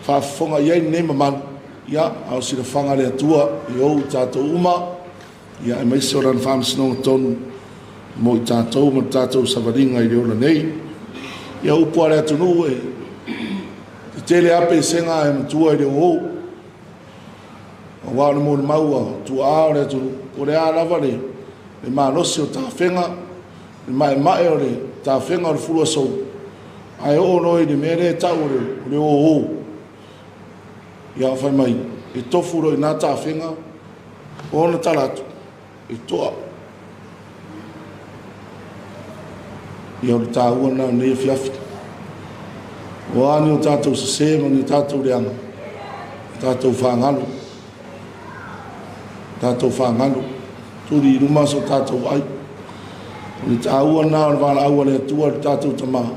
faafofoga i ai lenei mamalu, ia, a o silafaga a le Atua e ou i tatou uma, ia aemaise o lana faamasinoga tonu mo i tatou ma le tatou savaliga i le ola nei. Ia, upu a le atunuu e tetele lava pesega ae matua i le oo. Aua o le molimau a tuaa o le atunuu, po o le a lava le malosi o tafega, le maemae o le tafega o le fuluasou, ae oo loa i le mea lea e tau o le oo. Ia, fai mai, e tofu loa i na tafega, o ona tala atu, e toa. Ia, o le taua lena o lenei afiafi. O a ni o tatou sese ma ni o tatou leaga, tatou fagalo, tatou fagalo, tuli i luma so tatou ai. O le taua lena o le valaau a le Atua i le tatou tama.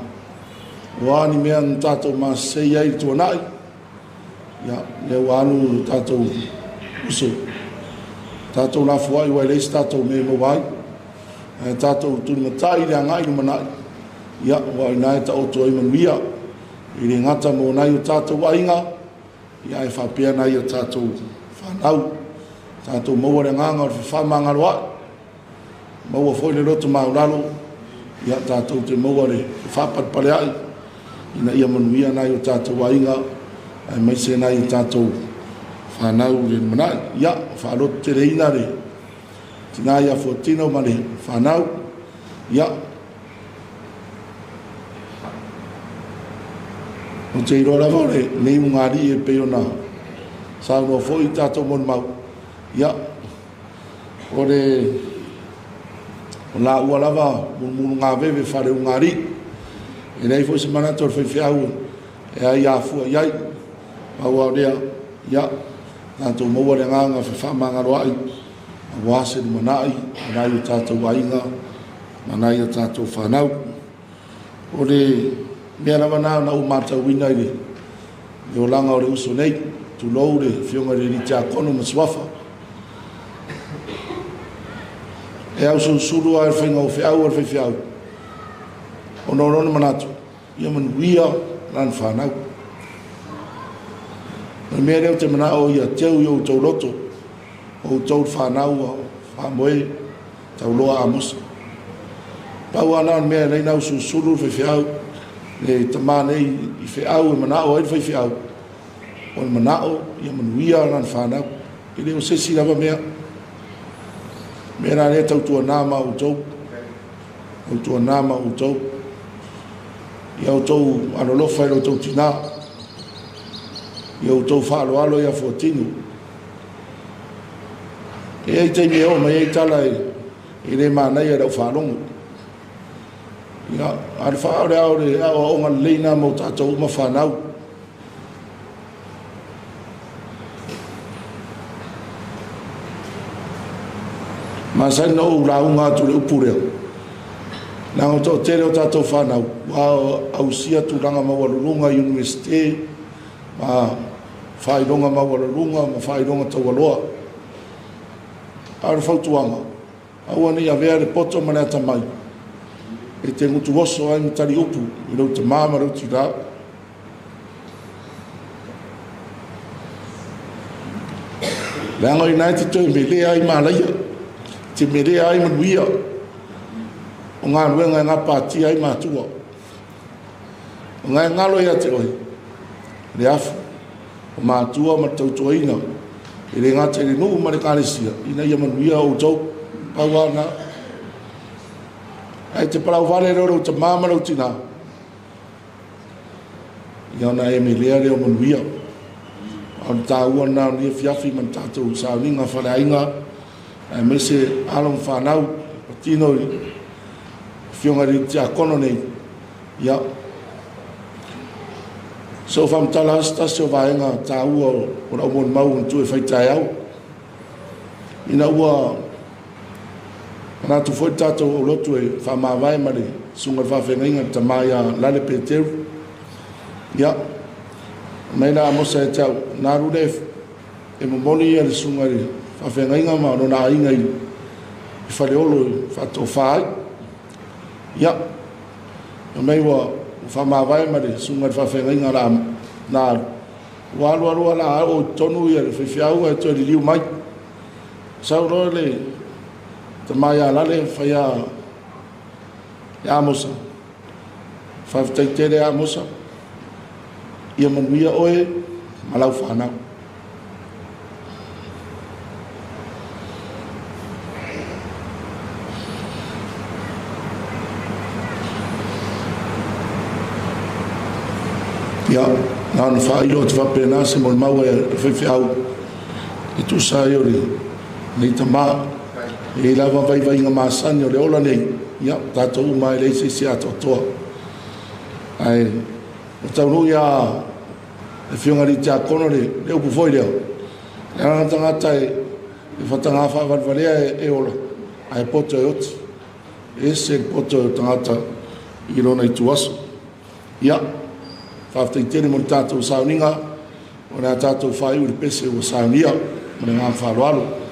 O a ni mea na tatou masesei ai i le tuanai, ia, lea ua alu le tatou uso. Tatou lafoai ua e leai se tatou mea e maua ai. Ae tatou tulimatai i le agai lumanai, ia, ua o ina e taoto ai manuia. E le gata mo nai o tatou aiga, ia ae faapea nai o tatou fanau. Tatou maua le agaga o le fefaamagaloai, maua foi le loto maulalo, ia tatou te maua le faapalepaleai ina ia manuia nai o tatou aiga aemaise nai o tatou fanau i le lumanai. Ia, faalototeleina le tina ia Fuatino ma le fanau. Ia, ou te iloa lava o lenei ugalii e pei ona saunoa foi i tatou molimau. Ia, o le o laua lava mulumulugaveve fale ugalii. E leai foi se manatu o le faifeau e ai afua i ai. Pau lava o lea, ia, tatou maua le agaga fefaamagaloai aua se lumanai o nai o tatou aiga ma nai o tatou fanau. O le mea lava na na ou matauina i le olaga o le uso nei, tulou le afioga i le alii tiakono ma suafa. E ausulusulu lava i le faiga o feau a le faifeau, ona o lona manatu, ia manuia lana fanau. O le mea lea ou te manao ia teu i outou loto, o outou le fanau ua faamoe tauloa Amosa. Pau lava na o le mea e ala ai ona ausulusulu le faifeau, le tama nei i feau e manao ai le faifeau, o le manao ia manuia lana fanau. E le o se isi lava mea. Mea la lea tautuana ma outou, tautuana ma outou. Ia outou alolofa i lo outou tinā, ia outou faaaloalo ia Fuatino. E i ai taimi e oo mai ai tala e le manaia i lau faalogo. Ia, a o le faa o le ao le aoaoga lelei na mo tatou uma fanau. Masani na ou lauga atu le upu lea. Leaga o toatele o tatou fanau ua ausia tulaga maualuluga i Iunivesite ma faailoga maualuluga ma faailoga taualoa. A o le fautuaga, aua ne i avea le poto ma le atamai e te gutu oso ai ma tali upu i lou tamā ma lou tinā. Leaga o ina e te toe melea ai malaia, te melea ai manuia o galuega e gapatia ai matua. O gae galo ia te oe, le afu, o matua ma le tautuaina, e le gata i le nuu ma le ekalesia, ina ia manuia outou, pau lava na. Ae te palauvale lea o lou tamā ma lou tinā, ia ona e melea lea o manuia. A o le taua lena o lenei afiafi ma le tatou sauniga faleaiga, aemaise alo ma fanau, patino i afioga i le tiakono nei, ia, so faamatala lava se tasi o vaega taua o lau molimau matua e fai taeao. Ina ua manatu foi le tatou aulotu e faamavae ma le susuga i le faafeagaiga le tama ia Lale Peteru. Ia, mai la Amosa e te au, na alu lea e momoli ia le susuga i le faafeagaiga ma lona aiga i Faleolo e faatofa ai. Ia, mai ua faamavae ma le susuga i le faafeagaiga la na alu. Ua alu alu la o tonu ia le faifeau e toe liliu mai. Sau loa le tama ia Lale fai a Amosa. Faafetai tele Amosa. Ia manuia oe ma lau fanau. Ia, na ona faailo atu faapena se molimau e faifeau e tusa ai o lenei tamā. E i lava vaivaiga masani o le ola nei, ia, tatou uma e leai se isi atoatoa. Ae o taunuu ia le afioga i le tiakono le upu foi lea, le agaga tagata e fataga faavalevalea e ola, ae poto e oti. E ese le poto o tagata i lona ituaso. Ia, faafetai tele mo le tatou sauniga, o le a tatou faaiu i le pese ua saunia ma le agaga faaaloalo.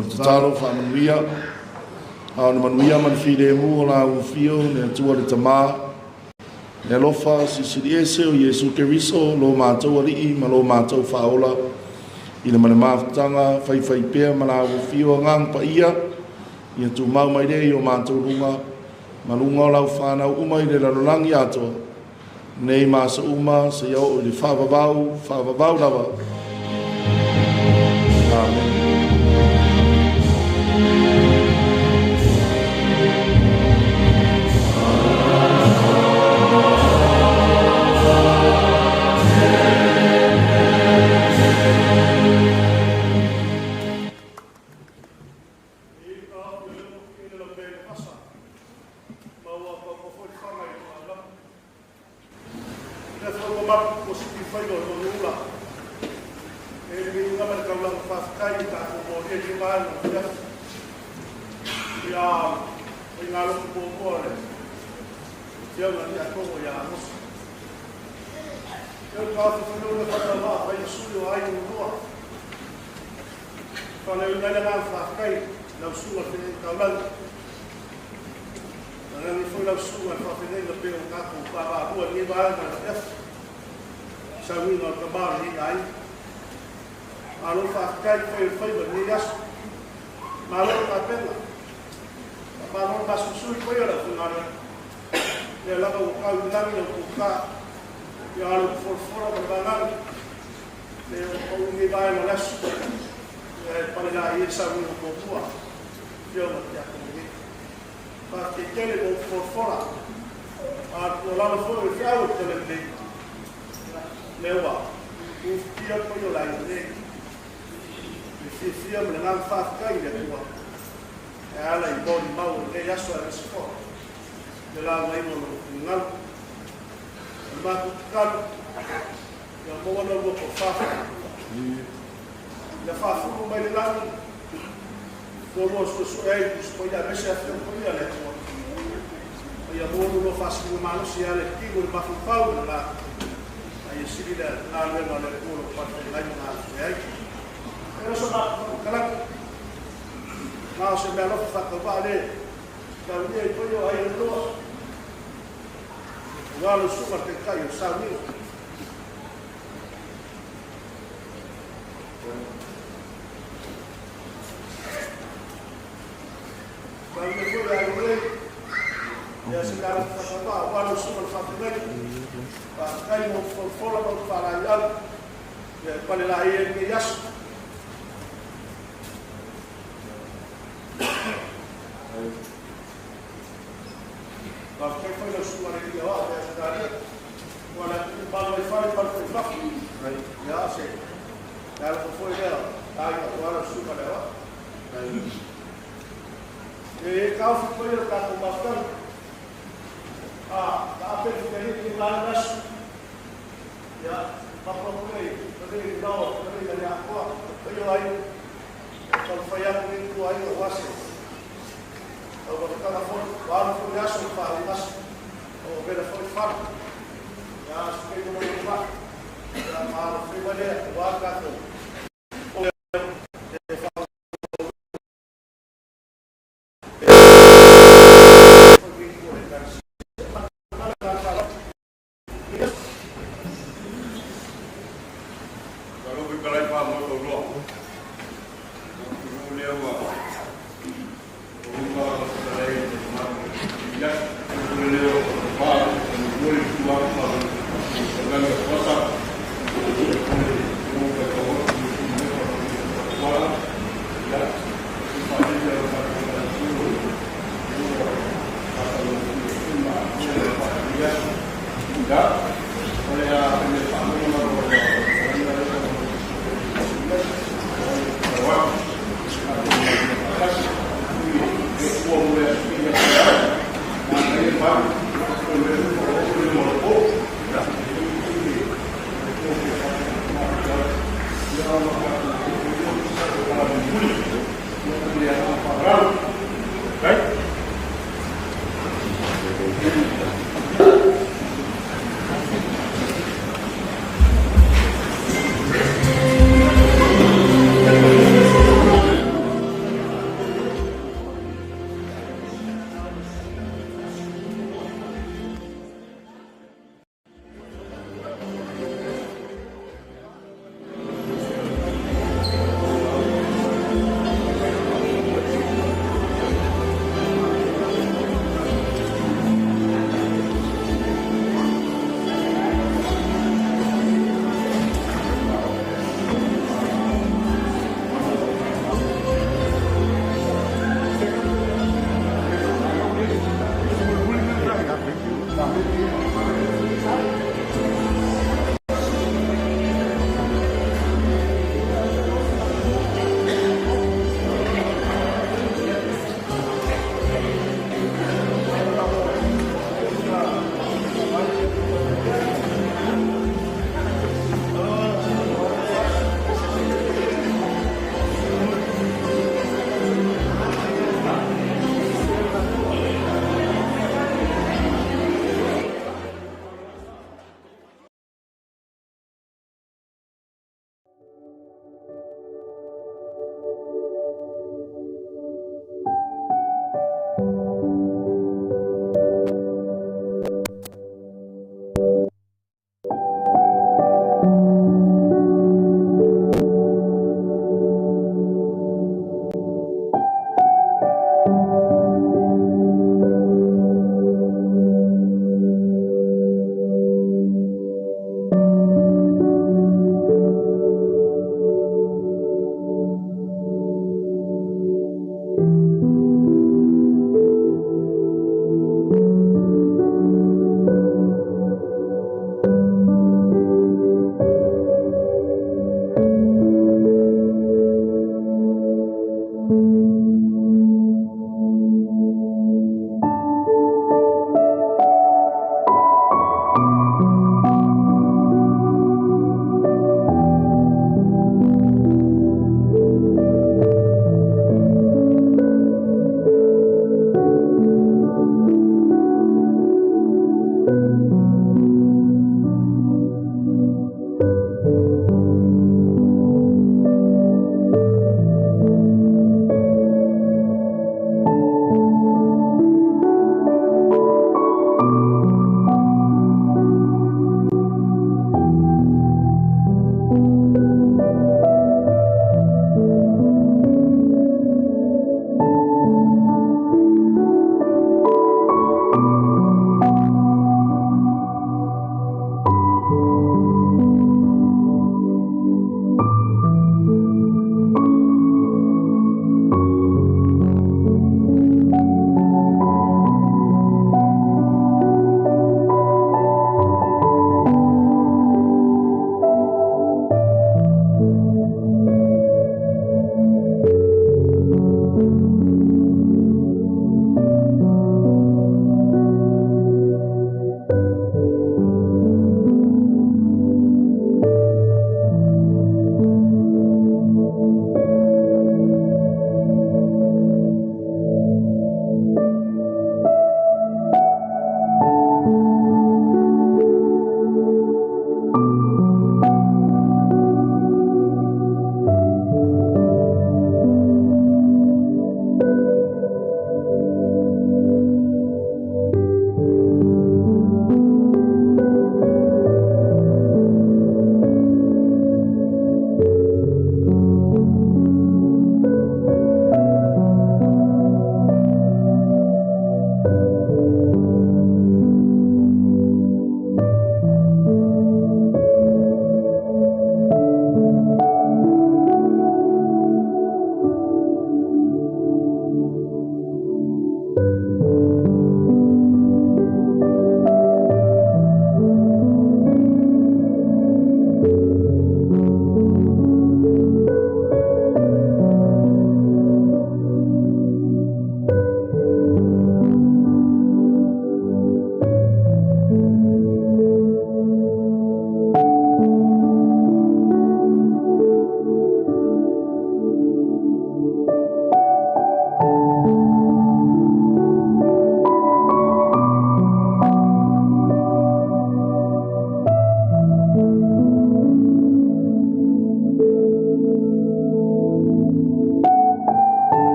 O le tatalo faamanuia, a o le manuia ma le filemu o la ufio le Atua le Tamā, le alofa silisili ese o Iesu Keriso lo matou Alii ma lo matou Faaola, i le ma le mafutaga faifaipea ma la ufio agaga paia, ia tumau mai lea i o matou luga, ma luga o lau whanau uma i le lalolagi atoa, nei ma aso uma seia oo i le faavavau, faavavau lava. Amen. Tauia foi le aiga nei. Ia se tala whakawā, wā lau suka le whakawai. Whakakai mo folafola ma whaalai au. Ia pale la ia ni aso. Whakakai foi lau suka le ia wā, ia se talia. Ua la tu palo i whare palo i whafu. Ia se. Ia la foi lea, ai wā lau suka le wā. E kau fi koe o tātou mafutau. A, ka ape ki te hiki ngā nasu. Ia, papa koe, koe i rao, koe i le akoa, koe o ai, tau whai atu i kua ai o wase. Tau whakatanga foi, wāru foi aso, whāri aso, o vera foi whara. Ia, su kei mo i wā. Ia, maaro whai walea, wā kātou. O e whā Malo pe kalai pa mo to loa. O lea ua o uma o kalai te mamu. Ia, o lea o pa o mo le tua pa o o ngai o kosa. O le o ka ko o o ia, o pa ni o ka ko ka tu o ka ka o ma o pa ia. Ia, o le a me pa mo ma o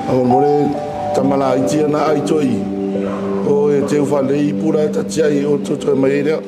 Faamolemole tama laiti ia na ai toi o e teu faalelei ipu la e tatiai o totoe mai ai lea.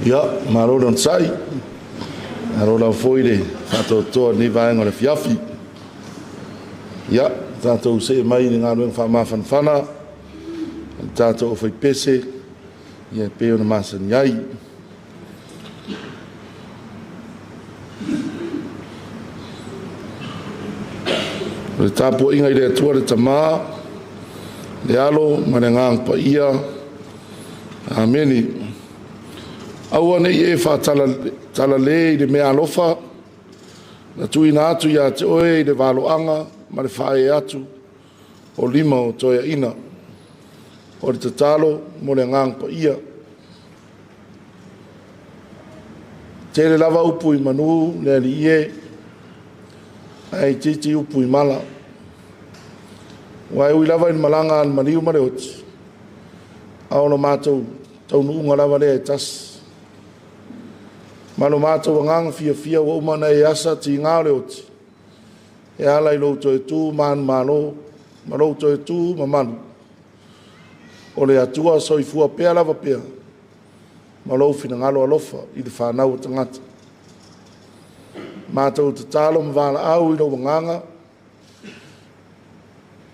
Ia, malo le onosai. Malo lava foi le faatoatoa i lenei vaega o le afiafi. Ia, tatou see mai i le galuega faamafanafana a le tatou aufaipese, ia e pei ona masani ai. O le tapuaiga i le Atua le Tama, le Alo ma le Agaga Paia. Amene. Aua ne i e faatalale i le meaalofa na tuuina atu ia te oe i le valoaga ma le faaee atu o lima o toeaiina. O le tatalo mo le Agaga Paia. Tele lava upu i manu le alii e, ae itiiti upu i mala. Ua e ui lava i le malaga a le maliu ma le oti, a o lo matou taunuuga lava lea e tasi. Ma lo matou agaga fiafia ua uma ona e asa tiga o le oti, e ala i lou toe tu manumalo ma lou toe tu mamalu. O le Atua soifua pea lava pea, ma lou finagalo alofa i le fanau o tagata. Matou tatalo ma valaau i lou agaga,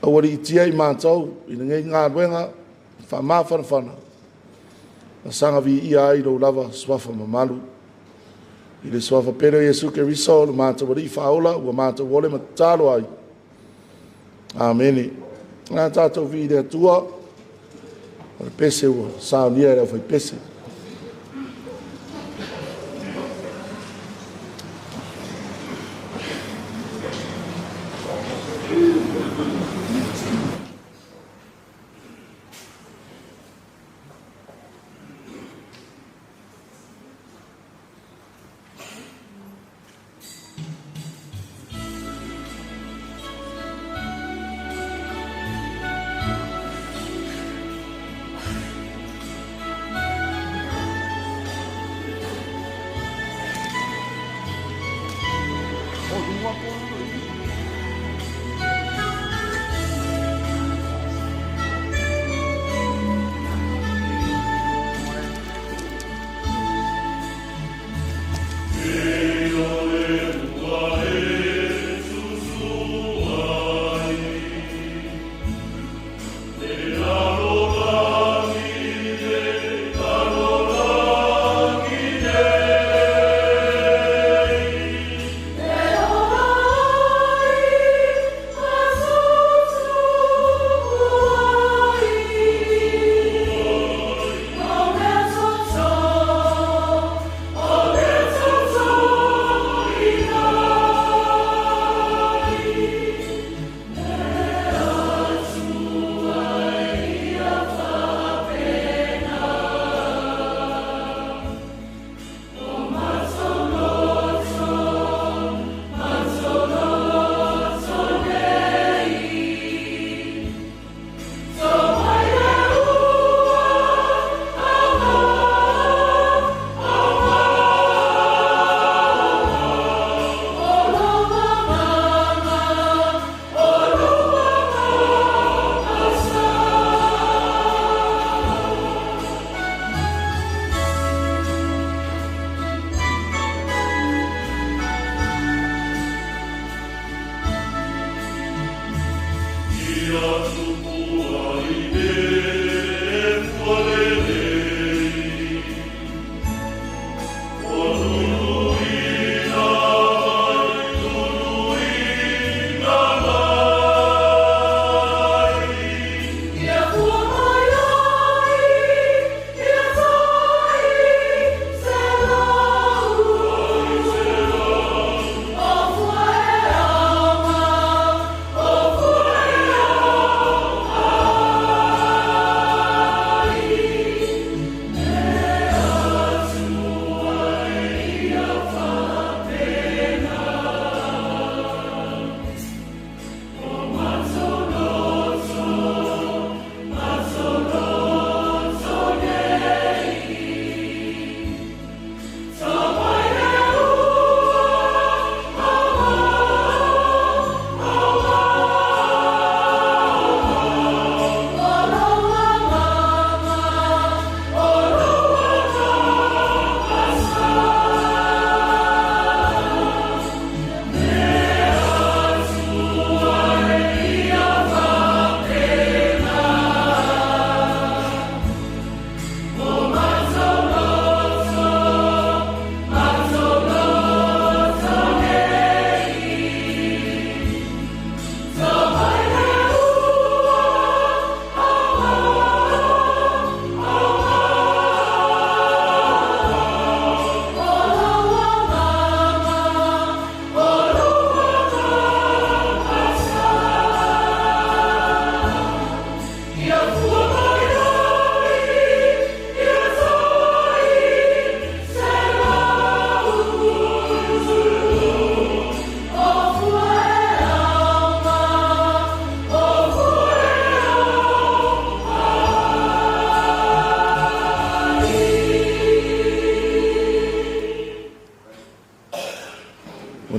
aualiitia i matou i lenei galuega faamafanafana, na saga viia ai lou lava suafa mamalu. I le suafa pele o Iesu Keriso, le matou Alii faaola, ua matou ole ma tatalo ai. Amene. Na tatou vii le Atua, o le pese ua saunia e le aufaipese.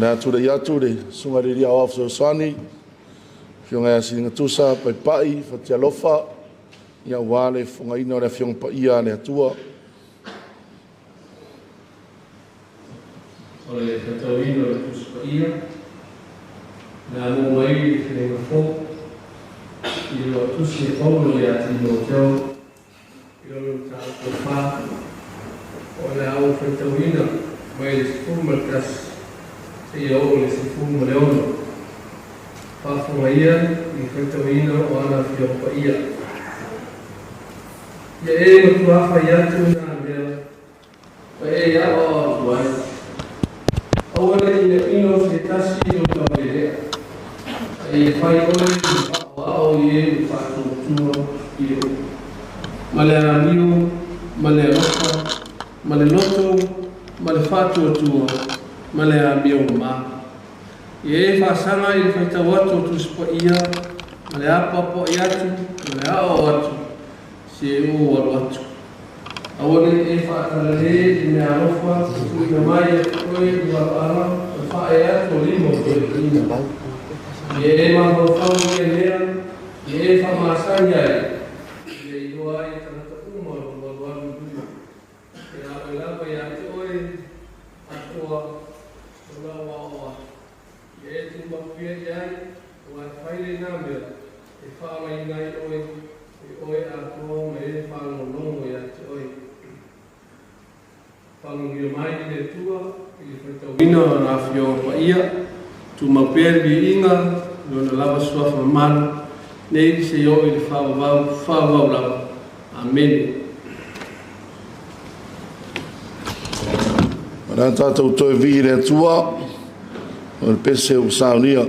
le a tula'i atu le susuga i le Alii Aoao Fesoasoani, Afioga ia Siligatusa Paipai Fatialofa, ia aua le fofogaina o le Afioga Paia a le Atua. O le faitauina o le Tusi Paia, le a maua mai le Feagaiga Fou, i le tusi e Paulo ia Timoteo, i lona mataupu fa, o le a ou faitauina mai le 11 seia oo i le 16. Faafofoga ia i le faitauina o ana Afioga Paia. Ia e matuā fai atu nā mea ma e aʻoaʻo atu ai. Aua ne i ino se tasi i lou taulelea, a ia fai oe ma faaʻoaʻo i e ua faatuatua i le upu, ma le amio, ma le alofa, ma le loto, ma le faatuatua, ma le amio mamā. Ia e faasaga i le faitau atu o Tusi Paia, ma le apoapoai atu, ma le aoao atu, se ua alu atu. Aua ne i e faatalale i mea alofa e tuuina mai ia te oe i valaauga ma le faaee atu o lima o toeaiina. Ia e mafaufau i ia mea, ia e faamasani ai, ina ia iloa ai e tagata uma lou alualu i luma. E a oe lava ia te oe atoa o lau aoao atu. Ia e tumau pea i ai, aua e fai lenā mea e faaolaina ai oe, e oe atoa ma e faalogologo ia te oe. Faamanuia mai le Atua i le faitauina o Lana Afioga Paia, tumau pea le viiga i Lona lava suafa mamalu, nei seia oo i le faavavau, faavavau lava. Amene. O le a tatou toe vii i le Atua o le pese ua saunia.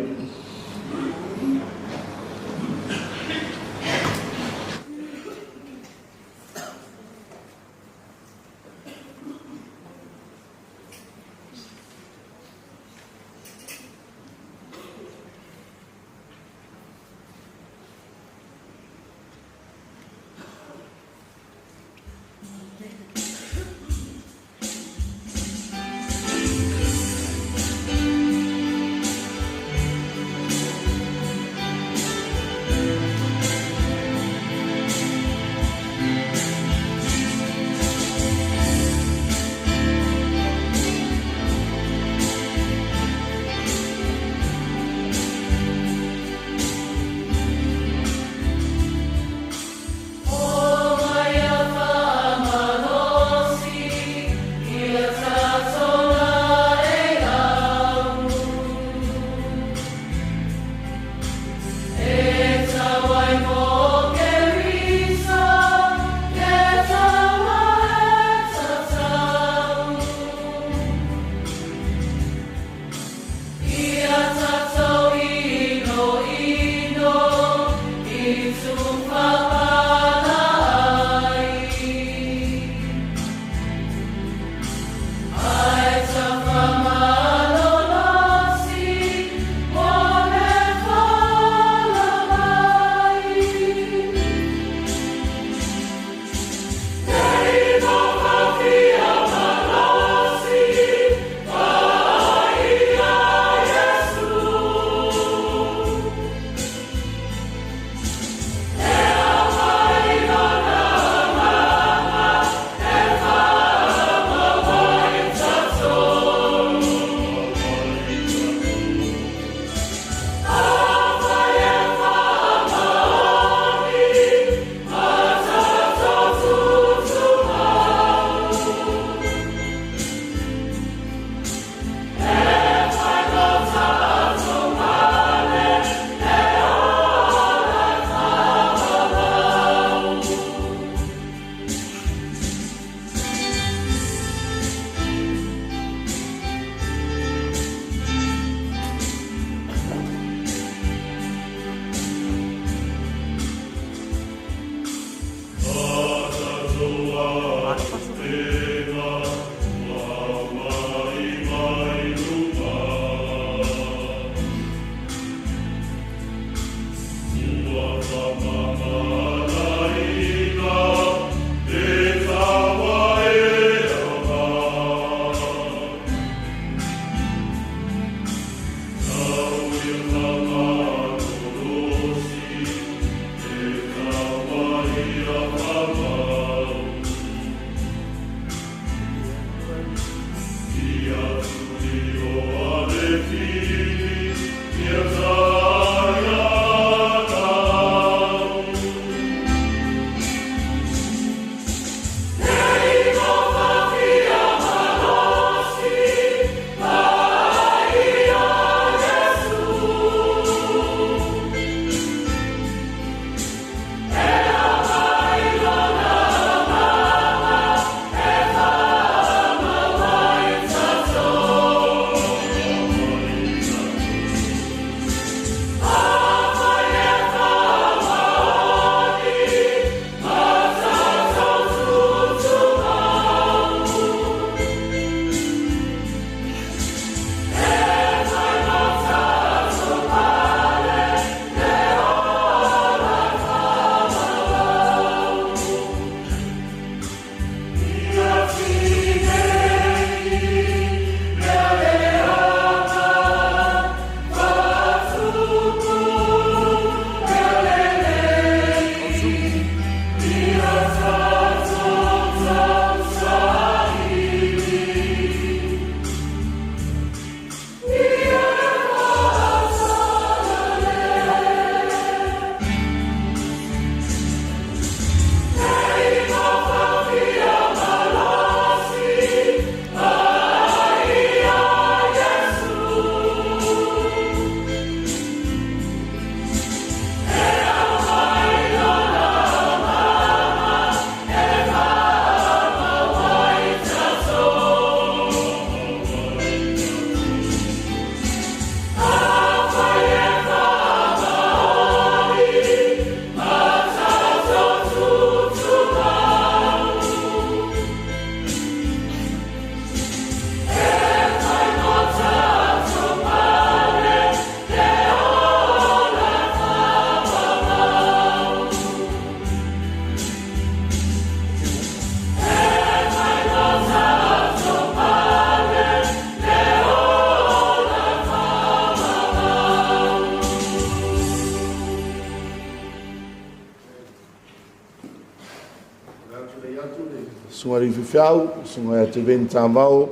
Faatulai atu le Susuga i le Faifeau, le Susuga ia Teveni Tamao,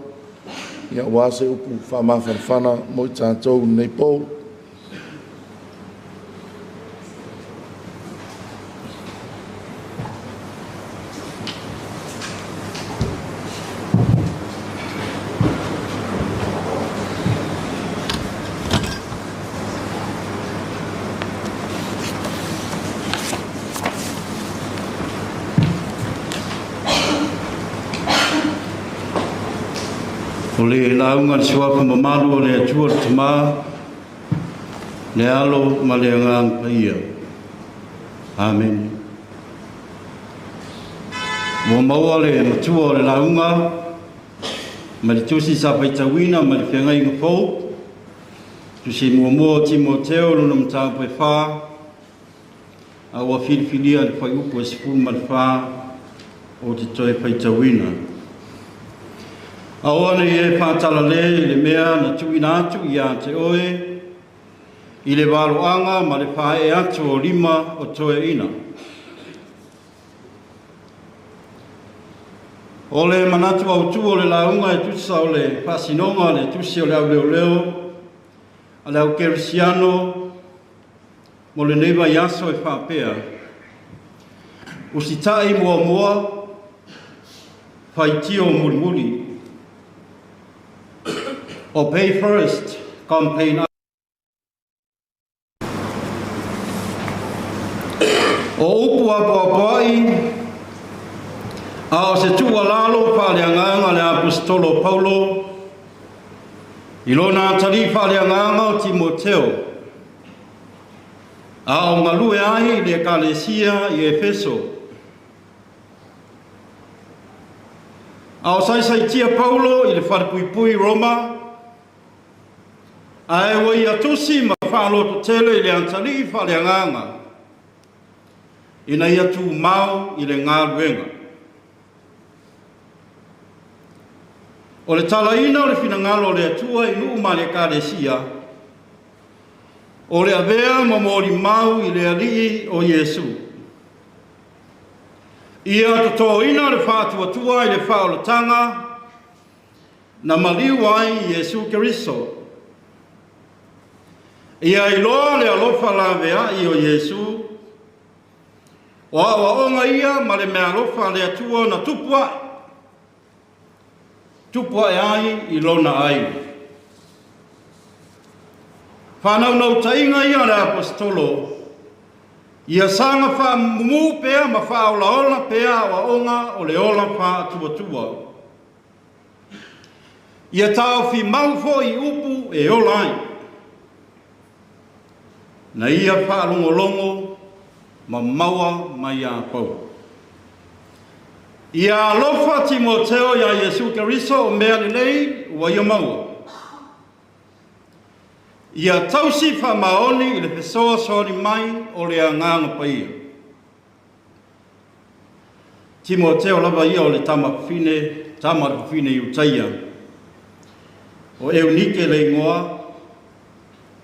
ia aua se upu faamafanafana mo i tatou i lenei po. O le lauga le suafa mamalu o le Atua le Tamā, le Alo ma le Agaga Paia. Amene. Ua maua le matua o le lauga ma le tusi sa faitauina ma le feagaiga fou, tusi muamua o Timoteo lona mataupu e 4, a ua filifilia le fuaiupu e 14 o te toe faitauina. Aua nei e faatalale i le mea na tuuina atu ia te oe i le valoaga ma le faaee atu o lima o toeaiina. O le manatu autu o le lauga e tusa o le faasinoga le tusi o le auleoleo a le au kerisiano mo lenei vaiaso e faapea: usita'i muamua, faitio mulimuli. Obey first, complain. O upu apoapoai a o se tuualalo faaleagaga le aposetolo o Paulo i lona atalii faaleagaga o Timoteo, a o galue ai i le Ekalesia i Efeso. A o saisaitia Paulo i le falepuipui Roma, ae ua ia tusi ma faalototele i le atalii faaleagaga ina ia tumau i le galuega. O le talaina o le finagalo o le Atua i nuu ma le Ekalesia, o le avea ma molimau i le Alii o Iesu. Ia totoina le faatuatua i le faaolataga na maliu ai Iesu Keriso. Ia iloa le alofa laveai o Iesu, o aoaoga ia ma le meaalofa a le Atua na tupu ae ai i lona aiga. Faanaunautaiga ia a le aposetolo, ia saga faamumumu pea ma faaolaola pea aoaoga o le ola faatuatua. Ia taofi mau foi upu e ola ai, na ia faalogologo ma maua mai ia Paulo. Ia alofa Timoteo iā Iesu Keriso o mea lelei ua ia maua. Ia tausi faamaoni i le fesoasoani mai o le Agaga Paia. Timoteo lava ia o le tama fafine, tama le fafine Iutaia. O Eunike le igoa,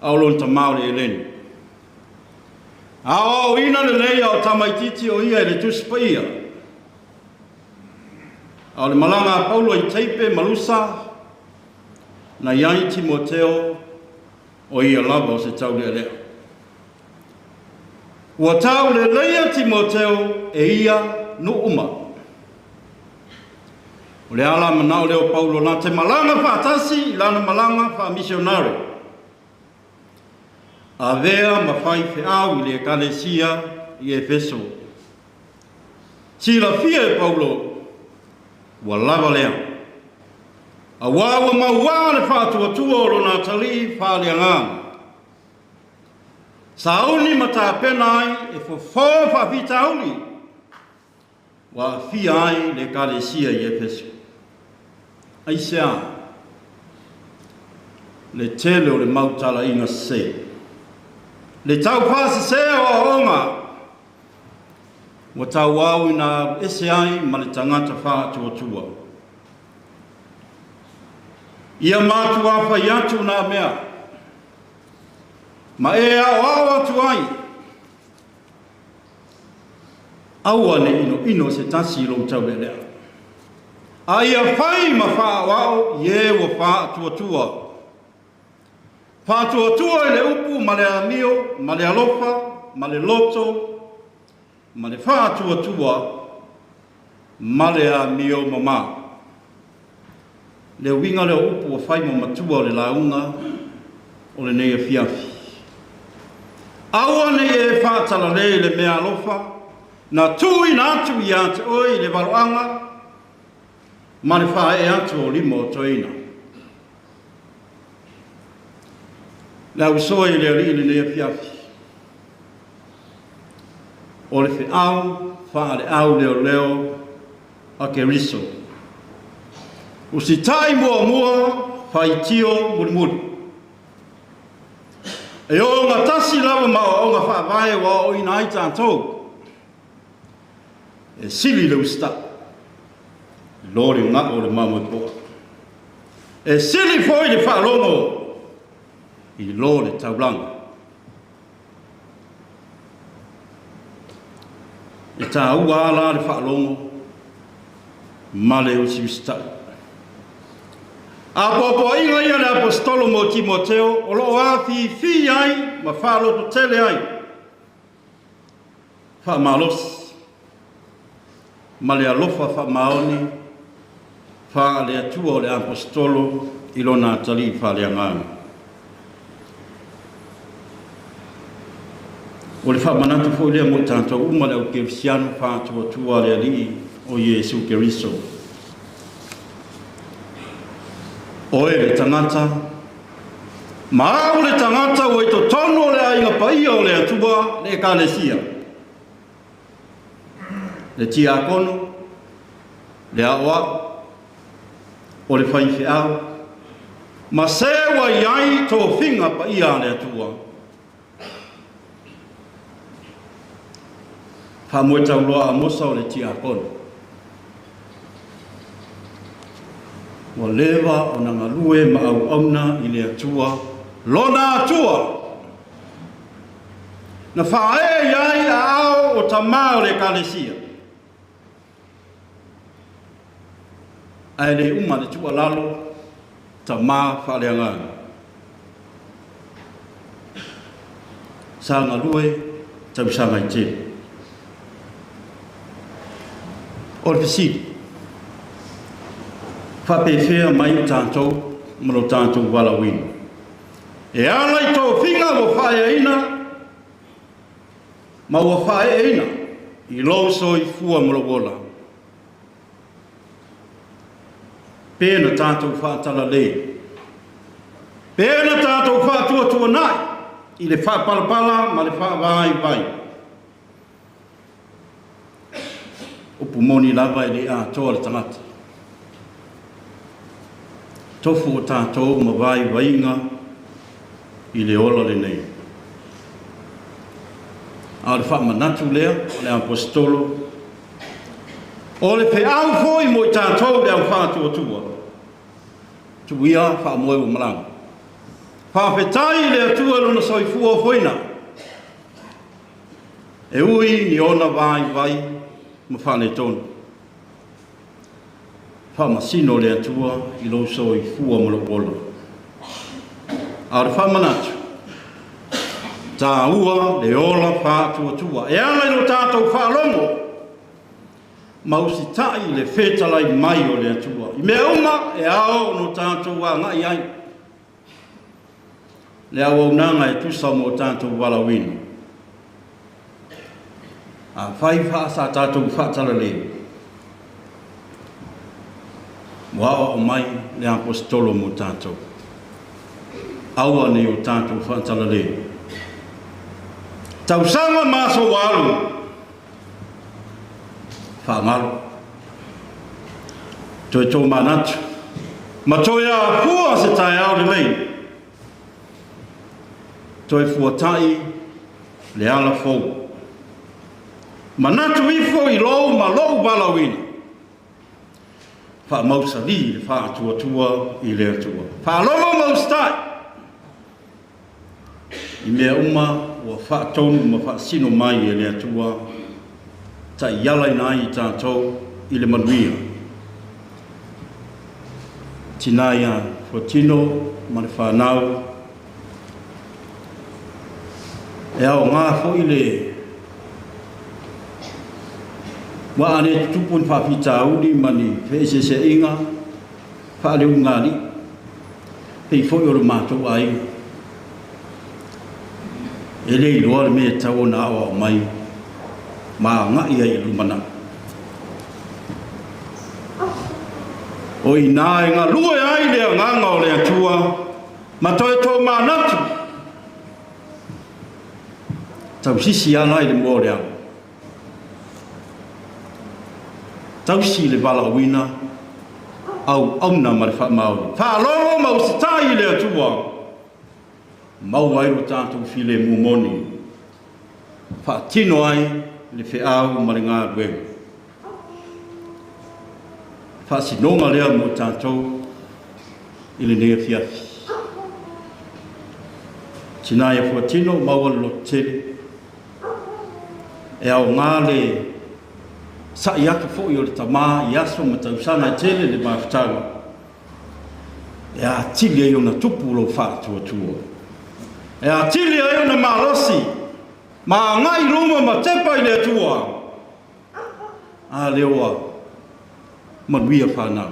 a o lona tamā o le Eleni. Aoaoina lelei a o tamaitiiti o ia i le Tusi Paia. A o le malaga a Paulo i Teipe ma Lusa, na i ai Timoteo o ia lava o se taulealea. Ua tauleleia Timoteo e ia nuu uma. O le ala manao lea o Paulo na te malaga faatasi i lana malaga faamisionare. Avea ma fai feau i le Ekalesia i Efeso. Silafia e Paulo, ua lava lea. Auā ua mauā le faatuatua o lona atalii faaleagaga. Sauni ma tapena ai e fofo faafitauli ua aafia ai le Ekalesia i Efeso. Aisea? Le tele o le mau talaiga sese. Le taufaasese o aoaoga ua tauau ina alu ese ai ma le tagata faatuatua. Ia matua fai atu nā mea ma e aoao atu ai. Aua ne i inoino se tasi i lou taulealea, a ia fai ma faaoao i e ua faatuatua. Faatuatua i le upu ma le amio ma le alofa ma le loto ma le faatuatua ma le amio mama. Le uiga lea o upu ua fai ma matua o le lauga o lenei afiafi. Aua ne i e faatalale i le mea alofa na tuuina atu ia te oe i le valoaga ma le faaee atu o lima o toeaina. Le ausoe i le Alii i lenei afiafi, o le feau faaleau leoleo a Keriso. Usitai muamua, faitio mulimuli. E ogatasi lava ma aoaoga faavae ua aoaoina ai tatou. E sili le usitai i lo le gao o le mamoe poa. E sili foi le faalogo i lo le taulaga. E taua a la le faalogo ma le usiusitai. Apoapoaiga ia a le Aposetolo mo Timoteo o lo o afifi ai ma faalototele ai, faamalosi ma le alofa faamaoni faale-Atua o le Aposetolo i lona atalii faaleagaga. O le faamanatu foi lea mo i tatou uma le au kerisiano faatuatua a le Alii o Iesu Keriso. Oe le tagata, ma au le tagata ua i totonu o le aiga paia o le Atua, le Ekalesia, le tiakono, le aoao, o le faifeau, ma se ua i ai tofiga paia a le Atua. Faamoe tauloa Amosa o le tiakono. Ua leva ona galue ma auauna i le Atua, lona Atua, na faaee i ai aao o tamā o le Ekalesia. Ae le uma le tuualalo, tamā faaleagaga. Sa galue tausaga i tele. O le fesili, faapefea mai o tatou ma lo tatou valaauina? E ala i tofiga ua faaeaina ma ua faaeeina i lou soifua ma lou ola. Pe na tatou faatalale, pe na tatou faatuatuanai i le faapalapala ma le faavaivai. Upu moni lava e le atoa le tagata. Tofu o tatou ma vaivaiga i le ola lenei. A o le faamanatu lea o le Aposetolo, o le feau foi mo i tatou le au faatuatua, tuu ia faamoe ua malaga. Faafetai i le Atua i lona soifua ofoina, e ui ni ona vaivai ma faaletonu. Faamasino le Atua i lou soifua ma lou ola. A o le faamanatu, taua le ola faatuatua e ala i lo tatou faalogo ma usitai i le fetalai mai o le Atua i mea uma e ao ona tatou agai ai. Le auaunaga e tusa mo tatou valaauina. Afai fa sa tatou faatalale, ua aoao mai le Aposetolo mo tatou. Aua ne i o tatou faatalale. Tausaga ma aso ua alu, faagalo. Toe tōmanatu, ma toe afua se taeao lelei. Toe fuatai le ala fou. Manatu ifo i lou ma lou valaauina. Faamausali le faatuatua i le Atua. Faalogo ma usitai i mea uma ua faatonu ma faasino mai e le Atua. ta'ialaina ai i tatou i le manuia. Tinā ia Fuatino ma le fanau, e aogā fo'i le ua a lē tutupu ni faafitauli ma ni fe'eseesea'iga fa'aleulugalii pei fo'i o lo matou aiga. E lē iloa le mea e tau ona a'oa'o mai ma aga'i ai i lumana'i. O inā e galue ai le agaga o le Atua ma toe tōmanatu tausisi ala i le mua o le alo. Tausi le valaauina auauna ma le faamaoni. Faalogo ma usitai i le Atua, maua ai lo tatou filemu moni, faatino ai le feau ma le galuega. Faasinoga lea mo tatou i lenei afiafi. Tinā ia Fuatino, maua le lototele, e aogā le sa'i atu fo'i o le tamā i aso ma tausaga e tele le mafutaga e atili ai ona tupu lou fa'atuatua, e atili ai ona malosi ma aga'i luma ma tepa i le Atua. A lea ua manuia fanau.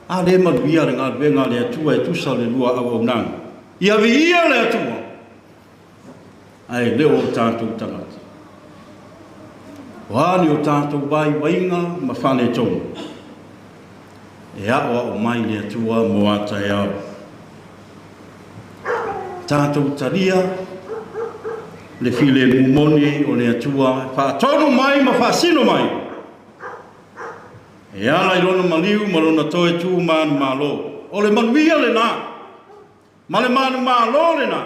A lea e manuia le galuega a le Atua e tusa o le lua auaunaga. Ia viia le Atua, ae le o o tatou tagata. O a ni o tatou vaivaiga ma faaletonu, e aoao mai le Atua mo a taeao. Tatou talia le filemu moni o le Atua e faatonu mai ma faasino mai e ala i lona maliu ma lona toe tu manumalo. O le manuia lenā ma le manumalo lenā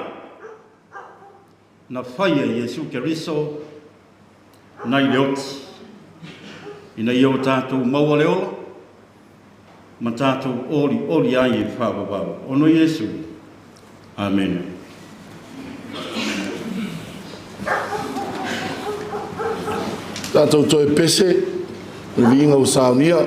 na faia e Iesu Keriso nai le oti, ina ia o tatou maua le ola ma tatou olioli ai e faavavau. Ona o Iesu. Amene. Tatou toe pese le viiga ua saunia.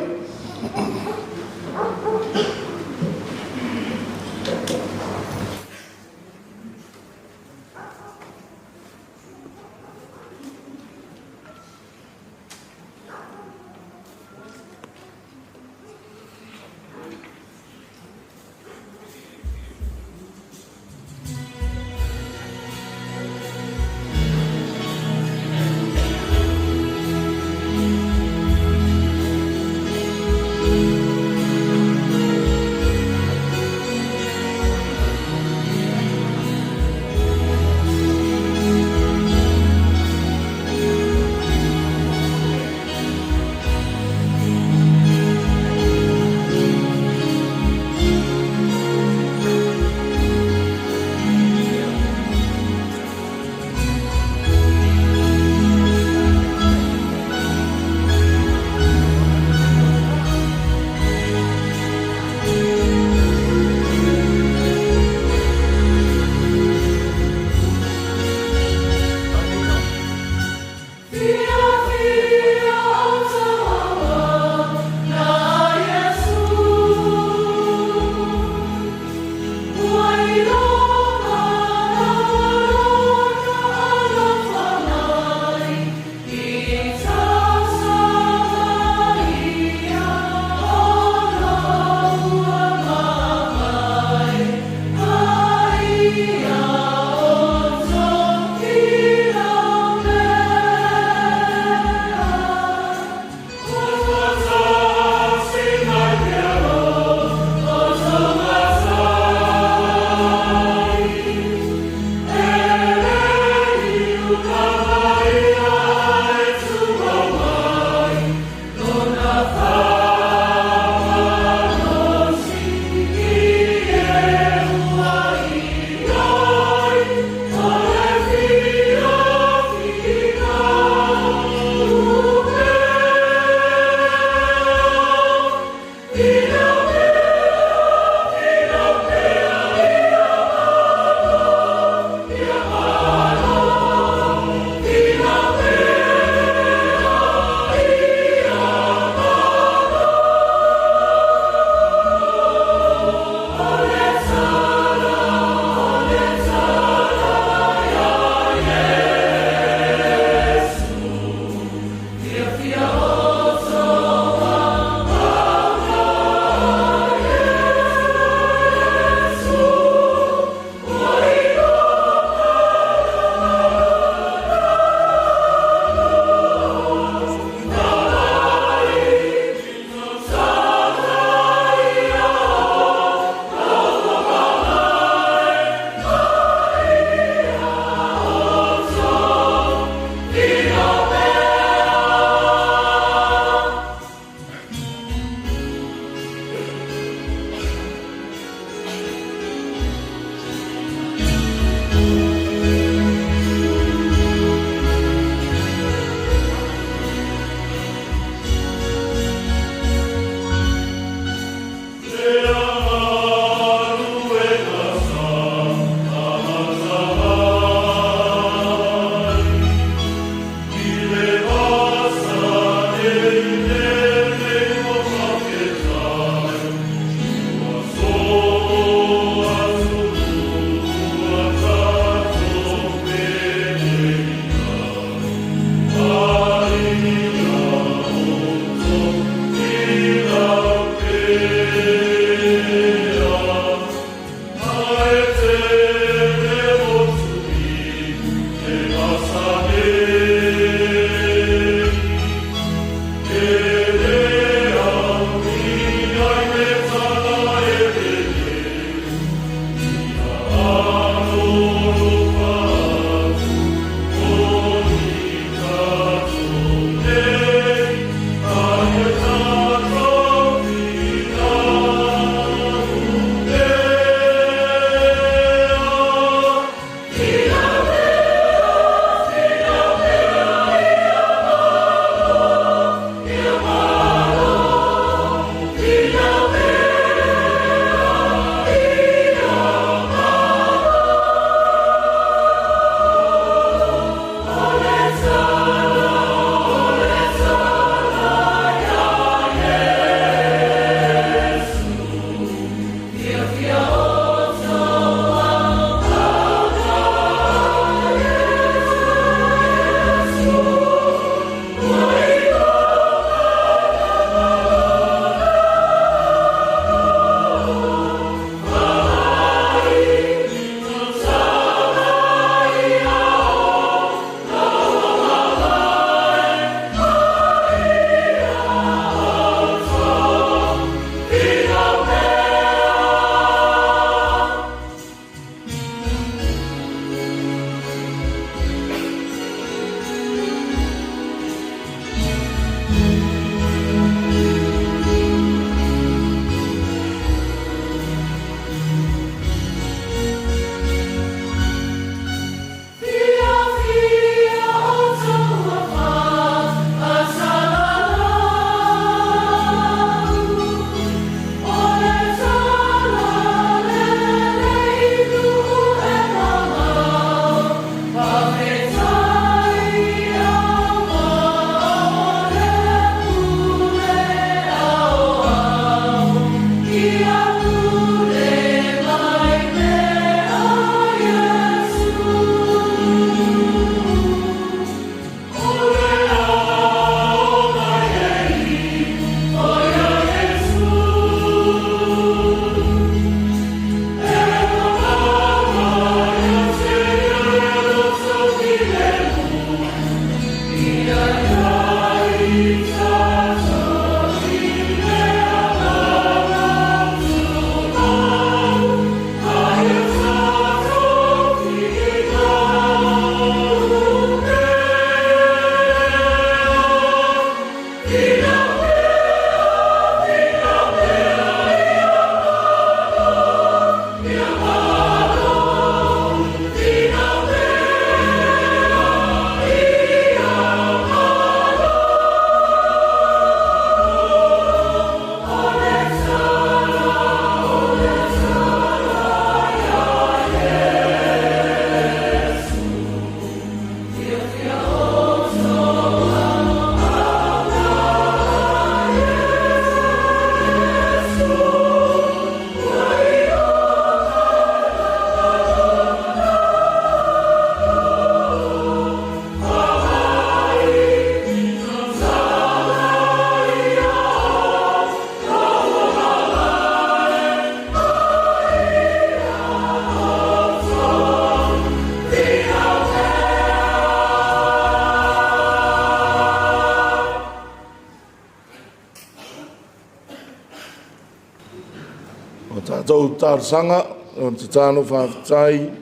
Tatou talosaga o le tatalo faafetai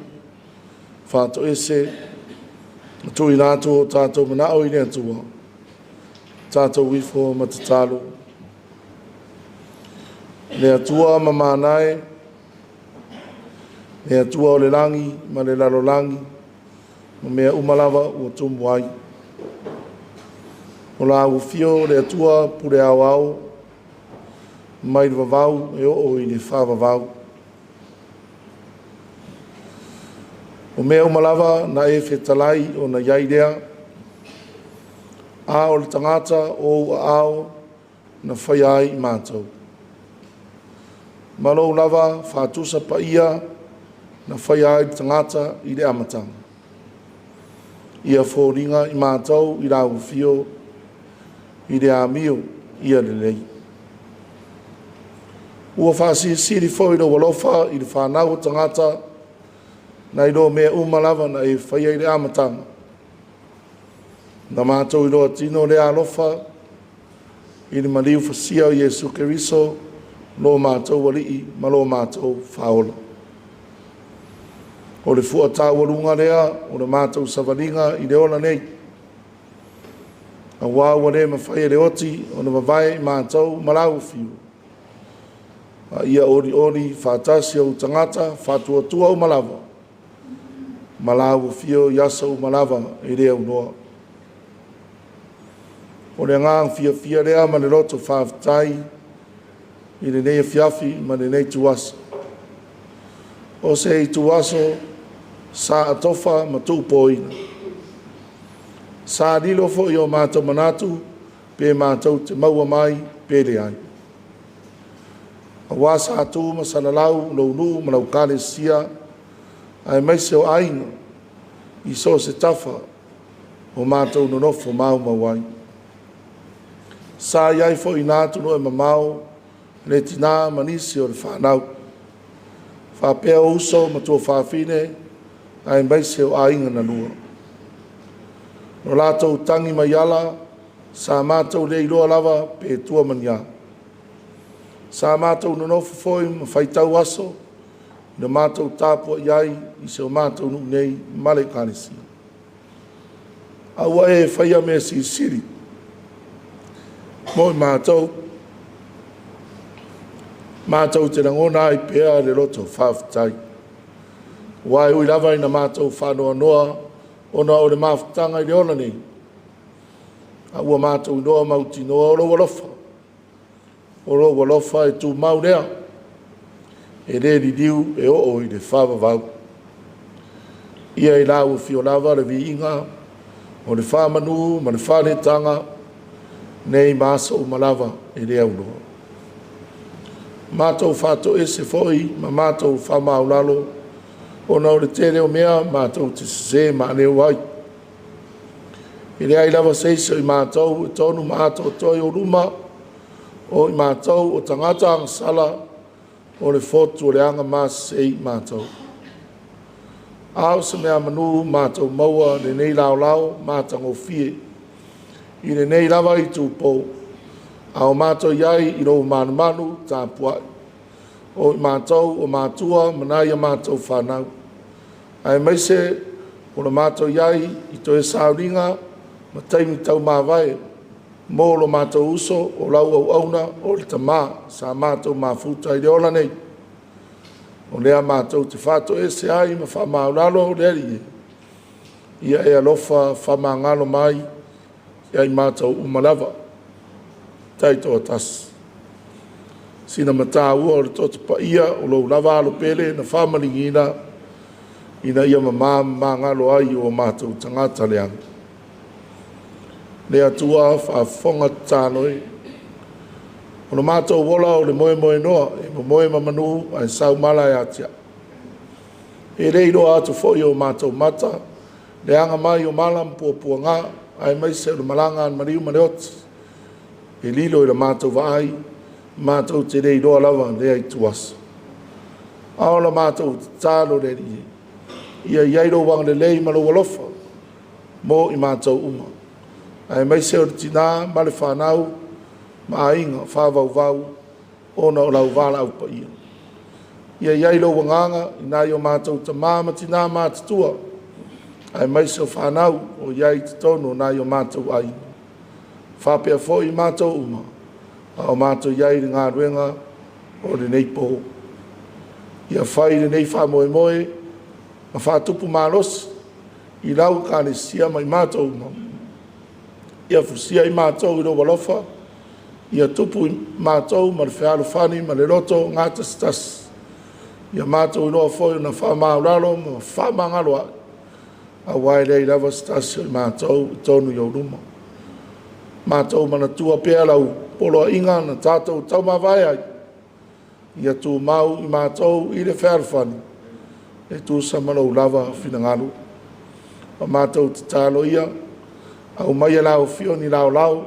faatoese ma tuuina atu o tatou manao i le Atua, tatou ifo ma tatalo. Le Atua ma manae, le Atua o le lagi ma le lalolagi, ma mea uma lava ua tumu ai. O la ua fio le Atua pule ao ao, mai le vavau e oo i le faavavau. O mea uma lava na e fetalai ona i ai lea, a o le tagata o ou aao na faia ai i matou. Ma lou lava faatusa paia na faia ai le tagata i le amataga. Ia foliga i matou i lau afio i le amio ia lelei. Ua faasilisili foi lou alofa i le fanau o tagata nai lo mea uma lava na e faia i le amataga. Na matou iloa tino lea alofa i le maliu fasia o Iesu Keriso, lo matou Alii ma lo matou Faaola. O le fua taualuga lea o le matou savaliga i le ola nei, auā ua le mafai e le oti ona vavae i matou ma lau afio, a ia olioli faatasi ou tagata faatuatua uma lava ma lau afio i aso uma lava e le aunoa. O le agaga fiafia lea ma le loto faafetai i lenei afiafi ma lenei ituaso. O se ituaso sa atofa ma tuupoina. Sa lilo foi o matou manatu pe matou te maua mai pe leai. Auā sa tu ma salalau lou nuu ma lau kalesia aemaise o aiga i so o se tafa o matou nonofo maumau ai. Sa i ai foi i atunuu e mamao le tinā ma nisi o le fanau, faapea o uso ma tuafafine aemaise o aiga na lua. O latou tagi mai ala sa matou le iloa lava pe tua ma ni a. Sa matou nonofo foi ma faitau aso na matou tapuai ai i si o matou nuu nei ma le Ekalesia. A ua e faia mea silisili mo i matou, matou te lagona ai pea le loto faafetai. Ua e ui lava ina matou faanoanoa ona o le mafutaga i le ola nei, a ua matou iloa mautinoa o lou alofa, o lou alofa e tumau lea, e le liliu e oo i le faavavau. Ia i lau afio lava le viiga o le faamanu ma le faaletaga nei ma aso uma lava e le aunoa. Matou faatoese foi ma matou faamaulalo ona o le tele o mea matou te sesē ma ai. E leai lava se isi o i matou e tonu ma atoatoa i ou luma, o i matou o tagata agasala, o le fotu o le aga masese i matou. A o se mea manu matou maua lenei laolao matagofie i lenei lava itupo, a o matou i ai i lou malumalu tapuai, o i matou o matua ma nai a matou fanau, aemaise o le matou i ai i toe sauliga ma taimi taumavae mo lo matou uso o lau auauna o le tamā sa matou mafuta i le ola nei. O lea matou te faatoese ai ma faamaulalo le Alii e, ia e alofa faamagalo mai ia i matou uma lava. Taitoatasi. Sina mataua o le Toto Paia o lou lava alo pele na faamaligiina ina ia mamā ma magalo ai o matou tagata leaga. Le Atua faafofoga tatalo e, o le matou ola o le moemoenoa e momoe ma manu ae sau mala e atiae. E le iloa atu foi e o matou mata le aga mai o mala ma puapuaga, aemaise o le malaga a le maliu ma le oti, e lilo i le matou vaai, matou te le iloa lava lea ituaso. A o la matou tatalo le Alii e, ia i ai lou agalelei ma lou alofa mo i matou uma, aemaise o le tinā ma le fanau ma aiga faavauvau ona o lau valaau paia. Ia i ai lou agaga i nai o matou tamā ma tinā matutua, aemaise o fanau o i ai i totonu o nai o matou aiga. Faapea foi i matou uma, a o matou i ai i le galuega o lenei po. Ia fai lenei faamoemoe ma faatupu malosi i lau Ekalesia ma i matou uma. Ia fusia i matou i lou alofa, ia tupu i matou ma le fealofani ma le loto gatasitasi. Ia matou iloa foi ona faamaualalo ma fefaamagaloai, aua e leai lava se tasi o i matou i totonu i ou luma. Matou manatua pea lau poloaiga na tatou taumavae ai, ia tumau i matou i le fealofani e tusa ma lou lava finagalo. O matou tatalo ia, aumaia le auafia o ni laolao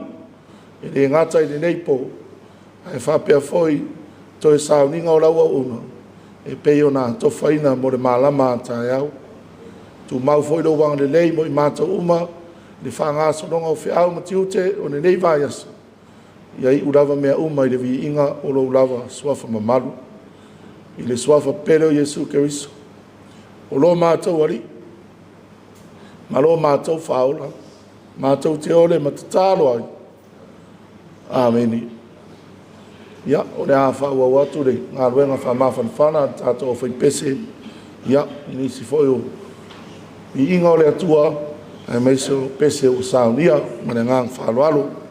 e le gata i lenei po, ae faapea foi toe sauniga o lau auauna e pei ona atofaina mo le malama a taeao. Tumau foi lou agalelei mo i matou uma i le faagasologa o feau ma tiute o lenei vaiaso, ia iu lava mea uma i le viiga o lou lava suafa mamalu. I le suafa pele o Iesu Keriso, o lo matou Alii ma lo matou Faaola, matou te ole ma tatalo ai. Amene. Ia, o le a faaauau atu le galuega faamafanafana a le tatou aufaipese, ia, i nisi foi o viiga o le Atua, aemaise o pese ua saunia. Ma le agaga faaaloalo.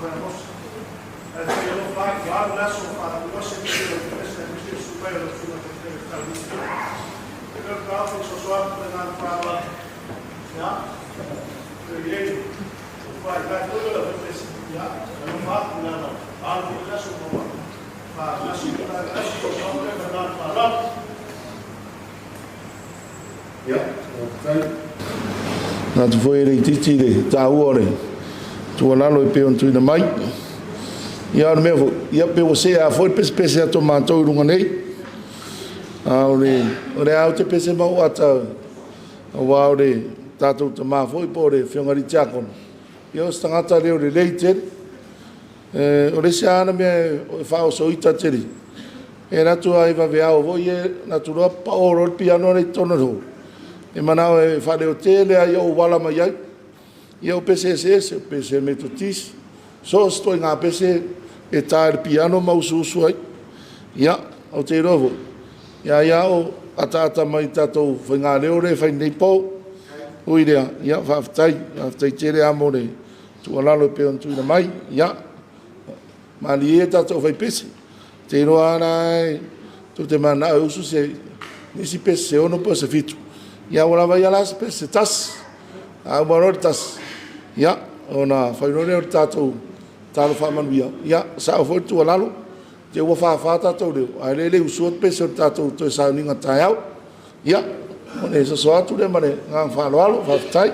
fai Amosa. Ae fai alofa atu, alu le aso faaluase pese o le pese aemaise le susu mai o lau Susuga Taitai o le Ekalesia. E le o le taofi e soso atu ma le agaga faaaloalo. Ia, toe i ai o faailae foi o le aufai-pese, ia, alofa atu leaga ua alu foi le aso ma ua faalasi le aso soso atu lea ma le agaga faaaloalo. Ia, faafetai. Manatu foi e le itiiti le taua o le tuualalo e pei ona tuuina mai. Ia, o le mea foi, ia pe ua see lava foi le pesepese atu a matou i luga nei. A o le, o lea lava ou te pese ma ou ata, aua o le tatou tama foi po o le Afioga i le Tiakono, ia o se tagata leo lelei tele. O le isi lava ana mea e faaoso ita tele, e alu atu lava i vaveao foi ia, alu atu loa pao loa le piano lea i totonu o le hall, e manao e faaleotele lava ia ou ala mai ai. Ia o pese eseese, o pese Metotisi, so o se ituaiga pese e ta i le piano ma usuusu ai. Ia, ou te iloa foi, ia ai lava o ataata mai i le tatou faigaleo lea e fai nei po. Ui i lea, ia faafetai, faafetai tele lava mo le tuualalo e pei ona tuuina mai. Ia, malie ia tatou faipese, ou te iloa lava la tou te mananao e usu se isi pese se 6 po o se 7, ia ua lava ia la se pese se tasi. A uma loa le tasi, ia ona fai loa lea o le tatou tatalo faamanuia. Ia, e sao foi le tuualalo, te i ua fafa tatou leo, a o lea e le i usua le pese o le tatou toe sauniga taeao. Ia, o le soso atu lea ma le agaga faaaloalo. Faafetai.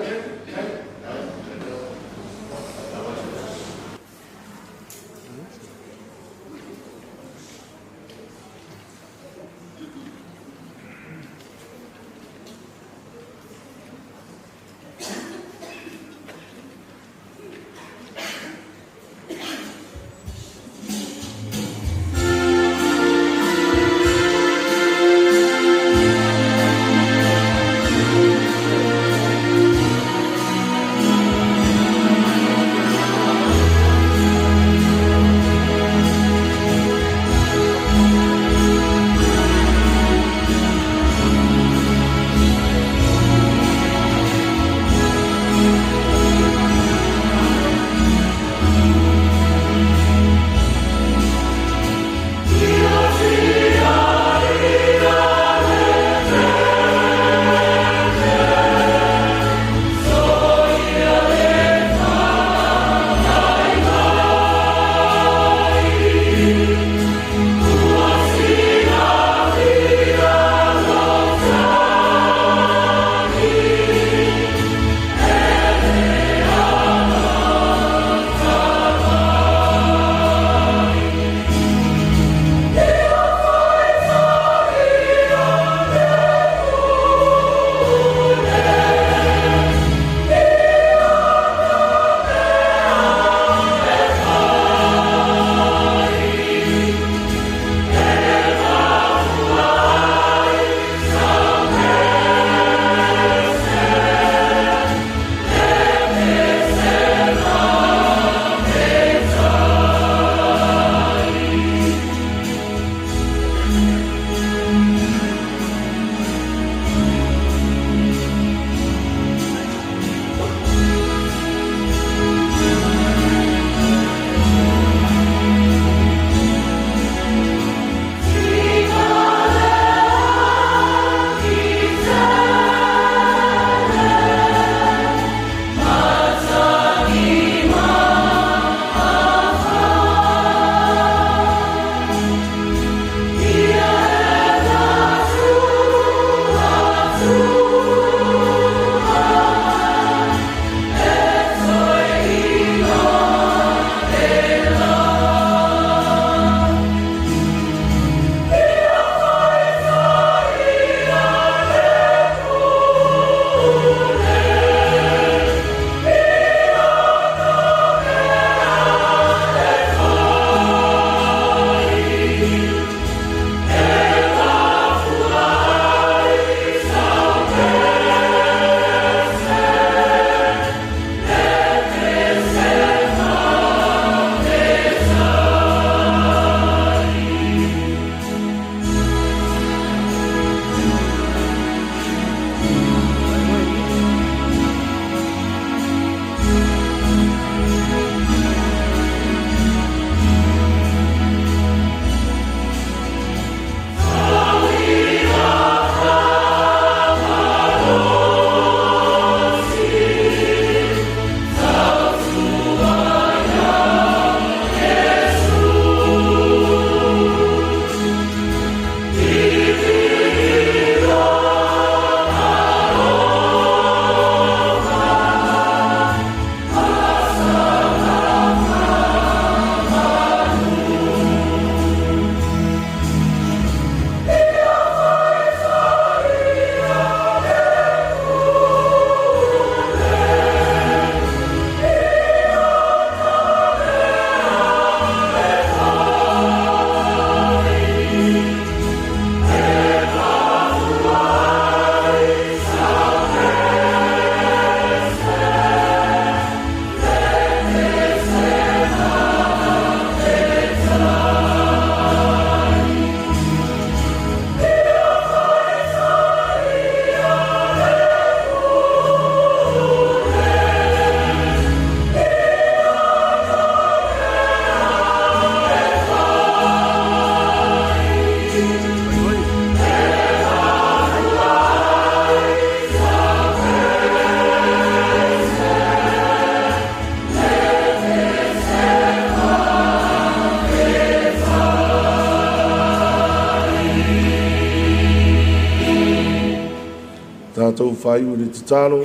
faaiu i le tatalo.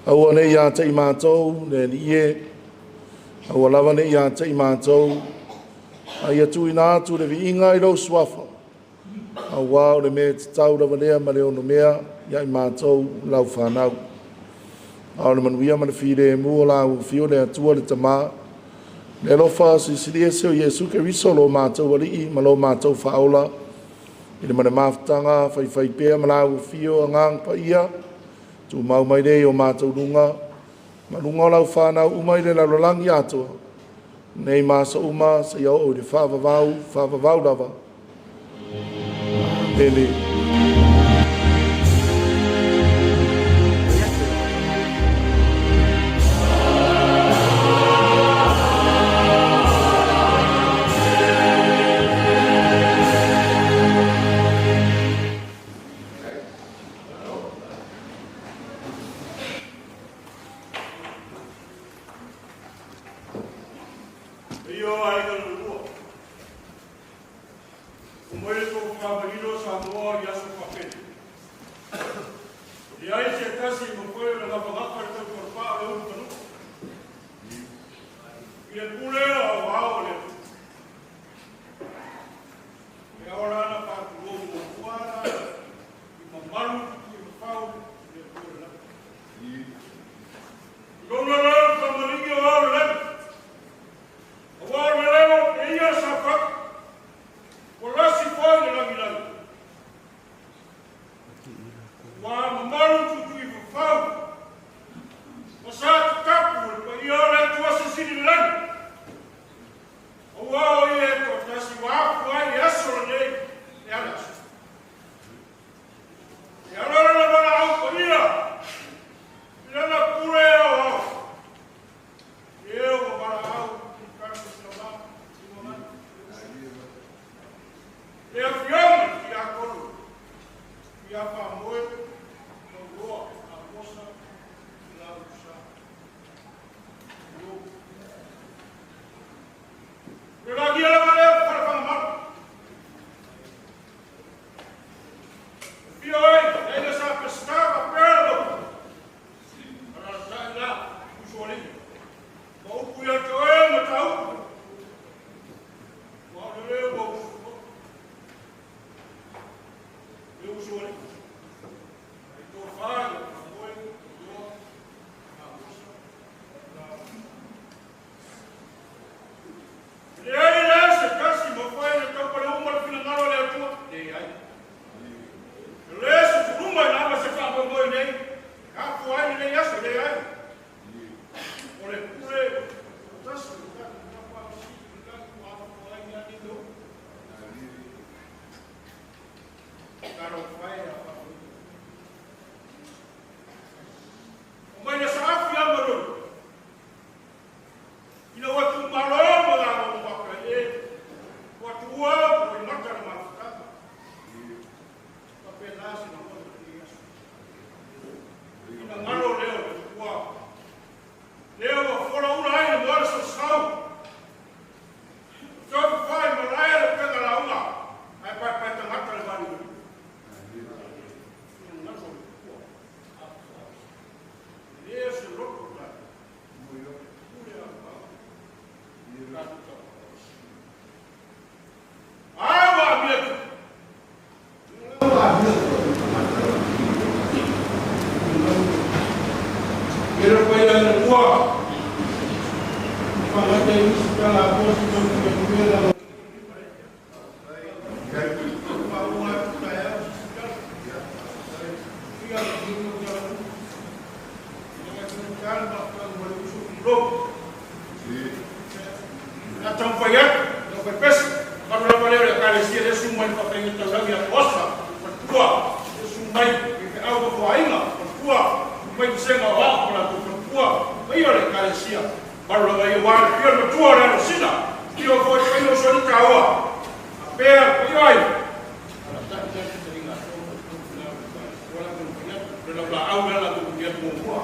Aua nei ia te i mātou, le Alii e, aua lava nei ia te i mātou, a ia tuuina atu le viiga i lou suafa, auā o le mea e tatau lava lea ma le onomea ia i mātou lau fanau. A o le manuia ma le filemu o la ua afio le Atua le Tamā, le alofa silisili ese o Iesu Keriso lo mātou Alii ma lo mātou Faaola, i le ma le mafutaga faifaipea ma la ua afio Agaga Paia, tumau mai nei o mātou luga, ma luga o lau fanau uma i le lalolagi atoa, nei ma aso uma seia oo i le faavavau, faavavau lava. Amene. Ia o aiga lua. O mai le tofamalino Samoa i aso fapeni. E leai se tasi e mafai ona gafagafa le tautoafa o le ulu fanua. I le pule aoao o le Atua. E ao la na faatulou muamua la i mamalu i mafau i le Atua i le lagi. Lona la famaligi o ao le lagi. Aua o le leo e ia sa fatu. Ua lasi foi le lagilagi. Ua mamalu tuitui fafau. Ma sa tatapu le paia o le Atua silisili i le lagi. Aua o ia e toatasi ua afu ai le aso lenei e ala aso. E ala lana valaau paia i lana pule aoao. E ua valaau i tatou tama i mamai. Le afioga i tiakono, ia faamoe tauloa Amosa i lau sa. Le lagia lava lea fale whangamaru. Fia ai, e le sa pesta pa pelo. Ala sa ila, usuali. Ma upu ia te oe ma ta upu. Wa o le leo wa usu. Le usuali. Ai tō whai, a moe, toa, a mosa, la. Le ai le se tasi mo fai le tau pale uma le finagalo le Atua. Le ai. Le se tuluma i lama se wha moe nei. Ka fu ai le aso le ai. O le pule tasi o ka ka pa si ka ku a fu ai ni ani no. Ka ro fai a pa. O mai le sa afi a maruru. Ina ua tu malo ma la o waka e. Ua tua o i mata na mafutaka. Ka pe la se na mona i aso. Ina ngalo leo le tua. Leo wa fola ula ai le moana sa sau. Tau whai malaia le penga la unga. Ai pai pai tangata le wali wali. Ina ngalo le tua. Leo se loto tai. Pule a pau. Ai wa mia tu. Ero pai la tua. Whangata i usu ka la posi tau ki te la. Na tau whai atu, na whai pesa, maru lava leo le kalesia le su mai whawhenga taurangi a posa, patua, le su mai i te au whawhainga, patua, su mai te senga o ao la tu patua, mai o le kalesia, maru lava i o wā le pia matua le alo sina, ki o foi whai o soni tāua, a pēr, pai ai, ala tai tai te ringa tō, wala kunu whai atu, le lau la au la tu kuki atu mua.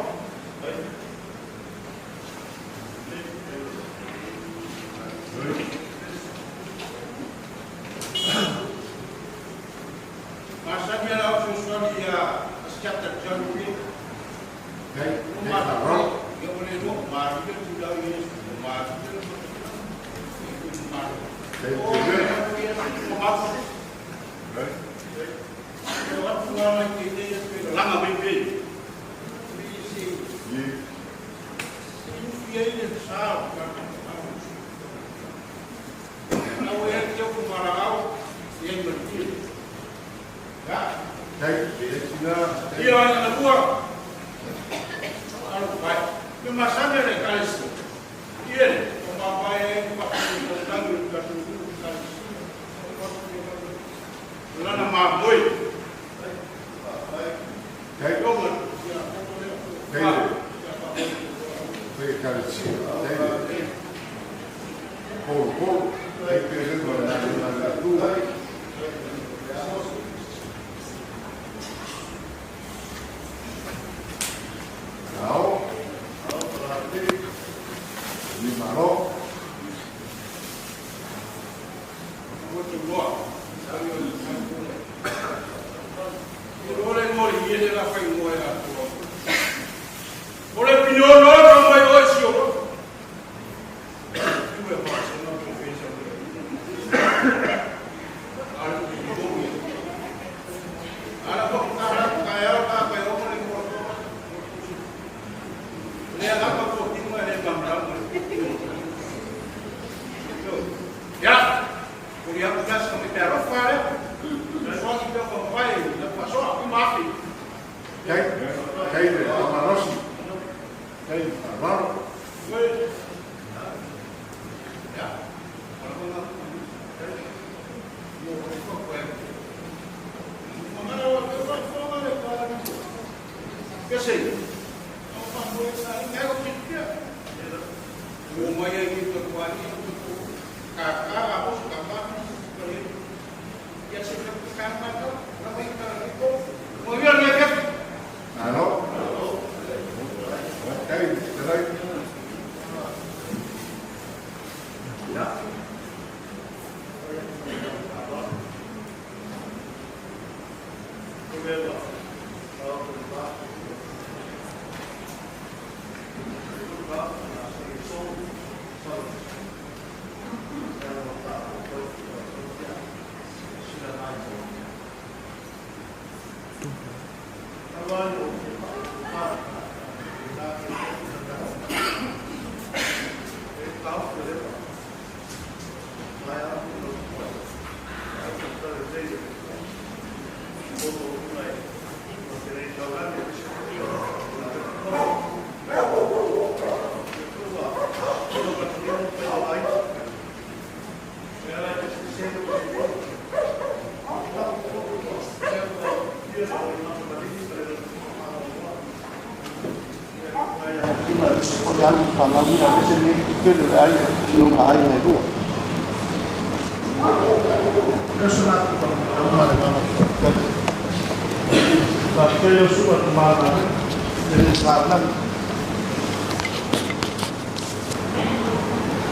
Masani ala o fesoasoani ia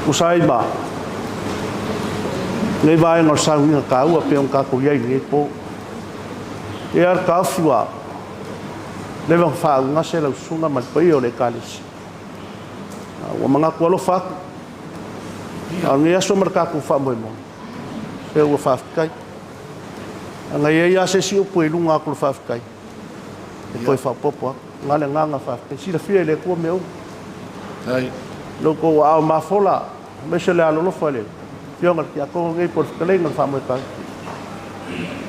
Tusa ai ma lenei vaega o le sauniga taua pei ona tatou i ai i lenei po. E a le taofi ua leva ona faaugase lau susuga ma le paia o le Ekalesia. Ua manatu alofa atu, a o lenei aso ma le tatou faamoemoe, se ua faafetai. Ana i ai lava se isi upu e i luga atu o le faafetai, e toe faaopoopo atu. Na le agaga faafetai. Silafia e le Atua mea uma. Lo outou aao mafola, aemaise le alolofa i le Afioga i le Tiakono nei po o le fetalaiga o le faamoetau,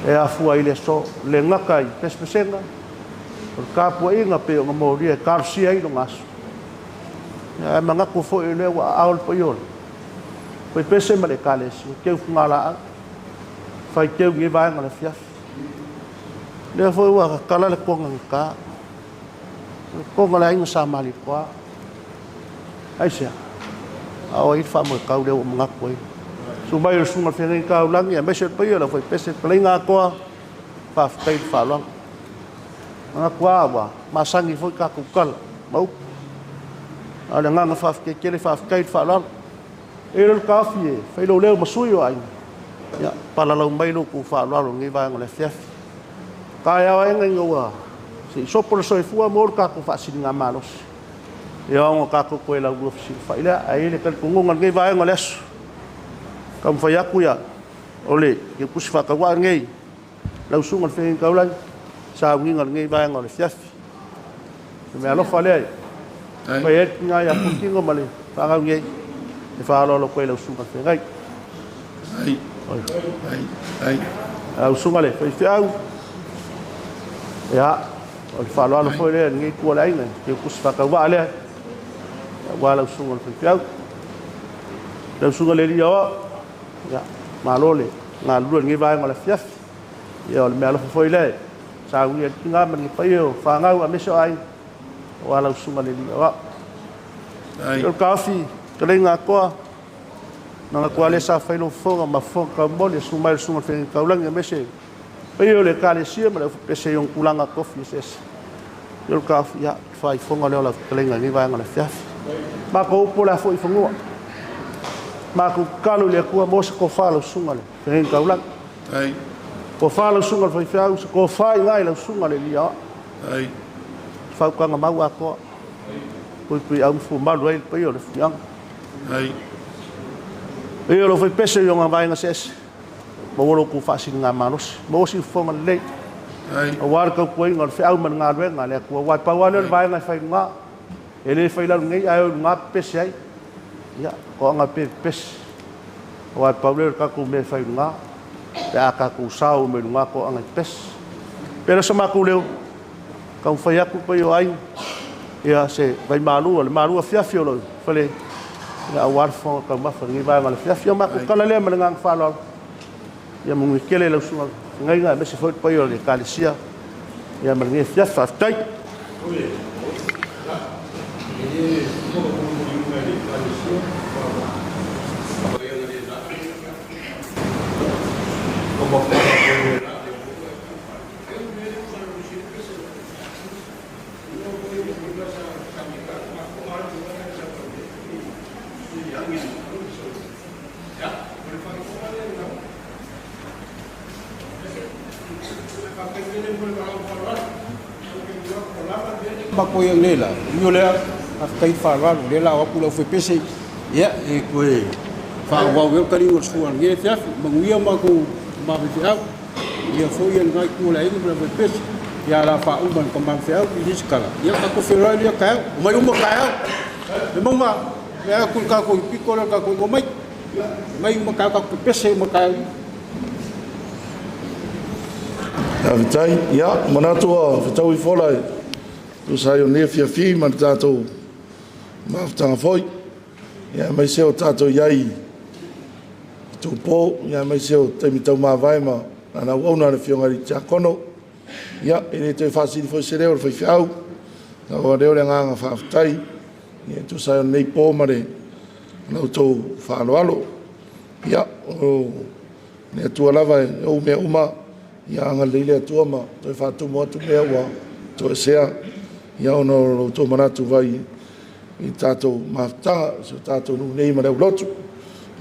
e afua ai le aso, le gata i pesepesega, o le tapuaiga pei ona molia e talosia ai lona aso. Ae manatu foi o lea ua aao le paia o le Faipese ma le Ekalesia, teu fugalaau, faiteu i lenei vaega o le afiafi. Lea foi ua tala le toga na ta, le toga o le aiga Sa Malietoa. Aisea? A o ai le faamoetau lea ua manatu ai. Susu mai o le Susuga i le Feagaiga Taulagi, aemaise le paia o le Aufaipese, le Fetalaiga Atoa, faafetai le faaaloalo. Manatu lava ua masani foi tatou tala ma upu. A o le agaga faafetai tele, faafetai le faaaloalo. E i ai le taofi e fai lou leo ma sui o aiga, ia, palalau mai lo outou faaaloalo i lenei vaega o le afiafi. Taeao aena ina ua Se i sopo le soifua mo le kākou faasiligamalosi. Ia ona kākou toe laulua fesilafai lea. Ae i ai le talitonuga o lenei vaega o le aso, taumafai atu ia o le tusi faatauaa lenei lau susuga i le Feagaiga Taulagi, sauniga o lenei vaega o le afiafi. O le mea alofa lea e fai ai le tina ia Putino ma le fanau nei e faaaloalo atu ai lau susuga i le Feagai. Ai. Lau susuga i le faifeau, ia, o le faaaloalo foi lea i lenei itu o le aiga, i le tusi faatauvaa lea, aua lau susuga i le faifeau. Lau susuga i le alii aoao, ia, malo le galulue i lenei vaega o le afiafi. Ia, o le mea alofa foi lea e saunia e le tina ma le paia o fanau aemaise o aiga, aua lau susuga i le alii aoao. O le taofi, fetalaiga atoa, manatu lava lea sa fai lou fofoga ma fofoga taumoli e susu mai le susuga i le Feagaiga Taulagi aemaise le paia o le Ekalesia ma le aufaipepe i ona tulaga tofi eseese. O le taofi, ia, le faaifoga lea o lau fetalaiga i lenei vaega o le afiafi. Matou upu o le a foi i fanua. Matou tatalo i le Atua mo se tofa lau susuga i le Feagaiga Taulagi. Tofa lau susuga i le faifeau, se tofa i ina i lau susuga i le alii aoao. Fautuaga mau atoa. Puipuiau ma fuamalu ai le paia o le afioaga. Paia o le aufaipese i ona vaega eseese, maua lo outou faasiligamalosi, maua siufofoga lelei, aua le tautuaina o le feau ma le galuega a le Atua. Aua e pau lava lea o le vaega e fai i luga, e le fai i lalo nei, ae o i luga pepese ai. Ia, toaga pe pepese, aua e pau lea o le tatou mea e fai i luga, pe a tatou sao mai luga toaga e pepese. Pei o so matou leo, taumafai atu le paia o aiga, ia se vaimalu, o le malu afiafi o lou fale, ia aua le fofoga taumafa i lenei vaega o le afiafi. Ia o matou tala lea ma le agaga faaaloalo, ia manuia tele lau susuga feagaiga aemaise foi le paia o le Ekalesia ia ma lenei afiafi. Faafetai. Matou ia nei la, ui o lea, faafetai le faaaloalo, o lea o le a o atu le aufaipese, ia, e toe faaauau ai le taliga o le sua i lenei afiafi. Manuia matou tama faifeau, manuia foi lena itu o le aiga ma le aufaipese. Ia, o le a faauma e le tama faifeau i le isi tala, ia tatou feiloai lea taeao. Omai uma taeao. Le mauga, vaai atu i le tatou pito lea o le tatou omai. Omai uma taeao tatou pepese uma taeao. Faafetai. Ia, manatu ua fetaui fola e tusa ai o lenei afiafi ma le tatou mafutaga foi. Ia, aemaise o tatou i ai i Tupo, ia aemaise o taimi taumavae ma lana auauna le Afioga i le Tiakono. Ia, e le toe faasili foi se leo o le faifeau, na lea o le agaga faafetai, ia e tusa ai o lenei po ma le outou faaaloalo. Ia, o le Atua lava e ou mea uma, ia agalelei le Atua ma toe faatumu atu mea ua toesea, ia ona o lo outou manatu vai i tatou mafutaga, si o tatou nuu nei ma le aulotu.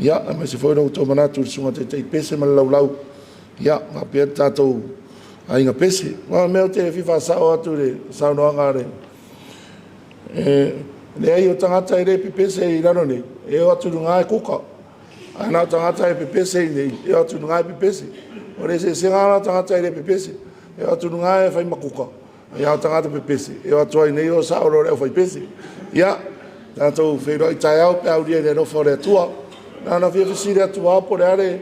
Ia, aemaise foi lo outou manatu i le susuga Taitaipepe pese ma le laulau, ia, faapea le tatou aiga pese. O mea ou te fia faasao atu i le saunoaga a le leai o tagata e le pepese i lalo nei, e o atu i luga e kuka. Ae na o tagata e pepese i nei, e o atu i luga e pepese. O le eseesega la o tagata e le pepese, e o atu i luga e fai ma kuka, ia o tagata pepese, e o atu ai nei o sao loa le aufaipese. Ia, tatou feiloai taeao pe a aulia i le alofa o le Atua. Na ona fia fesili atu lava po o le a le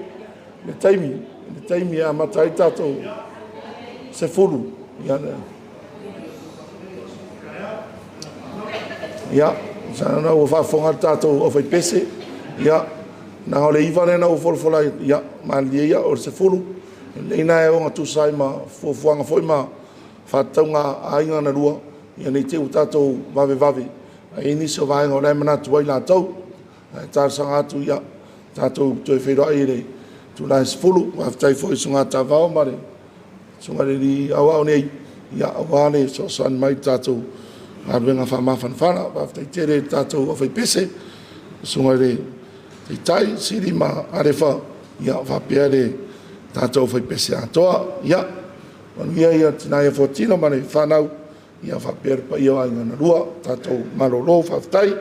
taimi, le taimi e amata ai tatou 10. Ia, sana ua faafofoga le tatou aufaipese, ia, na o le 9 lea na ou folafola ai, ia, malilie ia, o le 10, lelei na e ogatusa ai ma fuafuaga foi ma faatatauga a aiga na lua, ia ne i te i ua tatou vavevave, ae i ai nisi o vaega o la e manatu ai latou. Ae talosaga atu, ia, tatou toe feiloai i le itula e 10. Faafetai foi i le susuga ia Tavao ma le susuga i le alii aoao nei, ia, aua le fesoasoani mai i le tatou galuega faamafanafana. Faafetai tele i le tatou aufaipese, le susuga i le Taitai, Sili ma Alefa, ia faapea le tatou aufaipese atoa. Ia, manuia ia le tina ia Fuatino ma le fanau. Ia faapea le paia o aiga na lua, tatou malolo, faafetai.